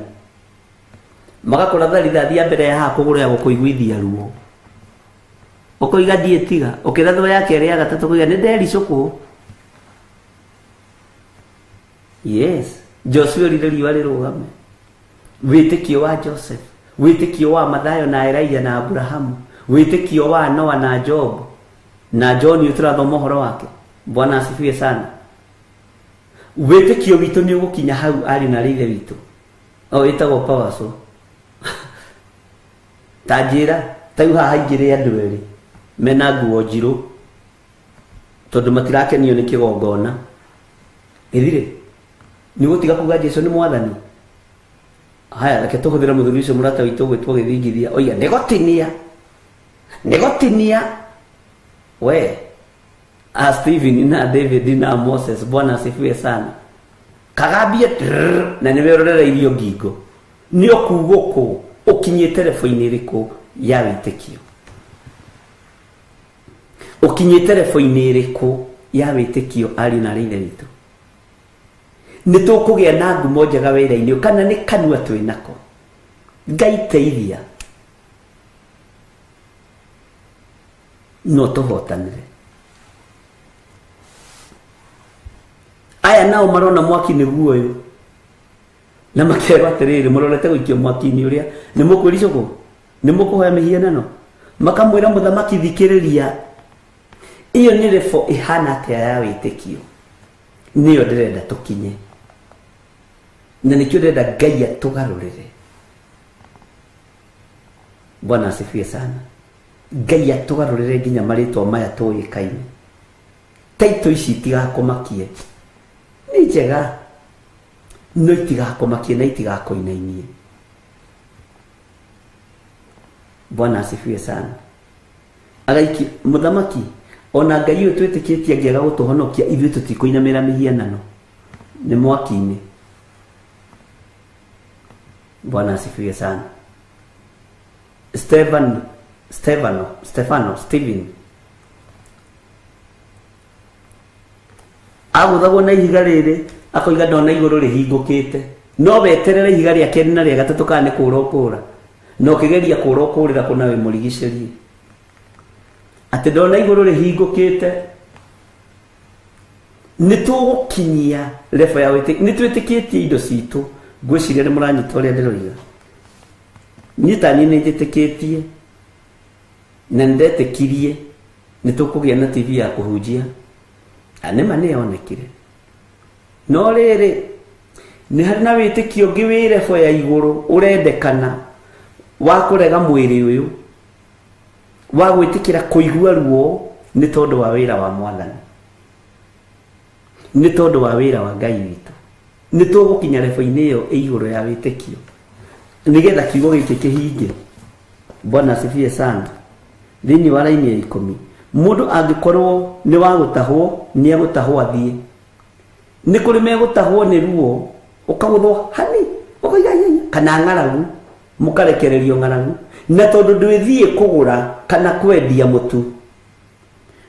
magakora rithathi ya mbere ya haha kũgũrũ ya gũkũiguithia ruo, ũkoiga ndiĩtiga, ũkĩrathwo ya kerĩ ya gatatũ kũiga nĩ ndericũkwo. Yes, Joshua orire riũa rĩrũgame. Wĩtĩkio wa Joseph, wĩtĩkio wa Mathayo na Elijah na Abrahamu, wĩtĩkio wa Noah na Job na John ũyũ tũrathoma ũhoro wake. Bwana asifiwe sana. Wĩtĩkio witũ nĩ ũgũkinya hau arĩ na ithe witũ, o wĩtagwo power saw. Ta njĩra ta rĩu haha haingĩrĩ andũ erĩ mena nguo njirũ tondũ matirakenio nĩ kĩgongona. Gĩthirĩ nĩ ũgũtiga kuga Jesu nĩ mwathani. Haya, reke tũhũthĩre mũthuri ũcio mũrata witũ ũgwĩtwo Gĩthingithia, oiga nĩ gũtinia, nĩ gũtinia. We a Stephen na David na Moses, Bwana asifiwe sana. Kagambie na nĩwe ũrorereirio ngingo. Nĩ ũkugũkũ ũkinyĩte rebo-inĩ ĩrĩkũ ya wĩtĩkio? Ũkinyĩte rebo-inĩ ĩrĩkũ ya wĩtĩkio ariũ na arĩ ithe witũ? Nĩ tũkũgĩa na ngumo njega wĩra-inĩ kana nĩ kanua twĩ nako? Ngai teithia no tũhotanĩre. Aya nao marona mwaki nĩguo ũyũ, na makerwo atĩrĩrĩ, mũrorete gũikio mwaki-inĩ ũrĩa nĩ mũkwĩricũkwo, nĩ mũkũhoya mĩhianano. Makamwĩra mũthamaki, thikĩrĩria, ĩyo nĩ rebo ĩhana atĩa ya wĩtĩkio? Nĩyo ndĩrenda tũkinye, na nĩkĩo ndĩrenda Ngai atũgarũrĩre. Bwana asifiwe sana. Ngai atũgarũrĩre nginya marĩtwa maya tũĩkaine. Taito ici itigakũmakie, nĩ Nĩ njega no itigakomakie na itigakoinainie. Bwana asifiwe sana. Agaiki muthamaki ona Ngai ũyũ twĩtĩkĩtie angĩaga gũtũhonokia ithuĩ tũtikũinamĩra mĩhianano nĩ mwaki-inĩ. Bwana asifiwe sana. Stephen agũthagwo na ihiga rĩrĩ akoiga ndona igũrũ rĩhingũkĩte no weterere ihiga rĩa kerĩ na rĩa gatatũ kana nĩ kũũra ũkũũra na ũkĩgeria kũũra ũkũũrĩra kũna wĩmũrigicĩrie atĩ ndona igũrũ rĩhingũkĩte. Nĩ tũgũkinyia level ya wĩtĩkio, nĩ twĩtĩkĩtie indo citũ. Ngwĩciria nĩ mũranyita ũrĩa ndĩroiga. Niĩ ta niĩ nĩ njĩtĩkĩtie na nĩndetĩkirie nĩ tũkũgĩa na TV ya kũhunjia na nĩma nĩyonekire. No rĩrĩ nĩ harĩ na wĩtĩkio ũngĩ wĩ level ya igũrũ ũrendekana wa kũrega mwĩrĩ ũyũ, wa gwĩtĩkĩra kũigua ruo nĩ tondũ wa wĩra wa Mwathani, nĩ tondũ wa wĩra wa Ngai witũ. Nĩ tũgũkinya level-inĩ ĩyo ĩ igũrũ ya wĩtĩkio nĩgetha kiugo gĩkĩ kĩhinge. Bwana asifiwe sana. Thĩinĩ wa raini ya 10 mũndũ angĩkorwo nĩ wa gũtahwo nĩ egũtahwo athiĩ. Nĩ kũrĩ megũtahwo nĩ ruo ũkagũthwo hani ũkoiga kana ng'aragu mũkarekererio ng'aragu, na tondũ ndwĩthiĩ kũgũra kana kwendia mũtu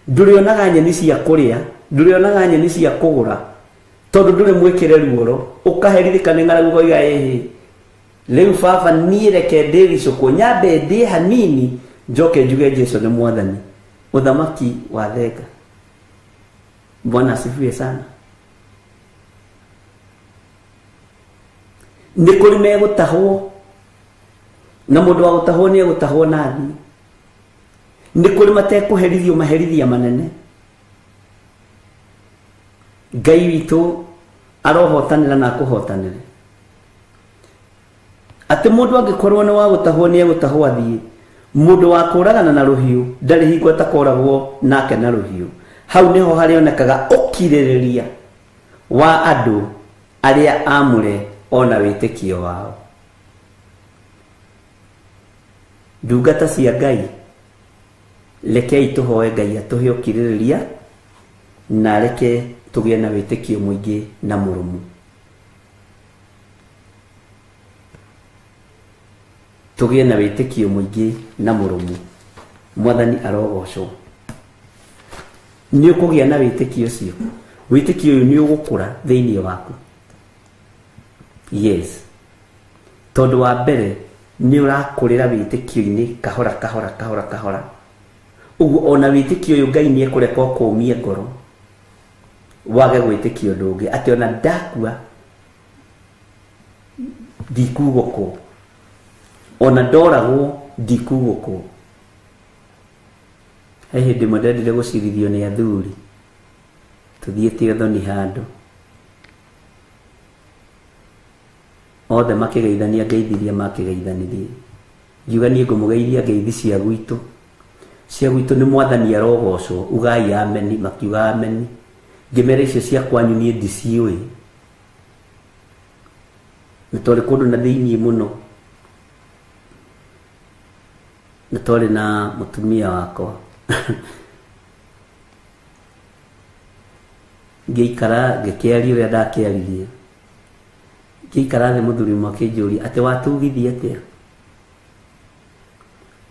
ndũrĩonaga nyeni cia kũrĩa, ndũrĩonaga nyeni cia kũgũra tondũ ndũrĩ mwĩkĩre ruoro, ũkaherithĩka nĩ ng'aragu ũkoiga ĩhĩ rĩu baba niĩ reke ndĩricũkwo nyambe ndĩe hanini njoke njuge Jesũ nĩ Mwathani. Ũthamaki wa thenga. Bwana asifiwe sana. Nĩ kũrĩ megũtahwo na mũndũ wa gũtahwo nĩ egũtahwo na athiĩ. Nĩ kũrĩ matekũherithio maherithia manene. Ngai witũ arohotanĩra na akũhotanĩre. Atĩ mũndũ angĩkorwo nĩ wa gũtahwo nĩ egũtahwo athiĩ. Mũndũ wa kũragana na rũhiũ ndarĩ hingo atakoragwo nake na rũhiũ. Hau nĩho harĩonekaga ũkirĩrĩria wa andũ arĩa amũre ona wĩtĩkio wao. Ndungata cia Ngai, rekei tũhoe Ngai atũhe ũkirĩrĩria na reke tũgĩe na wĩtĩkio mũingĩ na mũrũmu. Tũgĩe na wĩtĩkio mũingĩ na mũrũmu. Mwathani arogocwo. Nĩ ũkũgĩa na wĩtĩkio ũcio. Wĩtĩkio ũyũ nĩ ũgũkũra thĩinĩ waku. Yes. Tondũ wa mbere nĩ ũrakũrĩra wĩtĩkio-inĩ kahora kahora kahora kahora. Ũguo ona wĩtĩkio ũyũ Ngai nĩ ekũreka ũkũmie ngoro wage gwĩtĩkia ũndũ ũngĩ atĩ ona ndakua ndikugũkwo, ona ndoragwo ndikugũkwo. He hĩndĩ ĩmwe ndendire gũcirithio nĩ athuri tũthiĩte ũthoni handũ othe makĩgeithania ngeithi iria makĩgeithanirie. Ngiuga niĩ ngũmũgeithia ngeithi cia gwitũ. Cia gwitũ nĩ Mwathani arogocwo, ugai ameni, makiuga ameni. Ngĩmera icio cia kwanyu niĩ ndiciũĩ. Nĩ twarĩ kũndũ na thĩiniĩ mũno, nĩ twarĩ na mũtumia wakwa. Ngĩikara ngĩkĩaria ũrĩa ndakĩaririe. Ngĩikara thĩ mũthuri ũmwe akĩnjũria atĩ watugithia atĩa,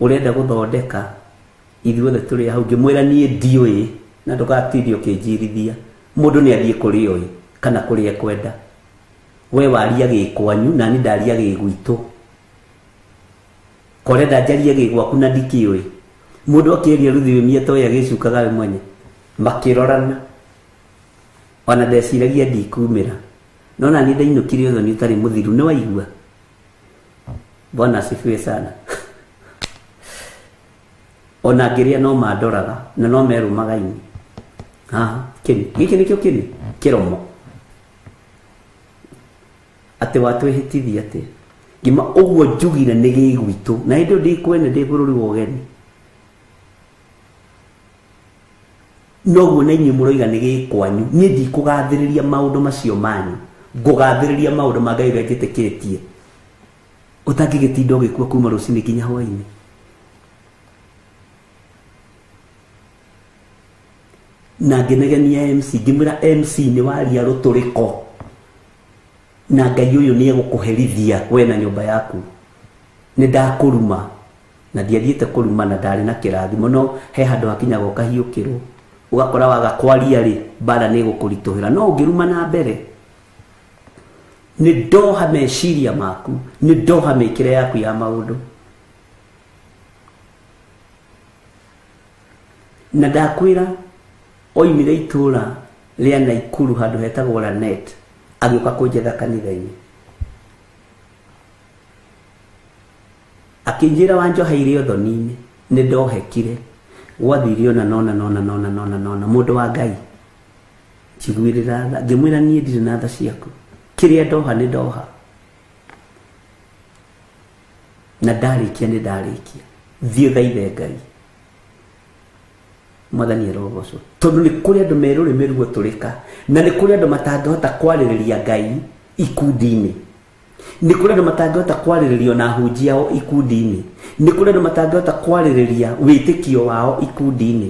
ũrenda gũthondeka ithuothe tũrĩ hau. Ngĩmwĩra niĩ ndiũĩ na ndũgatinde ũkĩnjirithia. Mũndũ nĩ athiĩ kũrĩa oĩ kana kũrĩa ekwenda. We waria gĩkwanyu na niĩ ndaria gĩgwitũ. Korenda njarie gĩgwaku na ndikĩũĩ. Mũndũ akĩaria rũthiomi atoĩ agĩcukaga we mwenye. Makĩrorana. Ona ndeciragia ndikumĩra. No na niĩ ndainũkire ũthoni ũtarĩ mũthiru nĩ waigua. Bwana asifiwe sana. Ona ngĩrĩa no mandoraga na no merũmaga ini. Haha kĩni gĩkĩ nĩkĩo kĩni kĩromo atĩ watwĩhĩtithia atĩ ngima ũguo njugire nĩ gĩgwitũ na hĩndĩ ĩyo ndĩ kwene ndĩ bũrũri wa ũgeni. Noguo na inyuĩ mũroiga nĩ gĩkwanyu niĩ ndikũgathĩrĩria maũndũ macio manyu ngũgathĩrĩria maũndũ ma Ngai ũrĩa njĩtĩkĩtie ũtangĩgĩtinda ũgĩkua kuma rũcinĩ nginya hwaĩ-inĩ. Na ngĩnegenia MC ngĩmwĩra MC nĩ waria rũtũrĩko na Ngai ũyũ nĩ egũkũherithia we na nyũmba yaku. Nĩ ndakũruma na ndiathiĩte kũruma na ndarĩ na kĩrathimo no he handũ hakinyaga ũkahiũkĩrwo ũgakora waga kwaria rĩ mbara nĩ ĩgũkũritũhĩra no ũngĩruma na mbere nĩ ndoha meciria maku nĩ ndoha mĩkĩre yaku ya maũndũ. Na ndakwĩra oimire itũra rĩa Naikuru handũ hetagwo Lanet agĩũka kũnjetha kanitha-inĩ akĩnjĩra wanjoheire ũthoni-inĩ nĩ ndohekire gwathire ona nona nona nona nona nona mũndũ wa Ngai njiguĩrĩra tha ngĩmwĩra niĩ ndirĩ na tha ciaku kĩrĩa ndoha nĩ ndoha na ndarĩkia nĩ ndarĩkia thiĩ thaithe Ngai Mwathani arogocwo tondũ nĩ kũrĩ andũ me rũrĩmĩ ruotũrĩka na nĩ kũrĩ andũ matangĩhota kwarĩrĩria Ngai ikundi-inĩ nĩ kũrĩ andũ matangĩhota kwarĩrĩria ona ahunjia ao ikundi-inĩ nĩ kũrĩ andũ matangĩhota kwarĩrĩria wĩtĩkio wao ikundi-inĩ.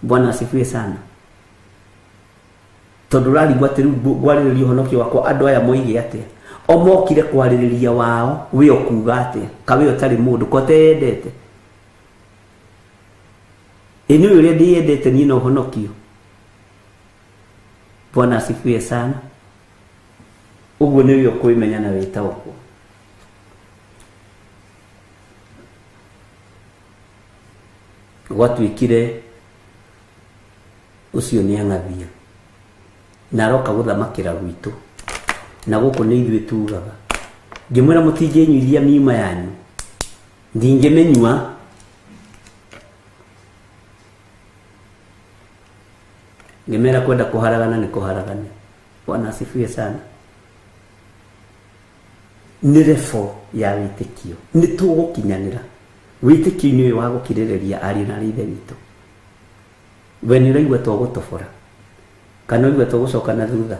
Bwana asifiwe sana. Tondũ ũrarigwo atĩ rĩu ngwarĩrĩria ũhonokio wakwa andũ aya moige atĩa o mokire kwarĩrĩria wao we ũkuga atĩa ka we ũtarĩ mũndũ ko ũteyendete ĩ nĩ ũrĩa ndĩyendete niĩ na ũhonokio. Bwana asifiwe sana. Ũguo nĩ we ũkwĩmenya na wĩtaũkwo. Gwatuĩkire ũcio nĩ ang'athia na aroka gũthamakĩra gwitũ na gũkũ nĩ ithuĩ tugaga ngĩmwĩra mũtingĩnyuithia miuma yanyu ndingĩmĩnyua. Ngĩmera kwenda kũharagana nĩ kũharagana. Bwana asifiwe sana. Nĩ refo ya wĩtĩkio nĩ tũgũkinyanĩra wĩtĩkio-inĩ ũyũ wa gũkirĩrĩria ariũ na aarĩ a Ithe witũ. We nĩ ũraigua tũgũtobora kana ũraigua tũgũcoka na thutha.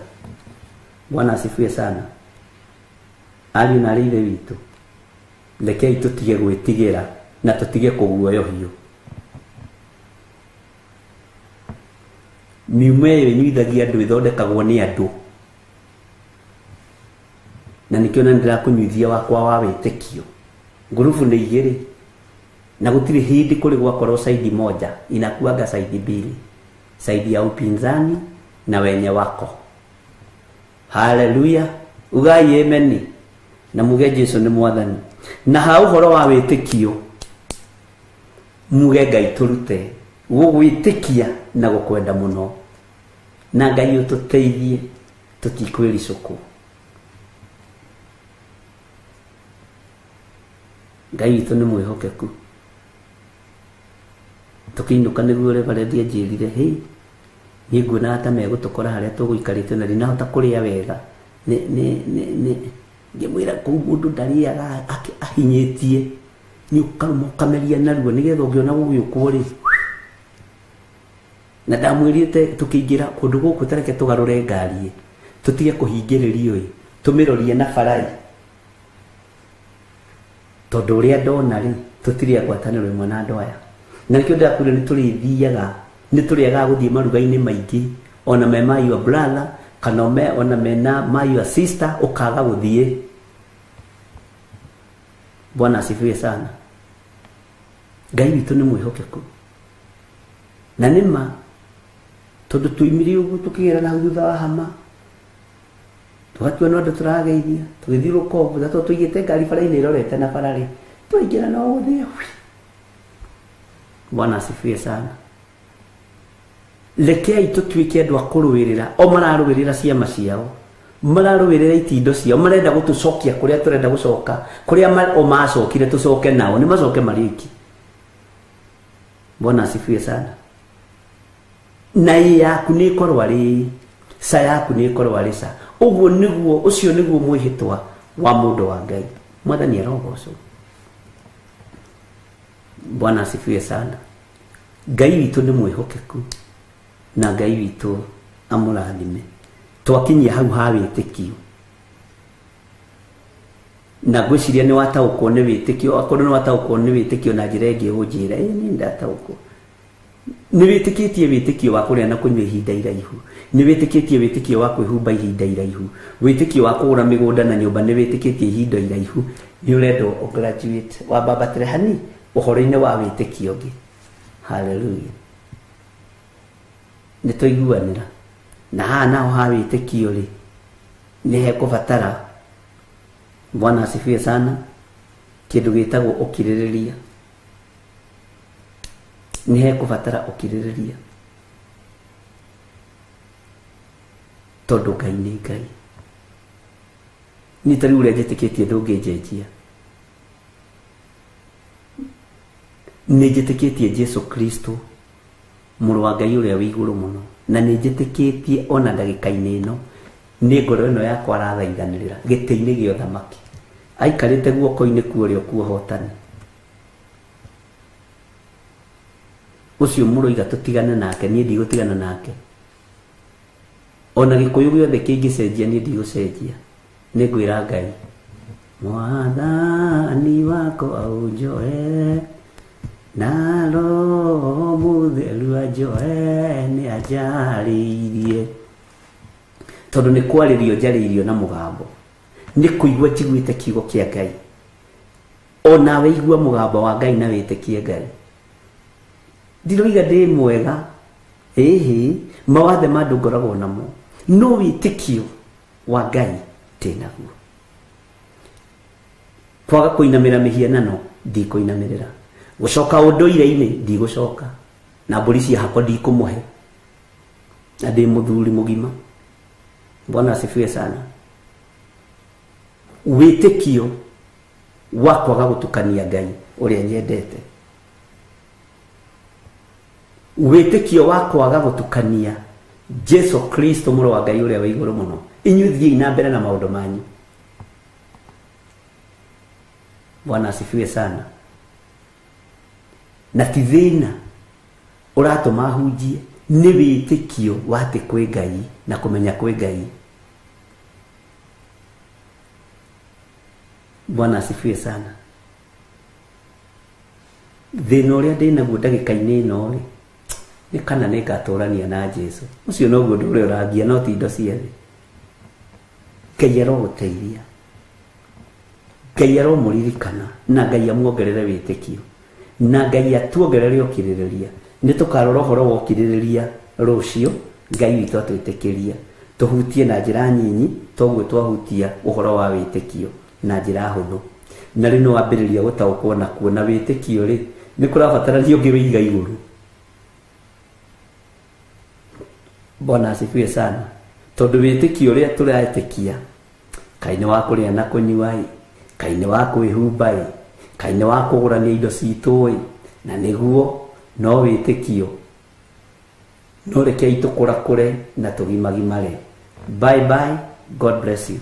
Bwana asifiwe sana. Ariũ na aarĩ a Ithe witũ rekei tũtige gwĩtigĩra na tũtige kũguoyohio. Miuma ĩyo ĩnyuithagia andũ ĩthondekagwo nĩ andũ na nĩkĩo na ndĩrakũnyuithia wakwa wa wĩtĩkio. Ngurubu nĩ igĩrĩ na gũtirĩ hĩndĩ kũrĩ gwakorwo saidi moja inakuaga saidi mbili, saidi ya upinzani na wenye wako. Haleluya, ugai ameni na muge Jesu nĩ mwathani. Na ha ũhoro wa wĩtĩkio muge Ngai tũrute gũgwĩtĩkia na gũkwenda mũno na Ngai ũtũteithie tũtikwĩricũkwo. Ngai witũ nĩ mwĩhokeku. Tũkĩinũka nĩguo reverend anjĩrire hĩ niĩ nguonaga ta megũtũkora harĩa tũgũikarĩte na ndinahota kũrĩa wega nĩ ngĩmwĩra kũu mũndũ ndarĩaga ahinyĩtie nĩ ũkarũma ũkameria narua nĩgetha ũngĩona gũgĩũkwo rĩ. Na ndamwĩrĩte tũkĩingĩra kũndũ gũkũ tareke tũgarũre ngari tũtige kũhingĩrĩrio ĩ tũmĩrorie na barai tondũ ũrĩa ndona rĩ tũtirĩ a ngwatanĩro ĩmwe na andũ aya. Na nĩkĩo ndĩrakwĩra nĩ tũrĩthiaga nĩ tũrĩagaga gũthiĩ maruga-inĩ maingĩ ona me ma your brother kana ona mena ma your sister ũkaga gũthiĩ. Bwana asifiwe sana. Ngai witũ nĩ mwĩhokeku na nĩ ma tondũ tuimire ũguo tũkĩgera na thutha wa hama tũgatua no andũ tũrageithia tũgĩthiĩ rũkombo na tondũ tũigĩte ngari bara-inĩ ĩrorete na bara rĩ twaingĩra no gũthiĩ. Bwana asifiwe sana. Rekei tũtuĩke andũ a kũrũĩrĩra o mararũĩrĩra ciama ciao mararũĩrĩra itindo ciao marenda gũtũcokia kũrĩa tũrenda gũcoka kũrĩa o macokire tũcoke nao nĩ macoke marĩ oiki. Bwana asifiwe sana. Na ĩ yaku nĩ ĩkorwo arĩ ca yaku nĩ ĩkorwo arĩ ca ũguo nĩguo ũcio nĩguo mwĩhĩtwa wa mũndũ wa Ngai. Mwathani arogocwo. Bwana asifiwe sana. Ngai witũ nĩ mwĩhokeku na Ngai witũ amũrathime. Twakinyia hau ha wĩtĩkio na ngwĩciria nĩ wataũkwo nĩ wĩtĩkio. Akorwo nĩ wataũkwo nĩ wĩtĩkio na njĩra ĩngĩ ũnjĩre, ĩĩ nĩ ndataũkwo. Nĩ wĩtĩkĩtie wĩtĩkio wa kũrĩa na kũnyua ihinda iraihu, nĩ wĩtĩkĩtie wĩtĩkio wa kwĩhumba ihinda iraihu, wĩtĩkio wa kũgũra mĩgũnda na nyũmba nĩ wĩtĩkĩtie ihinda iraihu. Nĩ ũrendwo ũgraduate wambambatĩre hani ũhoro-inĩ wa wĩtĩkio ũngĩ. Haleluya, nĩ twaiguanĩra. Na haha naho ha wĩtĩkio rĩ, nĩ hekũbatara, Bwana asifiwe sana, kĩndũ gĩtagwo ũkirĩrĩria. Nĩ hekũbatara ũkirĩrĩria tondũ Ngai nĩ Ngai. Niĩ ta rĩu ũrĩa njĩtĩkĩtie ndũngĩnjenjia. Nĩ njĩtĩkĩtie Jesu Kristo mũrũ wa Ngai ũrĩa wĩ igũrũ mũno, na nĩ njĩtĩkĩtie ona ndagĩka-inĩ ĩno nĩ ngoro ĩno yakwa arathaithanĩrĩra gĩtĩ-inĩ gĩa ũthamaki, aikarĩte guoko-inĩ kwa ũrĩo kwa ũhotani. Ũcio mũroiga tũtigane nake, niĩ ndigũtigana nake. Ona gĩkũyũ gĩothe kĩngĩcenjia, niĩ ndigũcenjia. Nĩ ngwĩra Ngai, Mwathani wakwa ũnjoe na Roho Mũtheru anjoe nĩ anjarĩirie. Tondũ nĩ kwarĩrio njarĩirio na mũgambo, nĩ kũigua njiguĩte kiugo kĩa Ngai. Onawe igua mũgambo wa Ngai na wĩtĩkie Ngai. Ndiroiga ndĩ mwega, ĩhĩ, mawathe ma andũ ngoragwo namo, no wĩtĩkio wa Ngai ndĩnaguo. Kwaga kũinamĩra mĩhianano ndikũinamĩrĩra, gũcoka ũndũire-inĩ ndigũcoka, na mbũri cia hakwa ndikũmũhe, na ndĩ mũthuri mũgima. Bwana asifiwe sana. Wĩtĩkio wa kwaga gũtukania Ngai ũrĩa nyendete, wĩtĩkio wa kwaga gũtukania Jesu Kristo mũrũ wa Ngai ũrĩa wĩ igũrũ mũno. Inyuĩ thiĩi na mbere na maũndũ manyu. Bwana asifiwe sana. Na ti thĩna ũratũma hunjie, nĩ wĩtĩkio wa atĩ kwĩ Ngai na kũmenya kwĩ Ngai. Bwana asifiwe sana. Thĩna ũrĩa ndĩnaguo ndagĩka-inĩ ĩno rĩ, nĩ kana nĩ ngatũrania na Jesu. Ũcio noguo ũndũ ũrĩa ũrangia, no ti indo cia thĩ. Ngai arogũteithia, Ngai aromũririkana, na Ngai amuongerere wĩtĩkio, na Ngai atuongerere ũkirĩrĩria. Nĩ tũkarora ũhoro wa ũkirĩrĩria rũciũ, Ngai witũ atwĩtĩkĩria tũhutie na njĩra nyinyi toguo twahutia ũhoro wa wĩtĩkio na njĩra hũthũ. Na rĩu nĩ wambĩrĩria gũtaũkwo na kuona wĩtĩkio rĩ, nĩ kũrabatarania ũngĩ wĩiga igũrũ. Bwana asifiwe sana. Tondũ wĩtĩkio ũrĩa tũretĩkia, kaĩ nĩ wa kũrĩa na kũnyua ĩ, kaĩ nĩ wa kwĩhumba ĩ, kaĩ nĩ wa kũgũrania indo citũ ĩ, na nĩguo no wĩtĩkio. No rekei tũkũrakũre na tũgimagimare. Bye bye, God bless you.